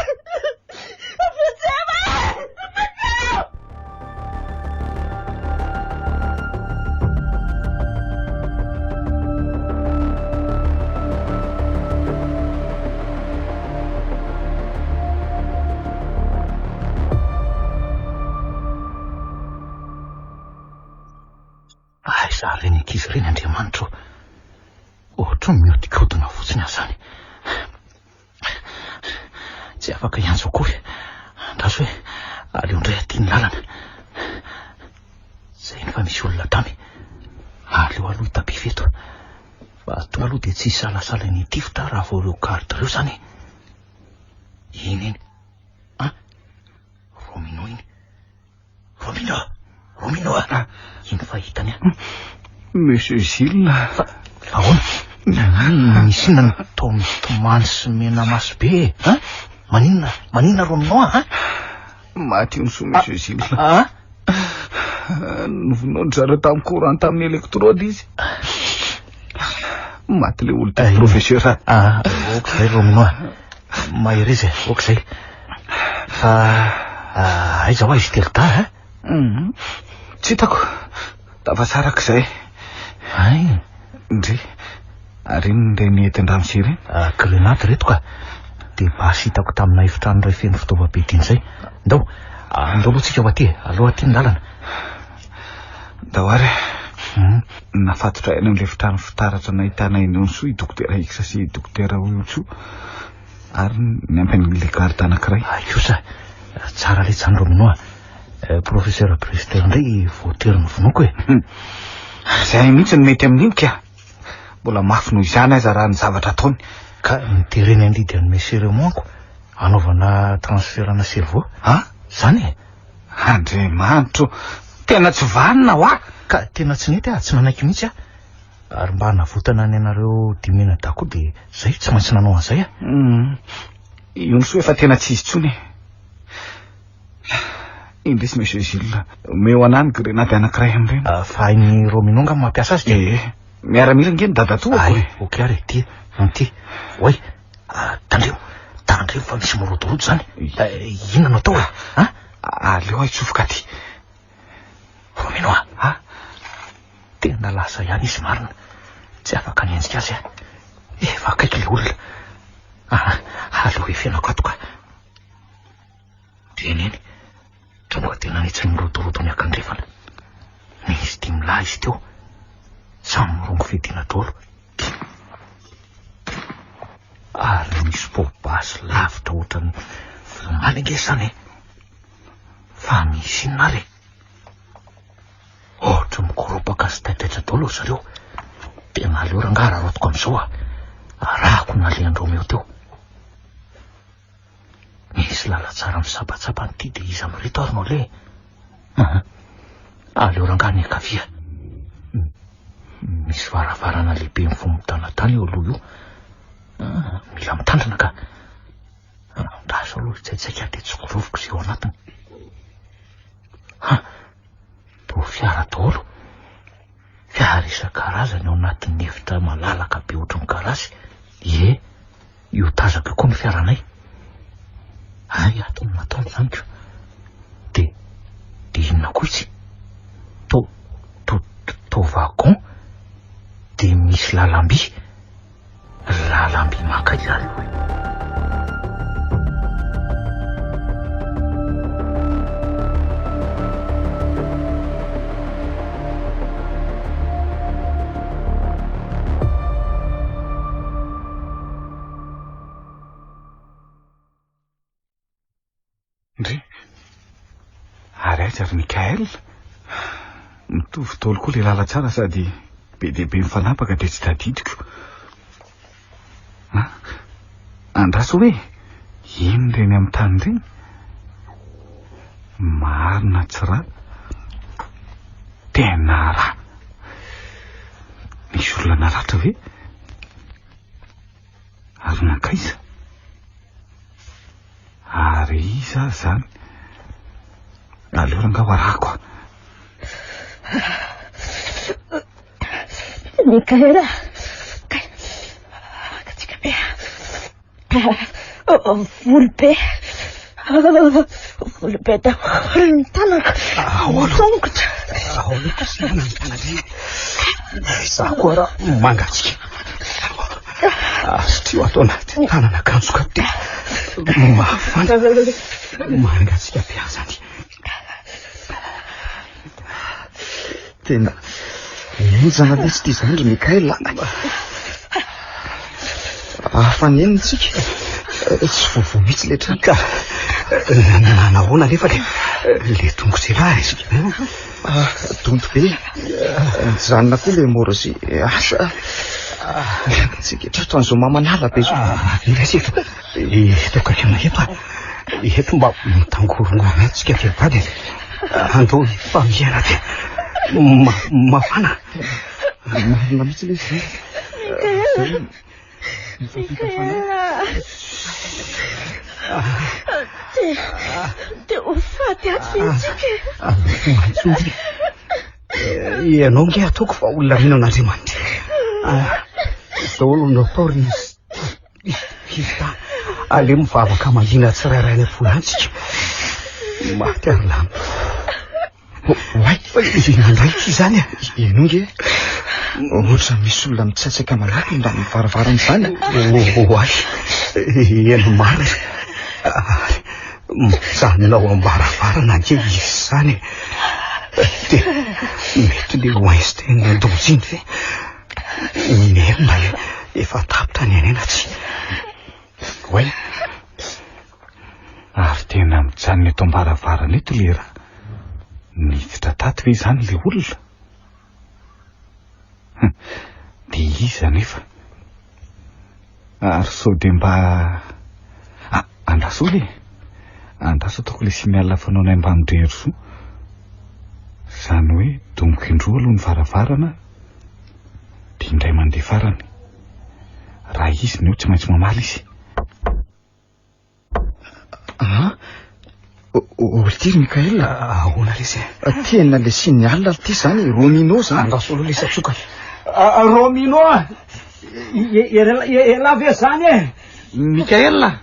Vonjeo aho! Vonjeo! Aiza ary ireny ankizy ireny Andriamanitra o! Ohatran'ny mihodinkodina fotsiny aho izany. Tsy afaka hiantso akory. Andraso hoe aleo indray aty ny lalana. Izay iny fa misy olona tamy. Aleo aloha hitapify eto. Fa atoa aloha dia tsy hisalasala ny hitifitra raha vao ireo garde ireo izany e. Iny iny. Ah, Romino iny. Romino! Romino a! Iny fa hitany aho. Monsieur Gilles. Fa ahoana? Misy inona no toa mitomany sy mena maso be e? Hein? Maninona? Maninona Romino a? Hein? Maty io ny soa Monsieur Gilles. Ah? Novonoin-dry zareo tamin'ny courant tamin'ny électrode izy. Maty ilay olon-tiako professeur. Ah, ok izay Romino a. Mahereza e, ok izay. Fa ah, aiza hoa izy telo dahy a? Mhm. Tsy hitako. Tafasaraka izay. Hay. Ndry. Ary inona ireny entin-dramose ireny? Ah, grenade ireto ka. Dia basy hitako tamina efitrano iray feno fitaovam-piadiana izay. Ndao, ah, ndao aloha tsika ho aty e. Aloha aty ny lalana. Ndao ary e. Hmm. Nafatotra aina amin'ilay efitrano fitaratra nahitana an'i Onsoa i Dokotera X sy i Dokotera Oyotsu. Ary niampy an'ilay garde anankiray. Ay kosa, tsara letsy izany Romino a. Eh, Professeur Brewster indray voatery novonoiko e. Hmm. Izay mihitsy no mety amin'iny ka. Mbola mafy noho izany aza raha ny zavatra ataony. Ka nitereny handidy an'i Monsieur Raymond ko hanaovana transfert-na cerveau. Ha? Izany e? Andriamanitro, tena tsy vanona hoa! Ka tena tsy nety aho, tsy nanaiky mihitsy aho. Ary mba hanavotana ny anareo dimy mianadahy koa dia zay tsy maintsy nanao an'izay aho. Hum. Io soa efa tena tsy izy intsony e. Indrisy Monsieur Gilles, omeo anah ny grenady anankiray amin'ireny. Ah, fa hain'i Romino angamba mampiasa azy Ee, miaramila ange ny dadatoako e. Ay, ok ary, ty, ty. Oay, ah, tandremo, tandremo fa misy mirodorodo izany. Eh, inona no atao e? Ah, aleo aho hitsofoka aty. Romino a! Ah, tena lasa ihany izy marina. Tsy afaka hanenjika azy aho. Efa akaiky ilay olona. Ah, aleo efenako ato ka. Eny eny, tonga dia nanitsy nirodorodo niakandrefana. Nisy dimy lahy izy teo. Samy mirongo fiadiana daholo. Ary nisy poa-basy lavitra ohatran'ny volomaly ange izany e. Fa misy inona ary e? Ohatry ny mikoropaka sy taitaitra daholo ry zareo. Tena aleo rangahy araraotiko amin'izao a. Arahako ny nalehan-dRomeo teo. Misy lalantsara misabatsaba an'ity dia iza amin'ireto ary no aleha e? Aha. Aleo rangahy ny ankavia. Misy varavarana lehibe mivoha midanadana eo aloha io. Ah, mila mitandrina ka. Andraso aloha hitsaitsaika dia tsokoroviko izay ao anatiny. Ha! Toa fiara daholo. Fiara isan-karazany ao anatin'ny efitra malalaka be ohatry ny garasy. Ie, io tazako io koa ny fiaranay. Hay, ato no nataony izany ko. Dia, dia inona koa izy? To, to, to wagon. Dia misy lalam-by. Lalam-by mankaiza ary io e? Ndry! Ary aiza ry Mickaël? Mitovy daholo koa ilay lalantsara sady be dia be mifanapaka dia tsy tadidiko. Ah, andraso hoe inona ireny amin'ny tany ireny? Marina tsy ra. Tena ra. Nisy olona naratra ve? Ary nankaiza? Ary iza ary izany? Aleo rangaha ho arahako a. Mikaela, kay, mangatsiaka be. Volo be. Volo be daholo ny tanako. Ahoana? Tongotra. Ahoana kosa ny tanana? Izaho koa raha mangatsiaka. Asitrio ato anaty tanana akanjo ka dia mafana. Mangatsiaka be aho izany. Tena henjana mihitsy ity izany ry Mickaël a. Afa-nenina tsika. Tsy vaovao mihitsy ilay trano. Ka nahoana anefa le le tongotr'elah e? Ah, donto be. Nijanona koa ilay hémorragie. Asa. Tsika tratran'izao mamanala be izao. Ah, ilay eto. Eto akaikinay eto ah. Eto mba mitangorongorona eto tsika dia vady e. Andao hifamihana dia mafana. Marina mihitsy ilay izy. Mikaela. Mikaela. Te, te ho faty ato ve tsika e? Mantsony. Ianao nge ataoko fa olona mino an'Andriamanitra. Izao no natao ry Hita. Aleo mivavaka mangina tsirairay any am-po ihany tsika. Maty ary lany. Oay! Inona indray ity izany e? Ino nge? Ohatra misy olona mitsaitsaika malaky ambany varavarana izany. Oay! Eny marina. Mijanona ao am-baravarana ange izy izany e. Dia mety le Weinstein nandoza iny ve? Merina e, efa tapitra ny ainaina tsy. Oay! Ary tena mijanona eto am-baravarana eto le ra. Niditra tato ve izany le olona? Dia iza anefa? Ary sao dia mba... Ah, andraso aloha e! Andraso ataoko ilay signal fanaonay mbamin-dry Herizo. Izany hoe domiko indroa aloha ny varavarana, dia indray mandeha farany. Raha izy no eo tsy maintsy mamaly izy. Ah, ity ry Mickaël. Ahoana lesy e? Tena le signal ry ity zany, Romino zany. Andraso aloha lesy atsokany. Romino a! Elah ve zany e? Mickaël!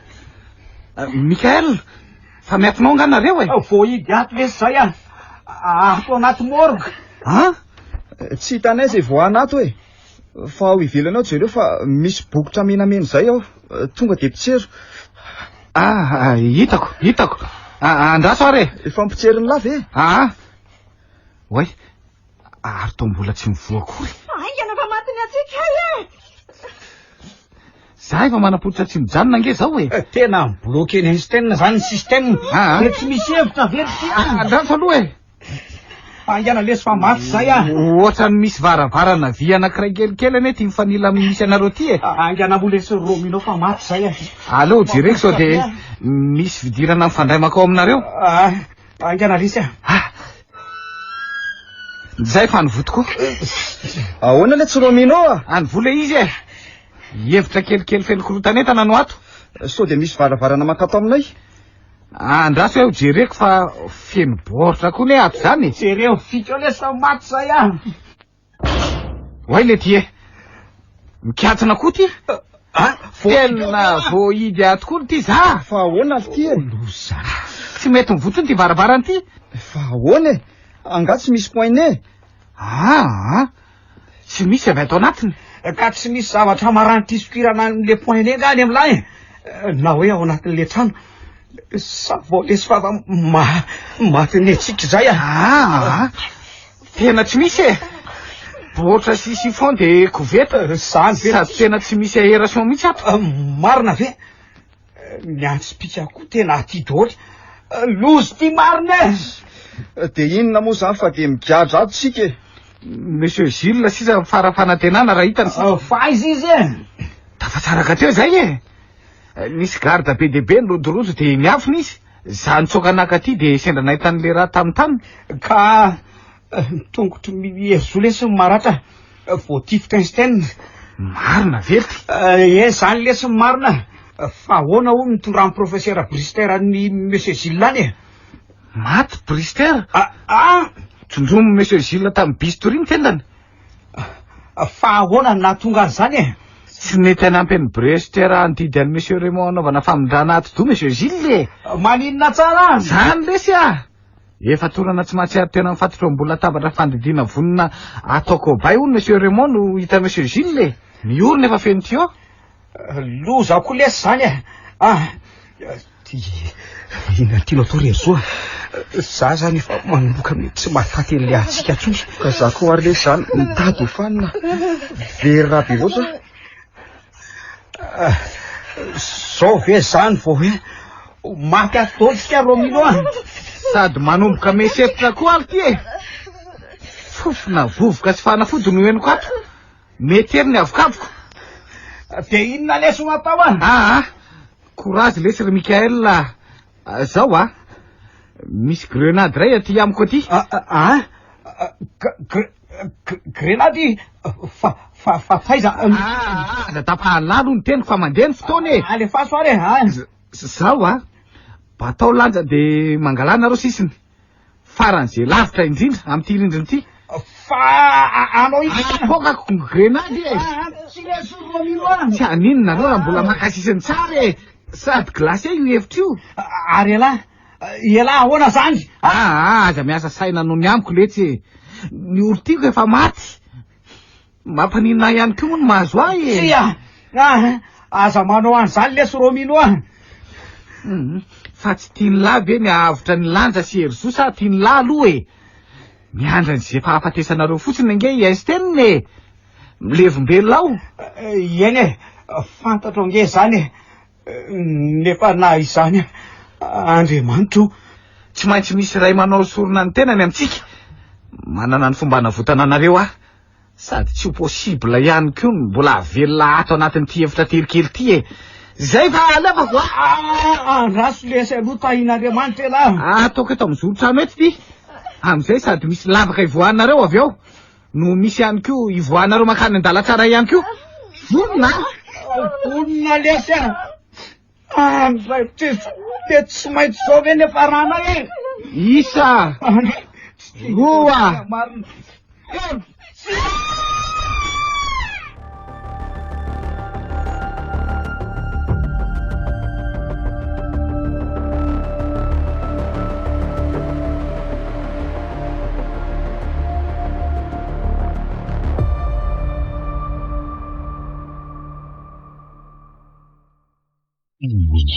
Mickaël! Fa miatonao angaha nareo e? Voahidy ato lesy zay a! Ato anaty morgue. Ah! Tsy hitanay izay voahana ato e! Fa ao ivelany ao jereo fa misy bokotra menamena izay ao. Tonga dia potsero. Ah, hitako, hitako. Andraso ary e. Efa nopotserin'i lahy ve? Aa. Oay, ary toa mbola tsy mivoha akory. Haingana fa matin'ny hatsiaka ahy e! Za efa manam-pototra tsy mijanona ange zao e. Tena mi-bloquer ny Einstein zany ny système. Dia tsy misy hevitra ve ry ty? Andraso aloha e. Haingana lesy fa maty zay ah. Ohatran'ny misy varavarana vy anankiray kelikely anie ty mifanila amin'ny misy anareo ty e. Haingana moa lesy ry Romino fa maty zay ah. Aleo jereko sao dia misy fidirana mifandray mankao aminareo. Haingana lesy ah. Zay fa nivoa tokoa. Ahoana le tsy Romino ah? Anivoa le izy e. Hevitra kelikely feno korotan'entana no ato. Sao dia misy varavarana mankato aminay? Andraso aho jereko fa feno baoritra koa ne ato zany e. Jereo fika eo lesy fa maty zay ah. Oay le ty e. Mikatona koa ty. Ah, Tena voahidy ato koa ty za. Fa ahoana ry ty e? Loza. Tsy mety mivotsony ty varavarana ty. Fa ahoana e? Angaha tsy misy poignée? Ah, ah. Tsy misy avy ato anatiny. Ka tsy misy zavatra maranitra isokirana an'le poignée nga any amin'lahy e? Na hoe ao anatin'le trano. Sa vao lesy vava ma matin'ny antsika izay ah. Ah, ah. Tena tsy misy e. Baoritra sy chiffon de koveta. Zany ve? Sady tena tsy misy aération mihitsy ato. Marina ve? Ny antsipika koa tena aty daholo. Loza ity marina e! Dia inona moa izany fa dia migadra ato isika e! Monsieur Gilles sisa fara-fanantenana raha hitany sisa. Fa aiza izy e? Tafatsaraka teo izay e! Nisy garde be dia be nirodorodo dia niafina izy. Za nitsoaka naka aty dia sendra nahita an'ilay raha tamin'ny tany. Ka ny tongotry Miezo lesy no maratra. Voatifitra Einstein. Marina ve ry? Eh, izany lesy ny marina. Fa ahoana hono nitondran'ny professeur Brister an'i Monsieur Gilles any e? Maty Brister? Ah, ah! Tsondromin'i Monsieur Gilles tamin'ny bistouri ny tendany. Fa ahoana no nahatonga an'izany e? Tsy nety hanampy an'i Brester handidy an'i Monsieur Raymond hanaovana famindrana atidoha Monsieur Gilles e! Maninona tsara? Izany lesy ah! Efa torana tsy mahatsiaro tena mifatotra eo ambony latabatra fandidiana vonona atao cobaye hono Monsieur Raymond no hitan'i Monsieur Gilles e! Miorina efa feno tuyau. Loza koa lesy izany e! Ah! Ty inona no tianao atao ry Herizo a? Za zany efa manomboka tsy mahataty an'ilay hatsiaka intsony. Ka za koa ary lesy zany mitady ho fanina. Very raha be loatra. Zao ve zany vao hoe maty ato daholo tsika Romino a? Sady manomboka mieritreritra koa ary ty e! Fofona vovoka sy fanafody no henoko ato. Mety ery ny avokavoko. Dia inona lesy no atao a? Aa, courage lesy ry Mickaël a. Zao a, misy grenade iray aty amiko aty. Aa, grenady? Fa, fa, fa taiza? Aa, aza tapahana aloha ny teniko fa mandeha ny fotoana e. Alefaso ary e. Zao a, batao lanja dia mangalà nareo sisiny. Faran'izay lavitra indrindra amin'ity rindrina ity. Fa anao inona? Apoakako ny grenady e! Tsy lesy Romino a! Tsy haninona anao raha mbola maka sisiny tsara e! Sady glacé io hevitra io. Ary ialahy? Ialahy ahoana zany? Aa, aza miasa saina noho ny amiko letsy e! Ny olon-tiako efa maty. Mampaninona ahy ihany koa moa ny mahazo ahy e! Tsia! Ah, aza manao an'izany lesy Romino a! Hum, fa tsy tian'lah ve ny hahavotra ny Lanja sy Herizo sa tian'lah aloha e? Miandry an'izay fahafatesanareo fotsiny ange i Einstein e! Milevombelona ao! Eny e, fantatro ange izany e! Nefa na izany Andriamanitra o! Tsy maintsy misy iray manao sorona ny tenany amintsika. Manana ny fomba hanavotana anareo aho. Sady tsy ho possible ihany koa ny mbola hahavelona ato anatin'ity efitra tery kely ity e! Zay fa alefako a! Ah, andraso lesy aloha tahin'Andriamanitra elah! Ataoko eto amin'ny zoron-trano eto ity. Amin'izay sady misy lavaka ivoahanareo avy ao. No misy ihany koa ivoahanareo mankany an-dalantsara ihany koa. Vonona a! Vonona lesy a! Andray dia tsy maintsy izao ve ny hafarana e? Isa! Roa! Telo!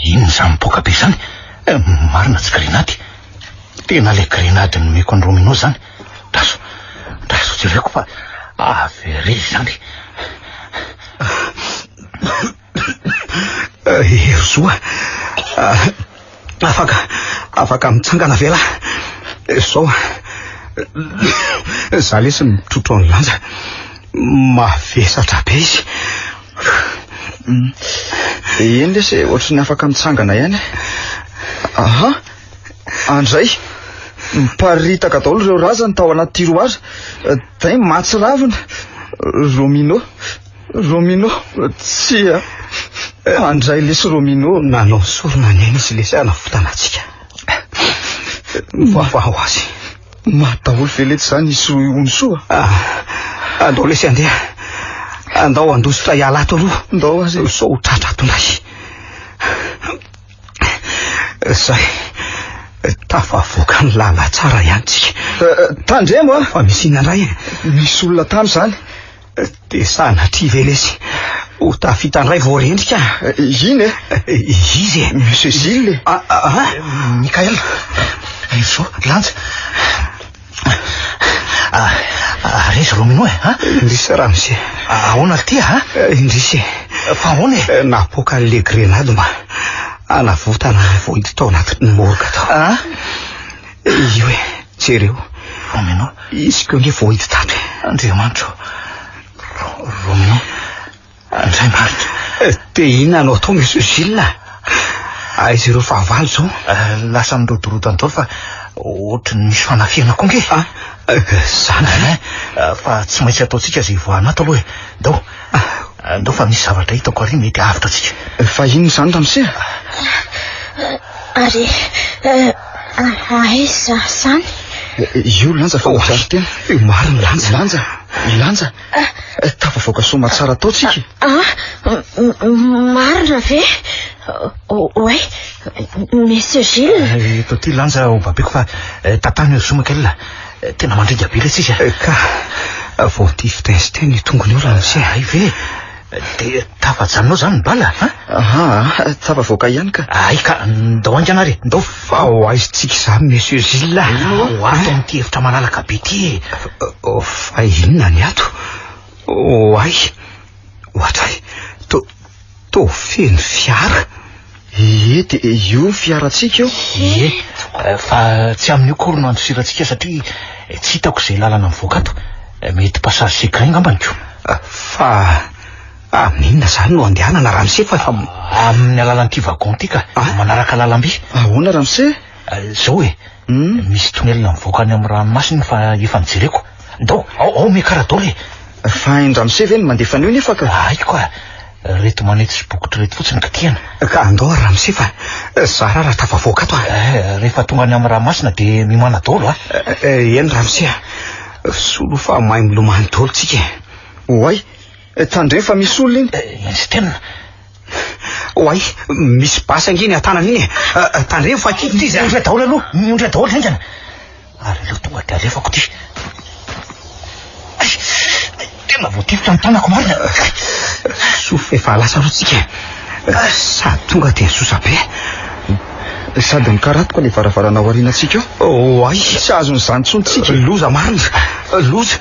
Inona izany mipoaka be izany? Marina tsy grenady. Tena ilay grenady nomeko an'i Romino izany. Andraso, andraso jereko fa avy ery izany. Herizo a! Afaka, afaka mitsangana ve lahy? Izao, za lesy mitrotro an'i Lanja. Mavesatra be izy. Eny lesy e, ohatry ny afaka mitsangana ihany. Aha, andray, miparitaka daholo ireo razany tao anaty tiroir. Dai mahatsiravina. Romino, Romino, tsia. Andray lesy Romino. Nanao sorona ny ainy izy lesy hanavotana antsika. Mivaha ho azy. Maty daholo ve letsy izany i Soa Onisoa? Ah, andao lesy andeha. Andao handositra hiala ato aloha. Ndao aza e. Sao ho tratra ato indray. Zay. Tafavoaka ny lalantsara ihany tsika. Eh, tandremo a! Fa misy inona indray e? Misy olona tany izany. Dia sanatria ve lesy ho tafita indray vao rendrika? Iny e? Izy e? Monsieur Gilles e? Ah, ah, Mikael, Herizo, Lanja. Ah, ary izy Romino e? Indrisy ramose. Ahoana ry ty a? Indrisy e. Fa ahoana e? Napoaka an'ilay grenady mba hanavotana ny voidy tao anatin'ny morgue tao. Ah? Io e, jereo. Romino. Izy koa nge voahidy tato e. Andriamanitro. Romino. Andray marina. Dia inona no atao Monsieur Gilles? Aiza ireo fahavalo izao? Lasa nirodorodo any daholo fa ohatry ny misy fanafihana koa nge. Ah, zany ve? Fa tsy maintsy ataontsika izay hivoahana ato aloha e. Ndao. Ndao fa misy zavatra hitako ary mety hahavitra antsika. Fa inona izany ramose? Ary aiza izany? Io Lanja fa miaro tena. Io marina Lanja. Lanja, Lanja. Tafavoaka soa tsara tao tsika. Ah, marina ve? Oay, Monsieur Gilles. Eto aty Lanja ho babeko fa tantano io Zoma kely. Tena mandringa be ilay izy. Ka voatifitra izy teny ny tongony io ramose. Hay ve? Dia tafajanona ao izany ny bala, ha? Aha, tafavoaka ihany ka. Hay ka, ndao haingana ary, ndao. Fa ho aiza-tsika izany, Monsieur Gilles? Ho ato amin'ity efitra malalaka be ity e. Fa inona ny ato? Oay, ohatray, to, to feno fiara. Ie, dia io ny fiarantsika io. Ie, fa tsy amin'io akory no andosirantsika satria tsy hitako izay lalana mivoaka ato. Mety passage secret angambany ko. Fa amin'inona izany no andehanana ramose fa efa... Amin'ny alalan'ity wagon ity ka, manaraka lalamby. Ahoana ramose? Izao e, misy tunnel mivoaka any amin'ny ranomasina iny fa efa nojereko. Ndao, ao, ao miakara daholo e. Fa hain-dramose ve ny mandefa an'io nefa ka? Haiko ka. Reto manety sy bokotra reto fotsiny kitihana. Ka andao ary ramose fa zara raha tafavoaka ato a. Eh, rehefa tonga any amin'ny ranomasina dia mimana daholo a. Eh, eny ramose a. Solo fa mahay milomano daholo tsika e. Oay, tandremo fa misy olona iny. Eh, Einstein. Oay, misy basy ange iny an-tanana iny e. Eh, tandremo fa kitika izy. Miondrika daholo aloha, miondrika daholo haingana. Ary aleo tonga dia alefako ity. Tena voatifitra ny tanako marina. Soa fa efa lasa aloha tsika e. Sady tonga dia nisosa be. Sady mikaratoko ilay varavarana ao aorianantsika ao. Oay. Tsy azon'izany intsony tsika. Loza marina. Loza.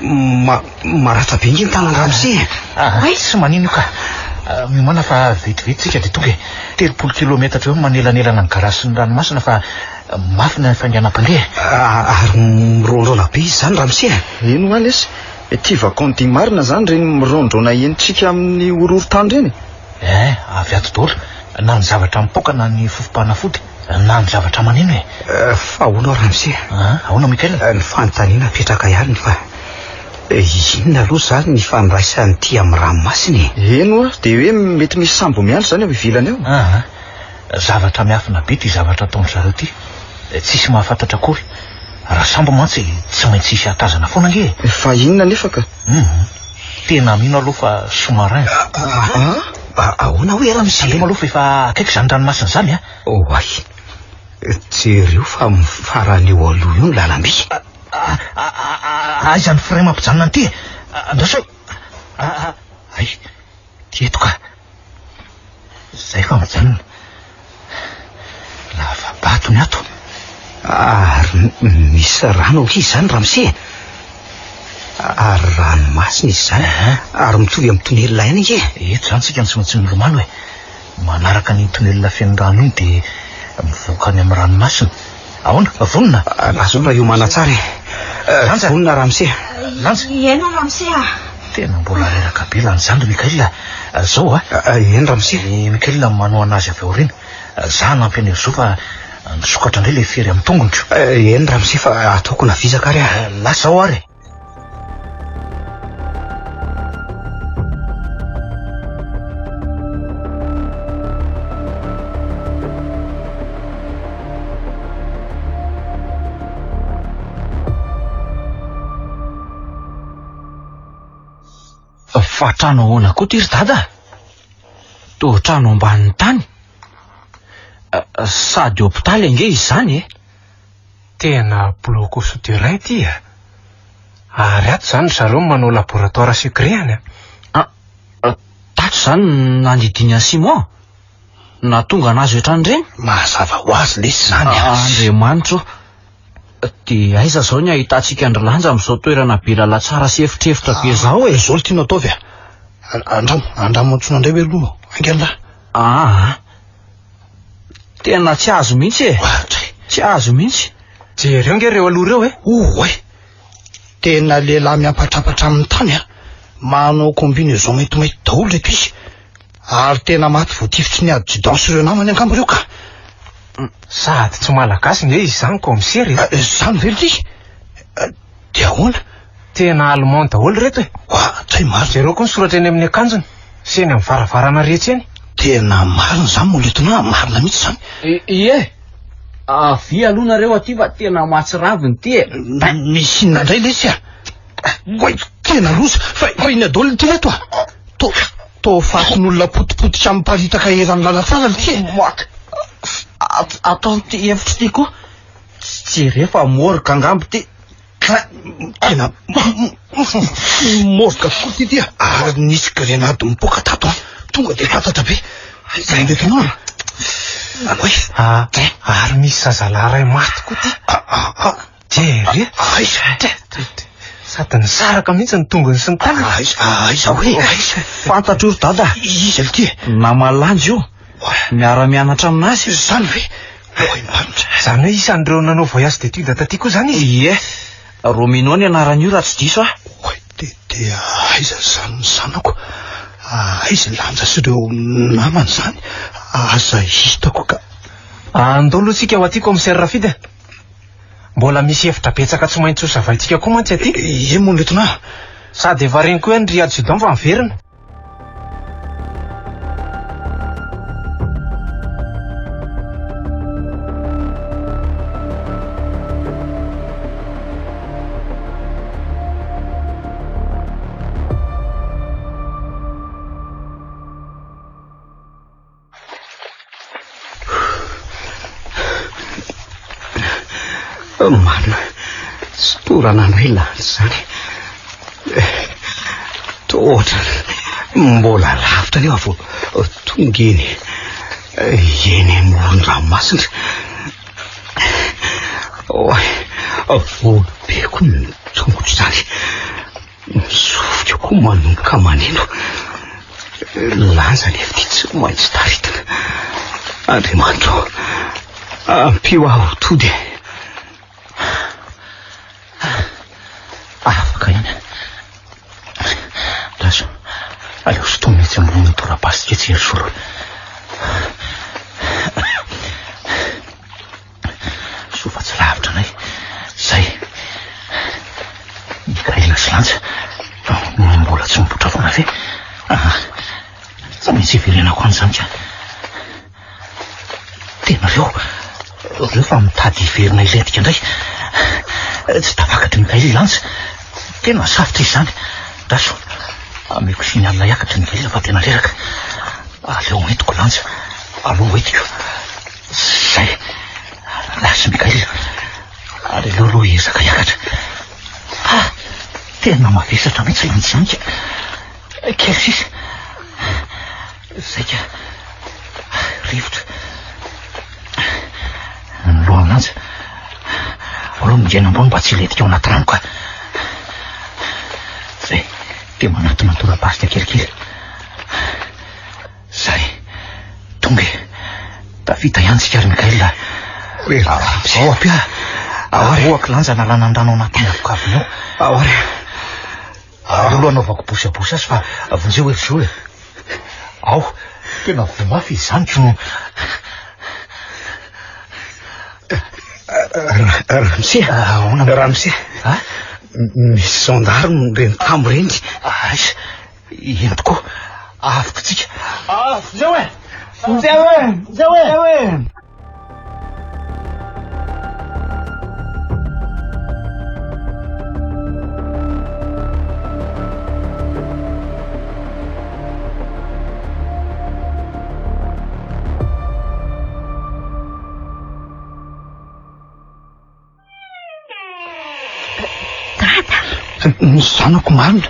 Ma maratra be nge ny tanan-dramose e. Oay. Tsy manino io ka. Miomàna fa vetivety tsika dia tonga e. 30 kilometatra eo ny manelanelana ny garage sy ny ranomasina fa Mafy ny hafainganam-pandeha. Ary miroandroana be izy izany ramose a! Eny hoa lesy, ity vacon dia marina izany ireny miroandroana henontsika amin'ny horohorontany ireny e! Eh, avy ato daholo, na ny zavatra mipoaka na ny fofom-panafody, na ny zavatra maneno e! Fa ahoana hoa ramose a? Ahoana Mickaël? Ny fanontaniana apetraka ihany fa inona aloha izany ny ifandraisan'ity amin'ny ranomasina e? Eny hoa, dia hoe mety misy sambo miandry izany ao ivelany ao. Aa. Zavatra miafina be ity zavatra ataon-dry zareo ity. Tsisy mahafantatra akory. Raha sambo mantsy tsy maintsy hisy hahatazana foana ange e. Fa inona anefa ka? Hum. Tena mino aloha fa sous-marin. Ah, ahoana hoe ramose? Tandremo aloha fa efa akaiky izany ranomasina izany a. Oay. Jereo fa mifarana eo aloha eo ny lalamby. Aiza ny frein mampijanona an'ity e? Andraso e. Ay, ty eto ka. Zay fa mijanona. vatony ato. Ary misy rano ankizy izany ramose e. Ary ranomasina izy izany. Ary mitovy amin'ny tonelina ihany ange. Eto izany tsika no tsy maintsy milomano e. Manaraka an'iny tonelina feno rano iny dia mivoaka any amin'ny ranomasina. Ahoana? Vonona? Lasa aloha hiomana tsara e. Lanja. Vonona ramose. Lanja. Eny ramose a. Tena mbola reraka be lany izany ry Mickaël a. Zao a. Eny ramose. I Mickaël no manohana azy avy aoriana. Za hanampy an'i Herzo fa misokatra indray ilay fery amin'ny tongotro. Eny ramose fa ataoko navizaka ary aho. Lasa ao ary e. Fa trano ahoana koa ty ry dada? Toa trano ambanin'ny tany. Sady hopitaly ange izany e. Tena bloc souterrain ty a! Ary ato izany ry zareo no manao laboratoire secret any a! Ah, tato izany no nandidiany an'i Simon? Nahatonga anazy ohatran'ireny? Mazava ho azy lesy izany a! Andriamanitra ô! Dia aiza izao ny ahitantsika an-dry Lanja amin'izao toerana be lalantsara sy efitrefitra be izao e? Izao no tianao ataovy a! Andramo, andramo antsoina indray ve aloha haingana lahy? Aa! Tena tsy azo mihitsy e! Tsy azo mihitsy. Jereo nge ireo aloha ireo e! Oay! Tena lehilahy miampatrampatra amin'ny tany a! Manao combinaison maintimainty daholo ireto izy. Ary tena maty voatifitry ny adjudant sy ireo namany angamba ireo ka! Sady tsy malagasy nge izy izany kaomisera e! Izany ve ry? Dia ahoana? Tena allemand daholo ireto e! Oa, tsy marina. Jereo koa ny soratra eny amin'ny akanjony sy eny amin'ny varavarana rehetra eny. Tena marina izany mon lieutenant, marina mihitsy izany. Ie, avia aloha nareo aty fa tena mahatsiravina ity e! Misy inona indray lesy a? Oay, tena loza! Fa fa inona daholo ity reto a? To, toa fatin'olona potipotika miparitaka eran'ny lalantsara ity e! Moaka! Ato amin'ity efitra ity koa, jereo fa morgue angamba ity. Tena morgue tokoa ity ty a! Ary nisy grenady mipoaka tato an! Tonga dia fantatra be. Aiza ny lieutenant? Oay! Ah, ary misy zazalahy iray maty koa ty. Jereo. Aiza? Sady nisaraka mihitsy ny tongony sy ny tanany. Aiza, aiza hoe? Aiza? Fantatro ry dada. Iza ity? Namalanjy io. Miara-mianatra aminazy. Izany ve? Oay marina. Izany hoe isan'ireo nanao voyage d'études taty koa izany izy? Ie. Romino ny anaran'io raha tsy diso aho. Oay, dia dia aiza izany ny zanako? Aiza i Lanja sy ireo namany izany? Aza hitako ka. Andao aloha tsika ho aty commissaire Rafidy a. Mbola misy hevitra betsaka tsy maintsy ho savaintsika koa mantsy aty. Ie mon lieutenant. Sady efa reny koa ry adjudant fa miverina. Marina, tsy torana anay lany izany. Toa ohatran'ny mbola lavitra anefa vao tonga eny eny amoron-dranomasina. Oay, volo be koa ny tongotro izany. Ny sofiko koa manomboka maneno. Lanja anefa ity tsy maintsy taritina. Andriamanitra ô, ampio aho ho tody e. Afaka ihany. Andraso, aleo sintomina etsy ambonin'ny torapasika etsy Herisolo. Soa fa tsy lavitra anay. Zay. Mikaela sy Lanja. Fa mbola tsy mipoitra foana ve? Aha. Tsy maintsy hiverenako any izany ka. Tena reo. Reo fa mitady hiverina hilentika indray. Tsy tafakatry Mikaela i Lanja. Tena sarotra izy izany. Andraso. Ameko signal hiakatra i Mikaela fa tena reraka. Aleo entiko Lanja. Aleo entiko. Zay. Lasa Mikael. Ary aleo aloha hiezaka hiakatra. Ah, tena mavesatra mihitsy ilay mijanika. Kely sisa. Zay ka. Rivotra. aloha mingena ambony mba tsy hilentika ao anaty rano ka. Zay, dia manatona ny tora-pasika kelikely. Zay, tonga e. Tafita ihany tsika ry Mickaël. Ao ampia. Aroako lanja nalana ny rano ao anatin'ny avokavony ao. Ao ary. Aleo aloha anaovako bosabosy azy fa vonjeo ery zo e. Ao, tena voa mafy izy izany ko. Ramose, ahoana? Ramose, misy gendarme ireny tambo ireny. Aiza, eny tokoa, avokotsika. Ah, vonjeo e! Vonjeo e! Vonjeo e! Dada. Ny zanako marina.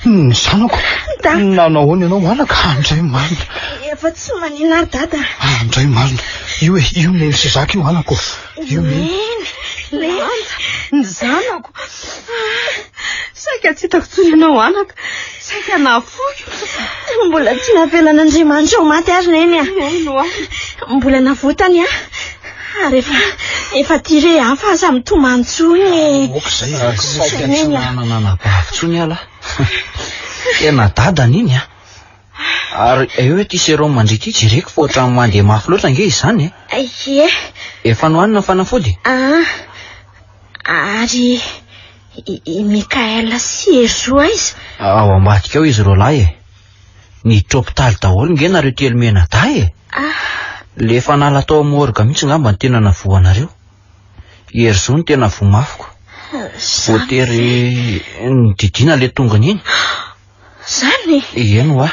Ny zanako. Dada. Nanao ahoana ianao anaka? Andray marina. Efa tsy manina ary dada. Andray marina. Io e, io neny sy zaka io anako. Io neny. Neny. Neny. Ny zanako. Saika tsy hitako intsony ianao anaka. Saika nafoiko. Mbola tsy navelan'Andriamanitra ho maty ary neny a. Neny oa. Mbola navotany aho. Ary efa efa tiré hafa aza mitomany intsony e. Aoka izay e. Saika tsy nanana anabavy intsony ialahy. Tena dadany iny a. Ary eo ity sérum mandria ity jereko fa ohatran'ny mandeha mafy loatra ange izany e. Ie. Efa nohanina ny fanafody? Ah. Ary i Mickaël sy Herzo aiza? Ao ambadika ao izy roalahy e. Niditra hopitaly daholo nge nareo telo mianadahy e. Ah. Le efa nala tao amin'ny morgue mihitsy ngamba no tena navoa anareo. I Herzo no tena voa mafy ko. Voatery nodidiana le tongony iny. Zany? Eny hoa.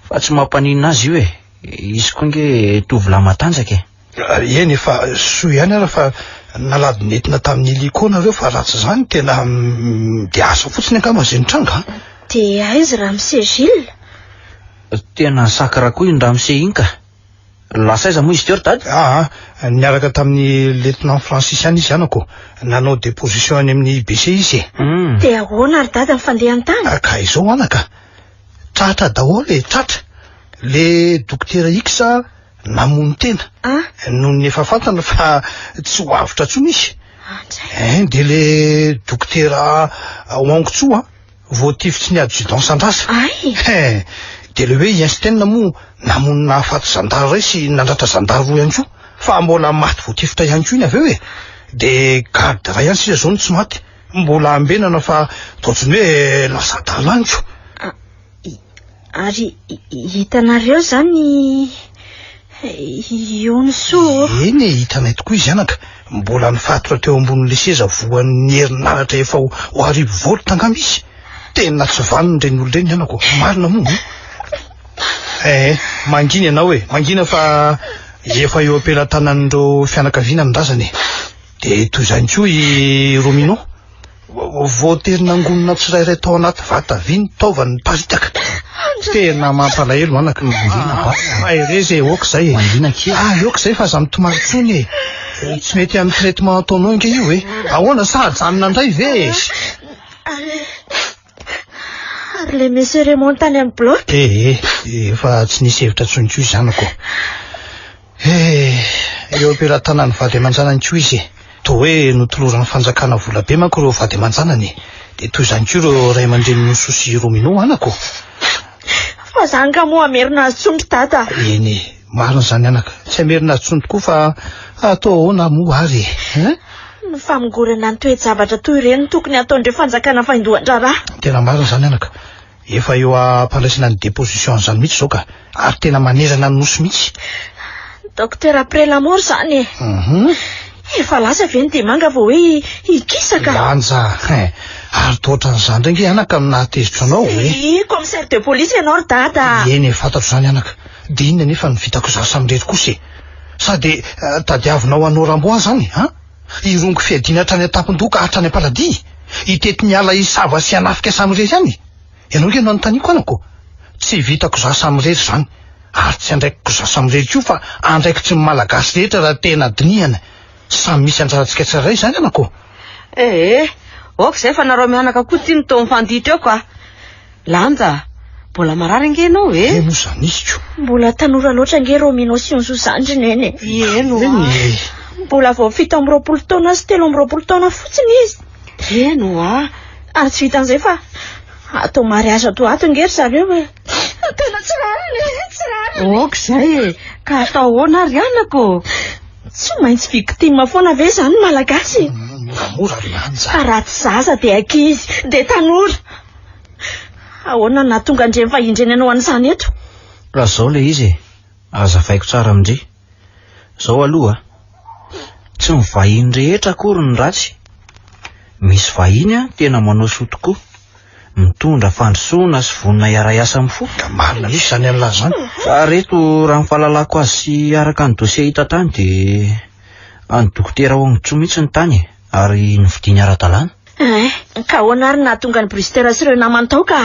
Fa tsy mampaninona azy io e. Izy koa nge tovolahy matanjaka e. Eny efa soa ihany ara fa nalady nentina tamin'ny hélico nareo fa raha tsy izany tena dia asa fotsiny angamba izay nitranga an. Dia aiza ramose Gilles? Tena sacre koa iny ramose iny ka. Lasa aiza moa izy teo ry dada? Aa, niaraka tamin'ny lieutenant Francis ihany izy anako. Nanao déposition any amin'ny IBC izy e. Dia ahoana ry dada ny fandehany tany? Ka izao anaka, tratra daholo e, tratra. Le dokotera X namono tena. Noho ny efa fantany fa tsy ho avotra intsony izy. Hein, dia le dokotera Wang Tso an, voatifitry ny adjudant Sandrasa. Hein, dia le hoe Einstein moa namono nahafaty zandary iray sy nandratra zandary roa ihany koa, fa mbola maty voatifitra ihany koa iny avy eo e. Dia garde iray ihany sisa izao no tsy maty, mbola ambenana fa toa tsy ny hoe lasa adala any ko. Ary hitanareo izany i Yoonso? Eny e, hitanay tokoa izy anaka. Mbola nifatotra teo ambonin'ilay seza voan'ny herinaratra efa ho arivo volt angamba izy. Tena tsy vanona ireny olona ireny anako. Marina moa. Eh, mangina ianao e, mangina fa efa eo am-pelatanan'ireo fianakaviana ny razana e. Dia toy izany koa i Romino. Voatery nangonina tsirairay tao anaty vata vy ny taovany niparitaka. Tena mampalahelo anaka. Mangina ba. Mahereza e, ok izay e. Mangina kely. Ah, ok izay fa aza mitomany intsony e. Tsy mety amin'ny traitement ataonao ange io e. Ahoana sa ajanona indray ve e? Ary ary ilay monsieur Raymond tany amin'ny bloc? Eh, eh, efa tsy nisy hevitra intsony koa izany ko. Eh, eo am-pelatanan'ny vady aman-janany koa izy e. Toa hoe notoloran'ny fanjakana vola be manko ireo vady aman-janany e. Dia toy izany koa ireo ray aman-drenin'i Soa sy Romino anako. Fa za nga moa hamerina azy tsony ry dada? Eny e, marina izany anaka. Tsy hamerina azy tsony tokoa fa atao ahoana moa ary e? Hein? Ny famongorana ny toe-javatra toy ireny no tokony hataon'ireo fanjakana vaindohan-draharaha. Tena marina izany anaka. Efa eo am-pandraisana ny déposition an'izany mihitsy izao ka. Ary tena manerana ny nosy mihitsy. Docteur après la mort izany e. Mhm. Efa lasa ve ny diamanga vao hoe hikisaka? Lanja, hein. Ary toa ohatran'izany indray nge anaka no nahatezitra anao e. Ii, commissaire de police ianao ry dada. Eny e, fantatro izany anaka. Dia inona anefa no vitako izaho samirery kosa e? Sa dia eh, tadiavinao hanao Rambo ahy izany, an? Hirongo fiadiana hatrany an-tampon-doha ka hatrany am-paladia? Hitety ny ala hisava sy hanafika samirery any? Ianao ange no anontaniako anako. Tsy vitako izaho samirery izany. Ary tsy andraikiko izaho samirery koa fa andraikitry ny Malagasy rehetra raha tena dinihana. Samy misy anjarantsika tsirairay izany anako. Ee, ok izay fa nareo mianaka koa ty no toa mifanditra eo ka. Lanja, mbola marary ange ianao e? Eny oa zaniko. Mbola tanora loatra ange Romino sy Onzo zany ry neny e. Eny oa. Eny e. Mbola vao 27 taona sy 23 taona fotsiny izy. Eny oa. Ary tsy vitan'izay fa atao mariage ato ato ange ry zareo e. Tena tsy rariny e, tsy rariny. Ok izay e. Ka atao ahoana ary anako? Tsy maintsy victime foana ve izany ny Malagasy? Moramora ry Lanja. Fa raha tsy zaza dia ankizy, dia tanora. Ahoana no nahatonga an'ireny vahiny ireny hanao an'izany eto? Raha izao ilay izy e, hazavaiko tsara amin-dry. Izao aloha, tsy ny vahiny rehetra akory no ratsy. Misy vahiny tena manao soa tokoa, mitondra fandrosoana sy vonona hiara-hiasa amin'ny fo. Ka marina mihitsy izany an'lah izany. Fa reto raha ny fahalalako azy sy araka ny dossier hita tany dia an'i Dokotera Wong Chu mihitsy ny tany e, ary novidiany ara-dalàna. Eh, ka ahoana ary nahatonga an'i Brewster sy ireo namany tao ka?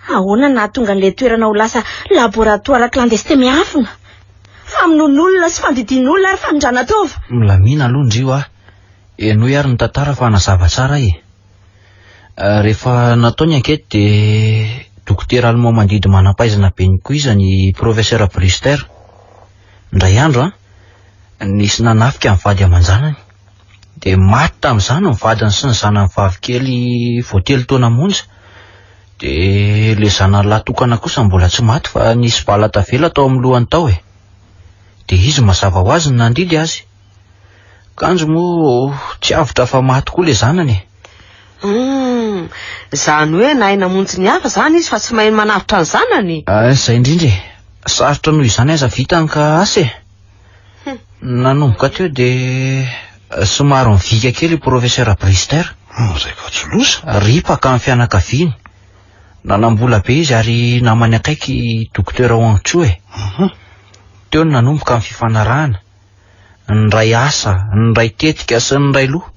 Ahoana nahatonga an'ilay toerana ho lasa laboratoire clandestin miafina? Famonoan'olona sy fandidian'olona ary famindrana taova. Milamina aloha ndry hoa. Henoy ary ny tantara fa hanazava tsara aho e. Rehefa natao ny enquête dia dokotera allemand mandidy manam-pahaizana be nikoizany i professeur Brewster. Indray andro an, nisy nanafika ny vady aman-janany. Dia maty tamin'izany ny vadiny sy ny zanany vavy kely vao telo taona monja. Dia ilay zanany lahy tokana kosa mbola tsy maty fa nisy bala tavela tao amin'ny lohany tao e. Dia izy mazava ho azy no nandidy azy. Kanjo moa tsy avotra fa maty koa ilay zanany e. Hum, izany hoe nahay namonjy ny hafa izany izy fa tsy mahay manavotra ny zanany? Ah, izay indrindra e. Sarotra noho izany aza vitany ka asa e. Nanomboka teo dia somary nivika kely i Professeur Brister. Izay vao tsy loza. Ripaka ny fianakaviany. Nanam-bola be izy ary namany akaiky i Docteur Wang Chu e. Teo no nanomboka ny fifanarahana. Niray asa, niray tetika sy niray loha.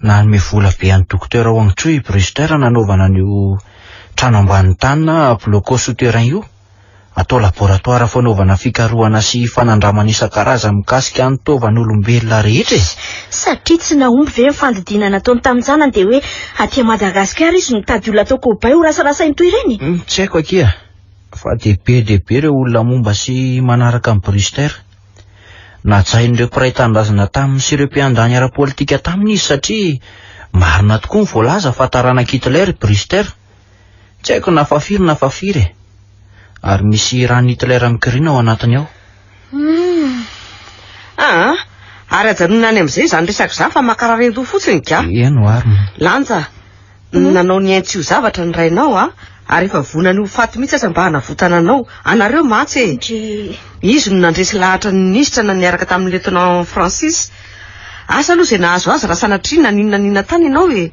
Nanome vola be an'i Docteur Wang Chu i Brewster nanaovana an'io trano ambanin'ny tany na blocos souterrain io. Atao laboratoire fanaovana fikarohana sy fanandramana isan-karazany mikasika ny taovan'olombelona rehetra e! Satria tsy nahomby ve ny fandidiana nataony tamin-janany dia hoe aty Madagasikara izy no mitady olona atao cobaye ho rasarasainy toy ireny? Tsy haiko akia, fa dia be dia be ireo olona momba sy manaraka an'i Brewster. Najain'ireo mpiray tanindrazana taminy sy ireo mpiandany ara-politika taminy izy satria marina tokoa ny voalaza fa taranak'i Hitler i Brewster. Tsy haiko na fa firy na fa firy e. Ary misy ran'i Hitler mikoriana ao anatiny ao. Hum. Aa, ary ajanona any amin'izay izany resaka izany fa mankarary an-doha fotsiny ka. Eny ho ary. Lanja, nanao ny ainy tsy ho zavatra ny rainao a, ary efa vonany ho faty mihitsy aza mba hanavotana anao. Anareo mantsy e. Izy no nandresy lahatra ny minisitra na niaraka tamin'ny lieutenant Francis. Asa aloha izay nahazo azy raha sanatria naninona n'inona tany ianao e.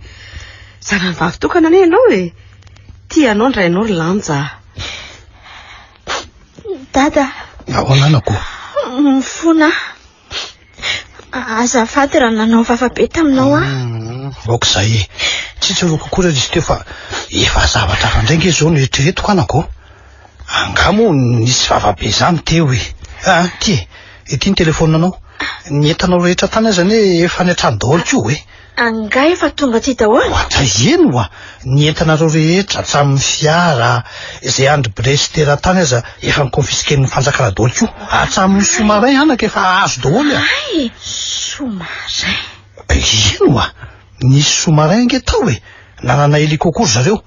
Zanany vavy tokana anie ianao e! Tia anao ny rainao ry Lanja a! Dada. Ahoana anako? Mifona aho. Azafady raha nanao vava be taminao aho. Hmm, aoka izay e. Tsy tsaroako akory ary izy teo fa efa zavatra hafa indray nge izao no eritreretiko anako. Angaha moa nisy vava be izany teo e. Ah, ty e. Ity ny telefaoninanao. Ny entanao rehetra tany aza anie efa any an-trano daholo koa e. Angaha efa tonga aty daholo? Ohatra eny oa! Ny entanareo rehetra, hatramin'ny fiara, izay andry Brest eran-tany aza efa ni-confisquer-n'ny fanjakana daholo koa. Hatramin'ny sous-marin anaka efa azo daholo e! Hay! Sous-marin? Eny oa! Nisy sous-marin ange tao e! Nanana hélico koa ry zareo.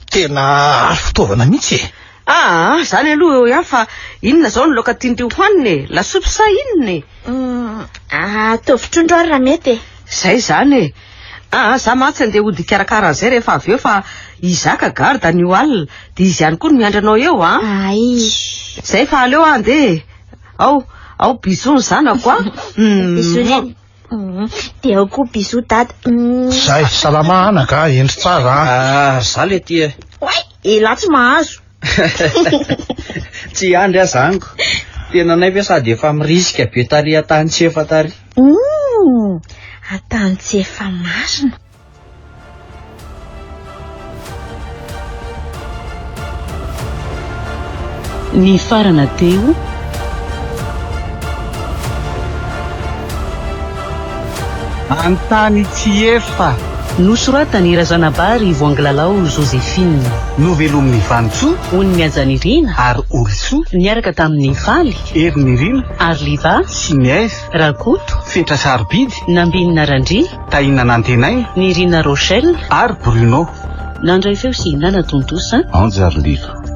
Tena azo fitaovana mihitsy e! Aa, izany aloha eo ihany fa inona izao no laoka tian-dry hohanina e? Lasopy sa inona e? Ataovy trondro ary raha mety e! Izay izany e! Aa, za mantsy andeha hody hikarakara an'izay rehefa avy eo fa i Zaka garde anio alina, dia izy ihany koa no miandry anao eo an! Ay! Izay fa aleo aho andeha e! Ao, ao bisous ny zanako an! Bisous neny! Dia ao koa bisous dada. Zay, salama anaka a, hendry tsara a. Ah, za le ty e. Oay, elah tsy mahazo. Tsy hiandry aho zaniko. Tenanay ve sady efa mirisika be tary an-tany tsy efa tary. Hum, an-tany tsy efa marina. Nifarana teo. An-tany tsy efa. Nosoratan'i Razanabary Voangilalao Joséphine. Novelomin'i Vanintsoa. Ony Mihajanirina. Ary Olisoa. Niaraka tamin'i Faly. Herinirina. Arliva. Sy Miaiza. Rakoto. Fetra Sarobidy. Nambinina Randria. Tahina Nantenaina. Nirina Rochelle. Ary Bruno. Nandray feo sy nanatontosa. Anjy Arliva.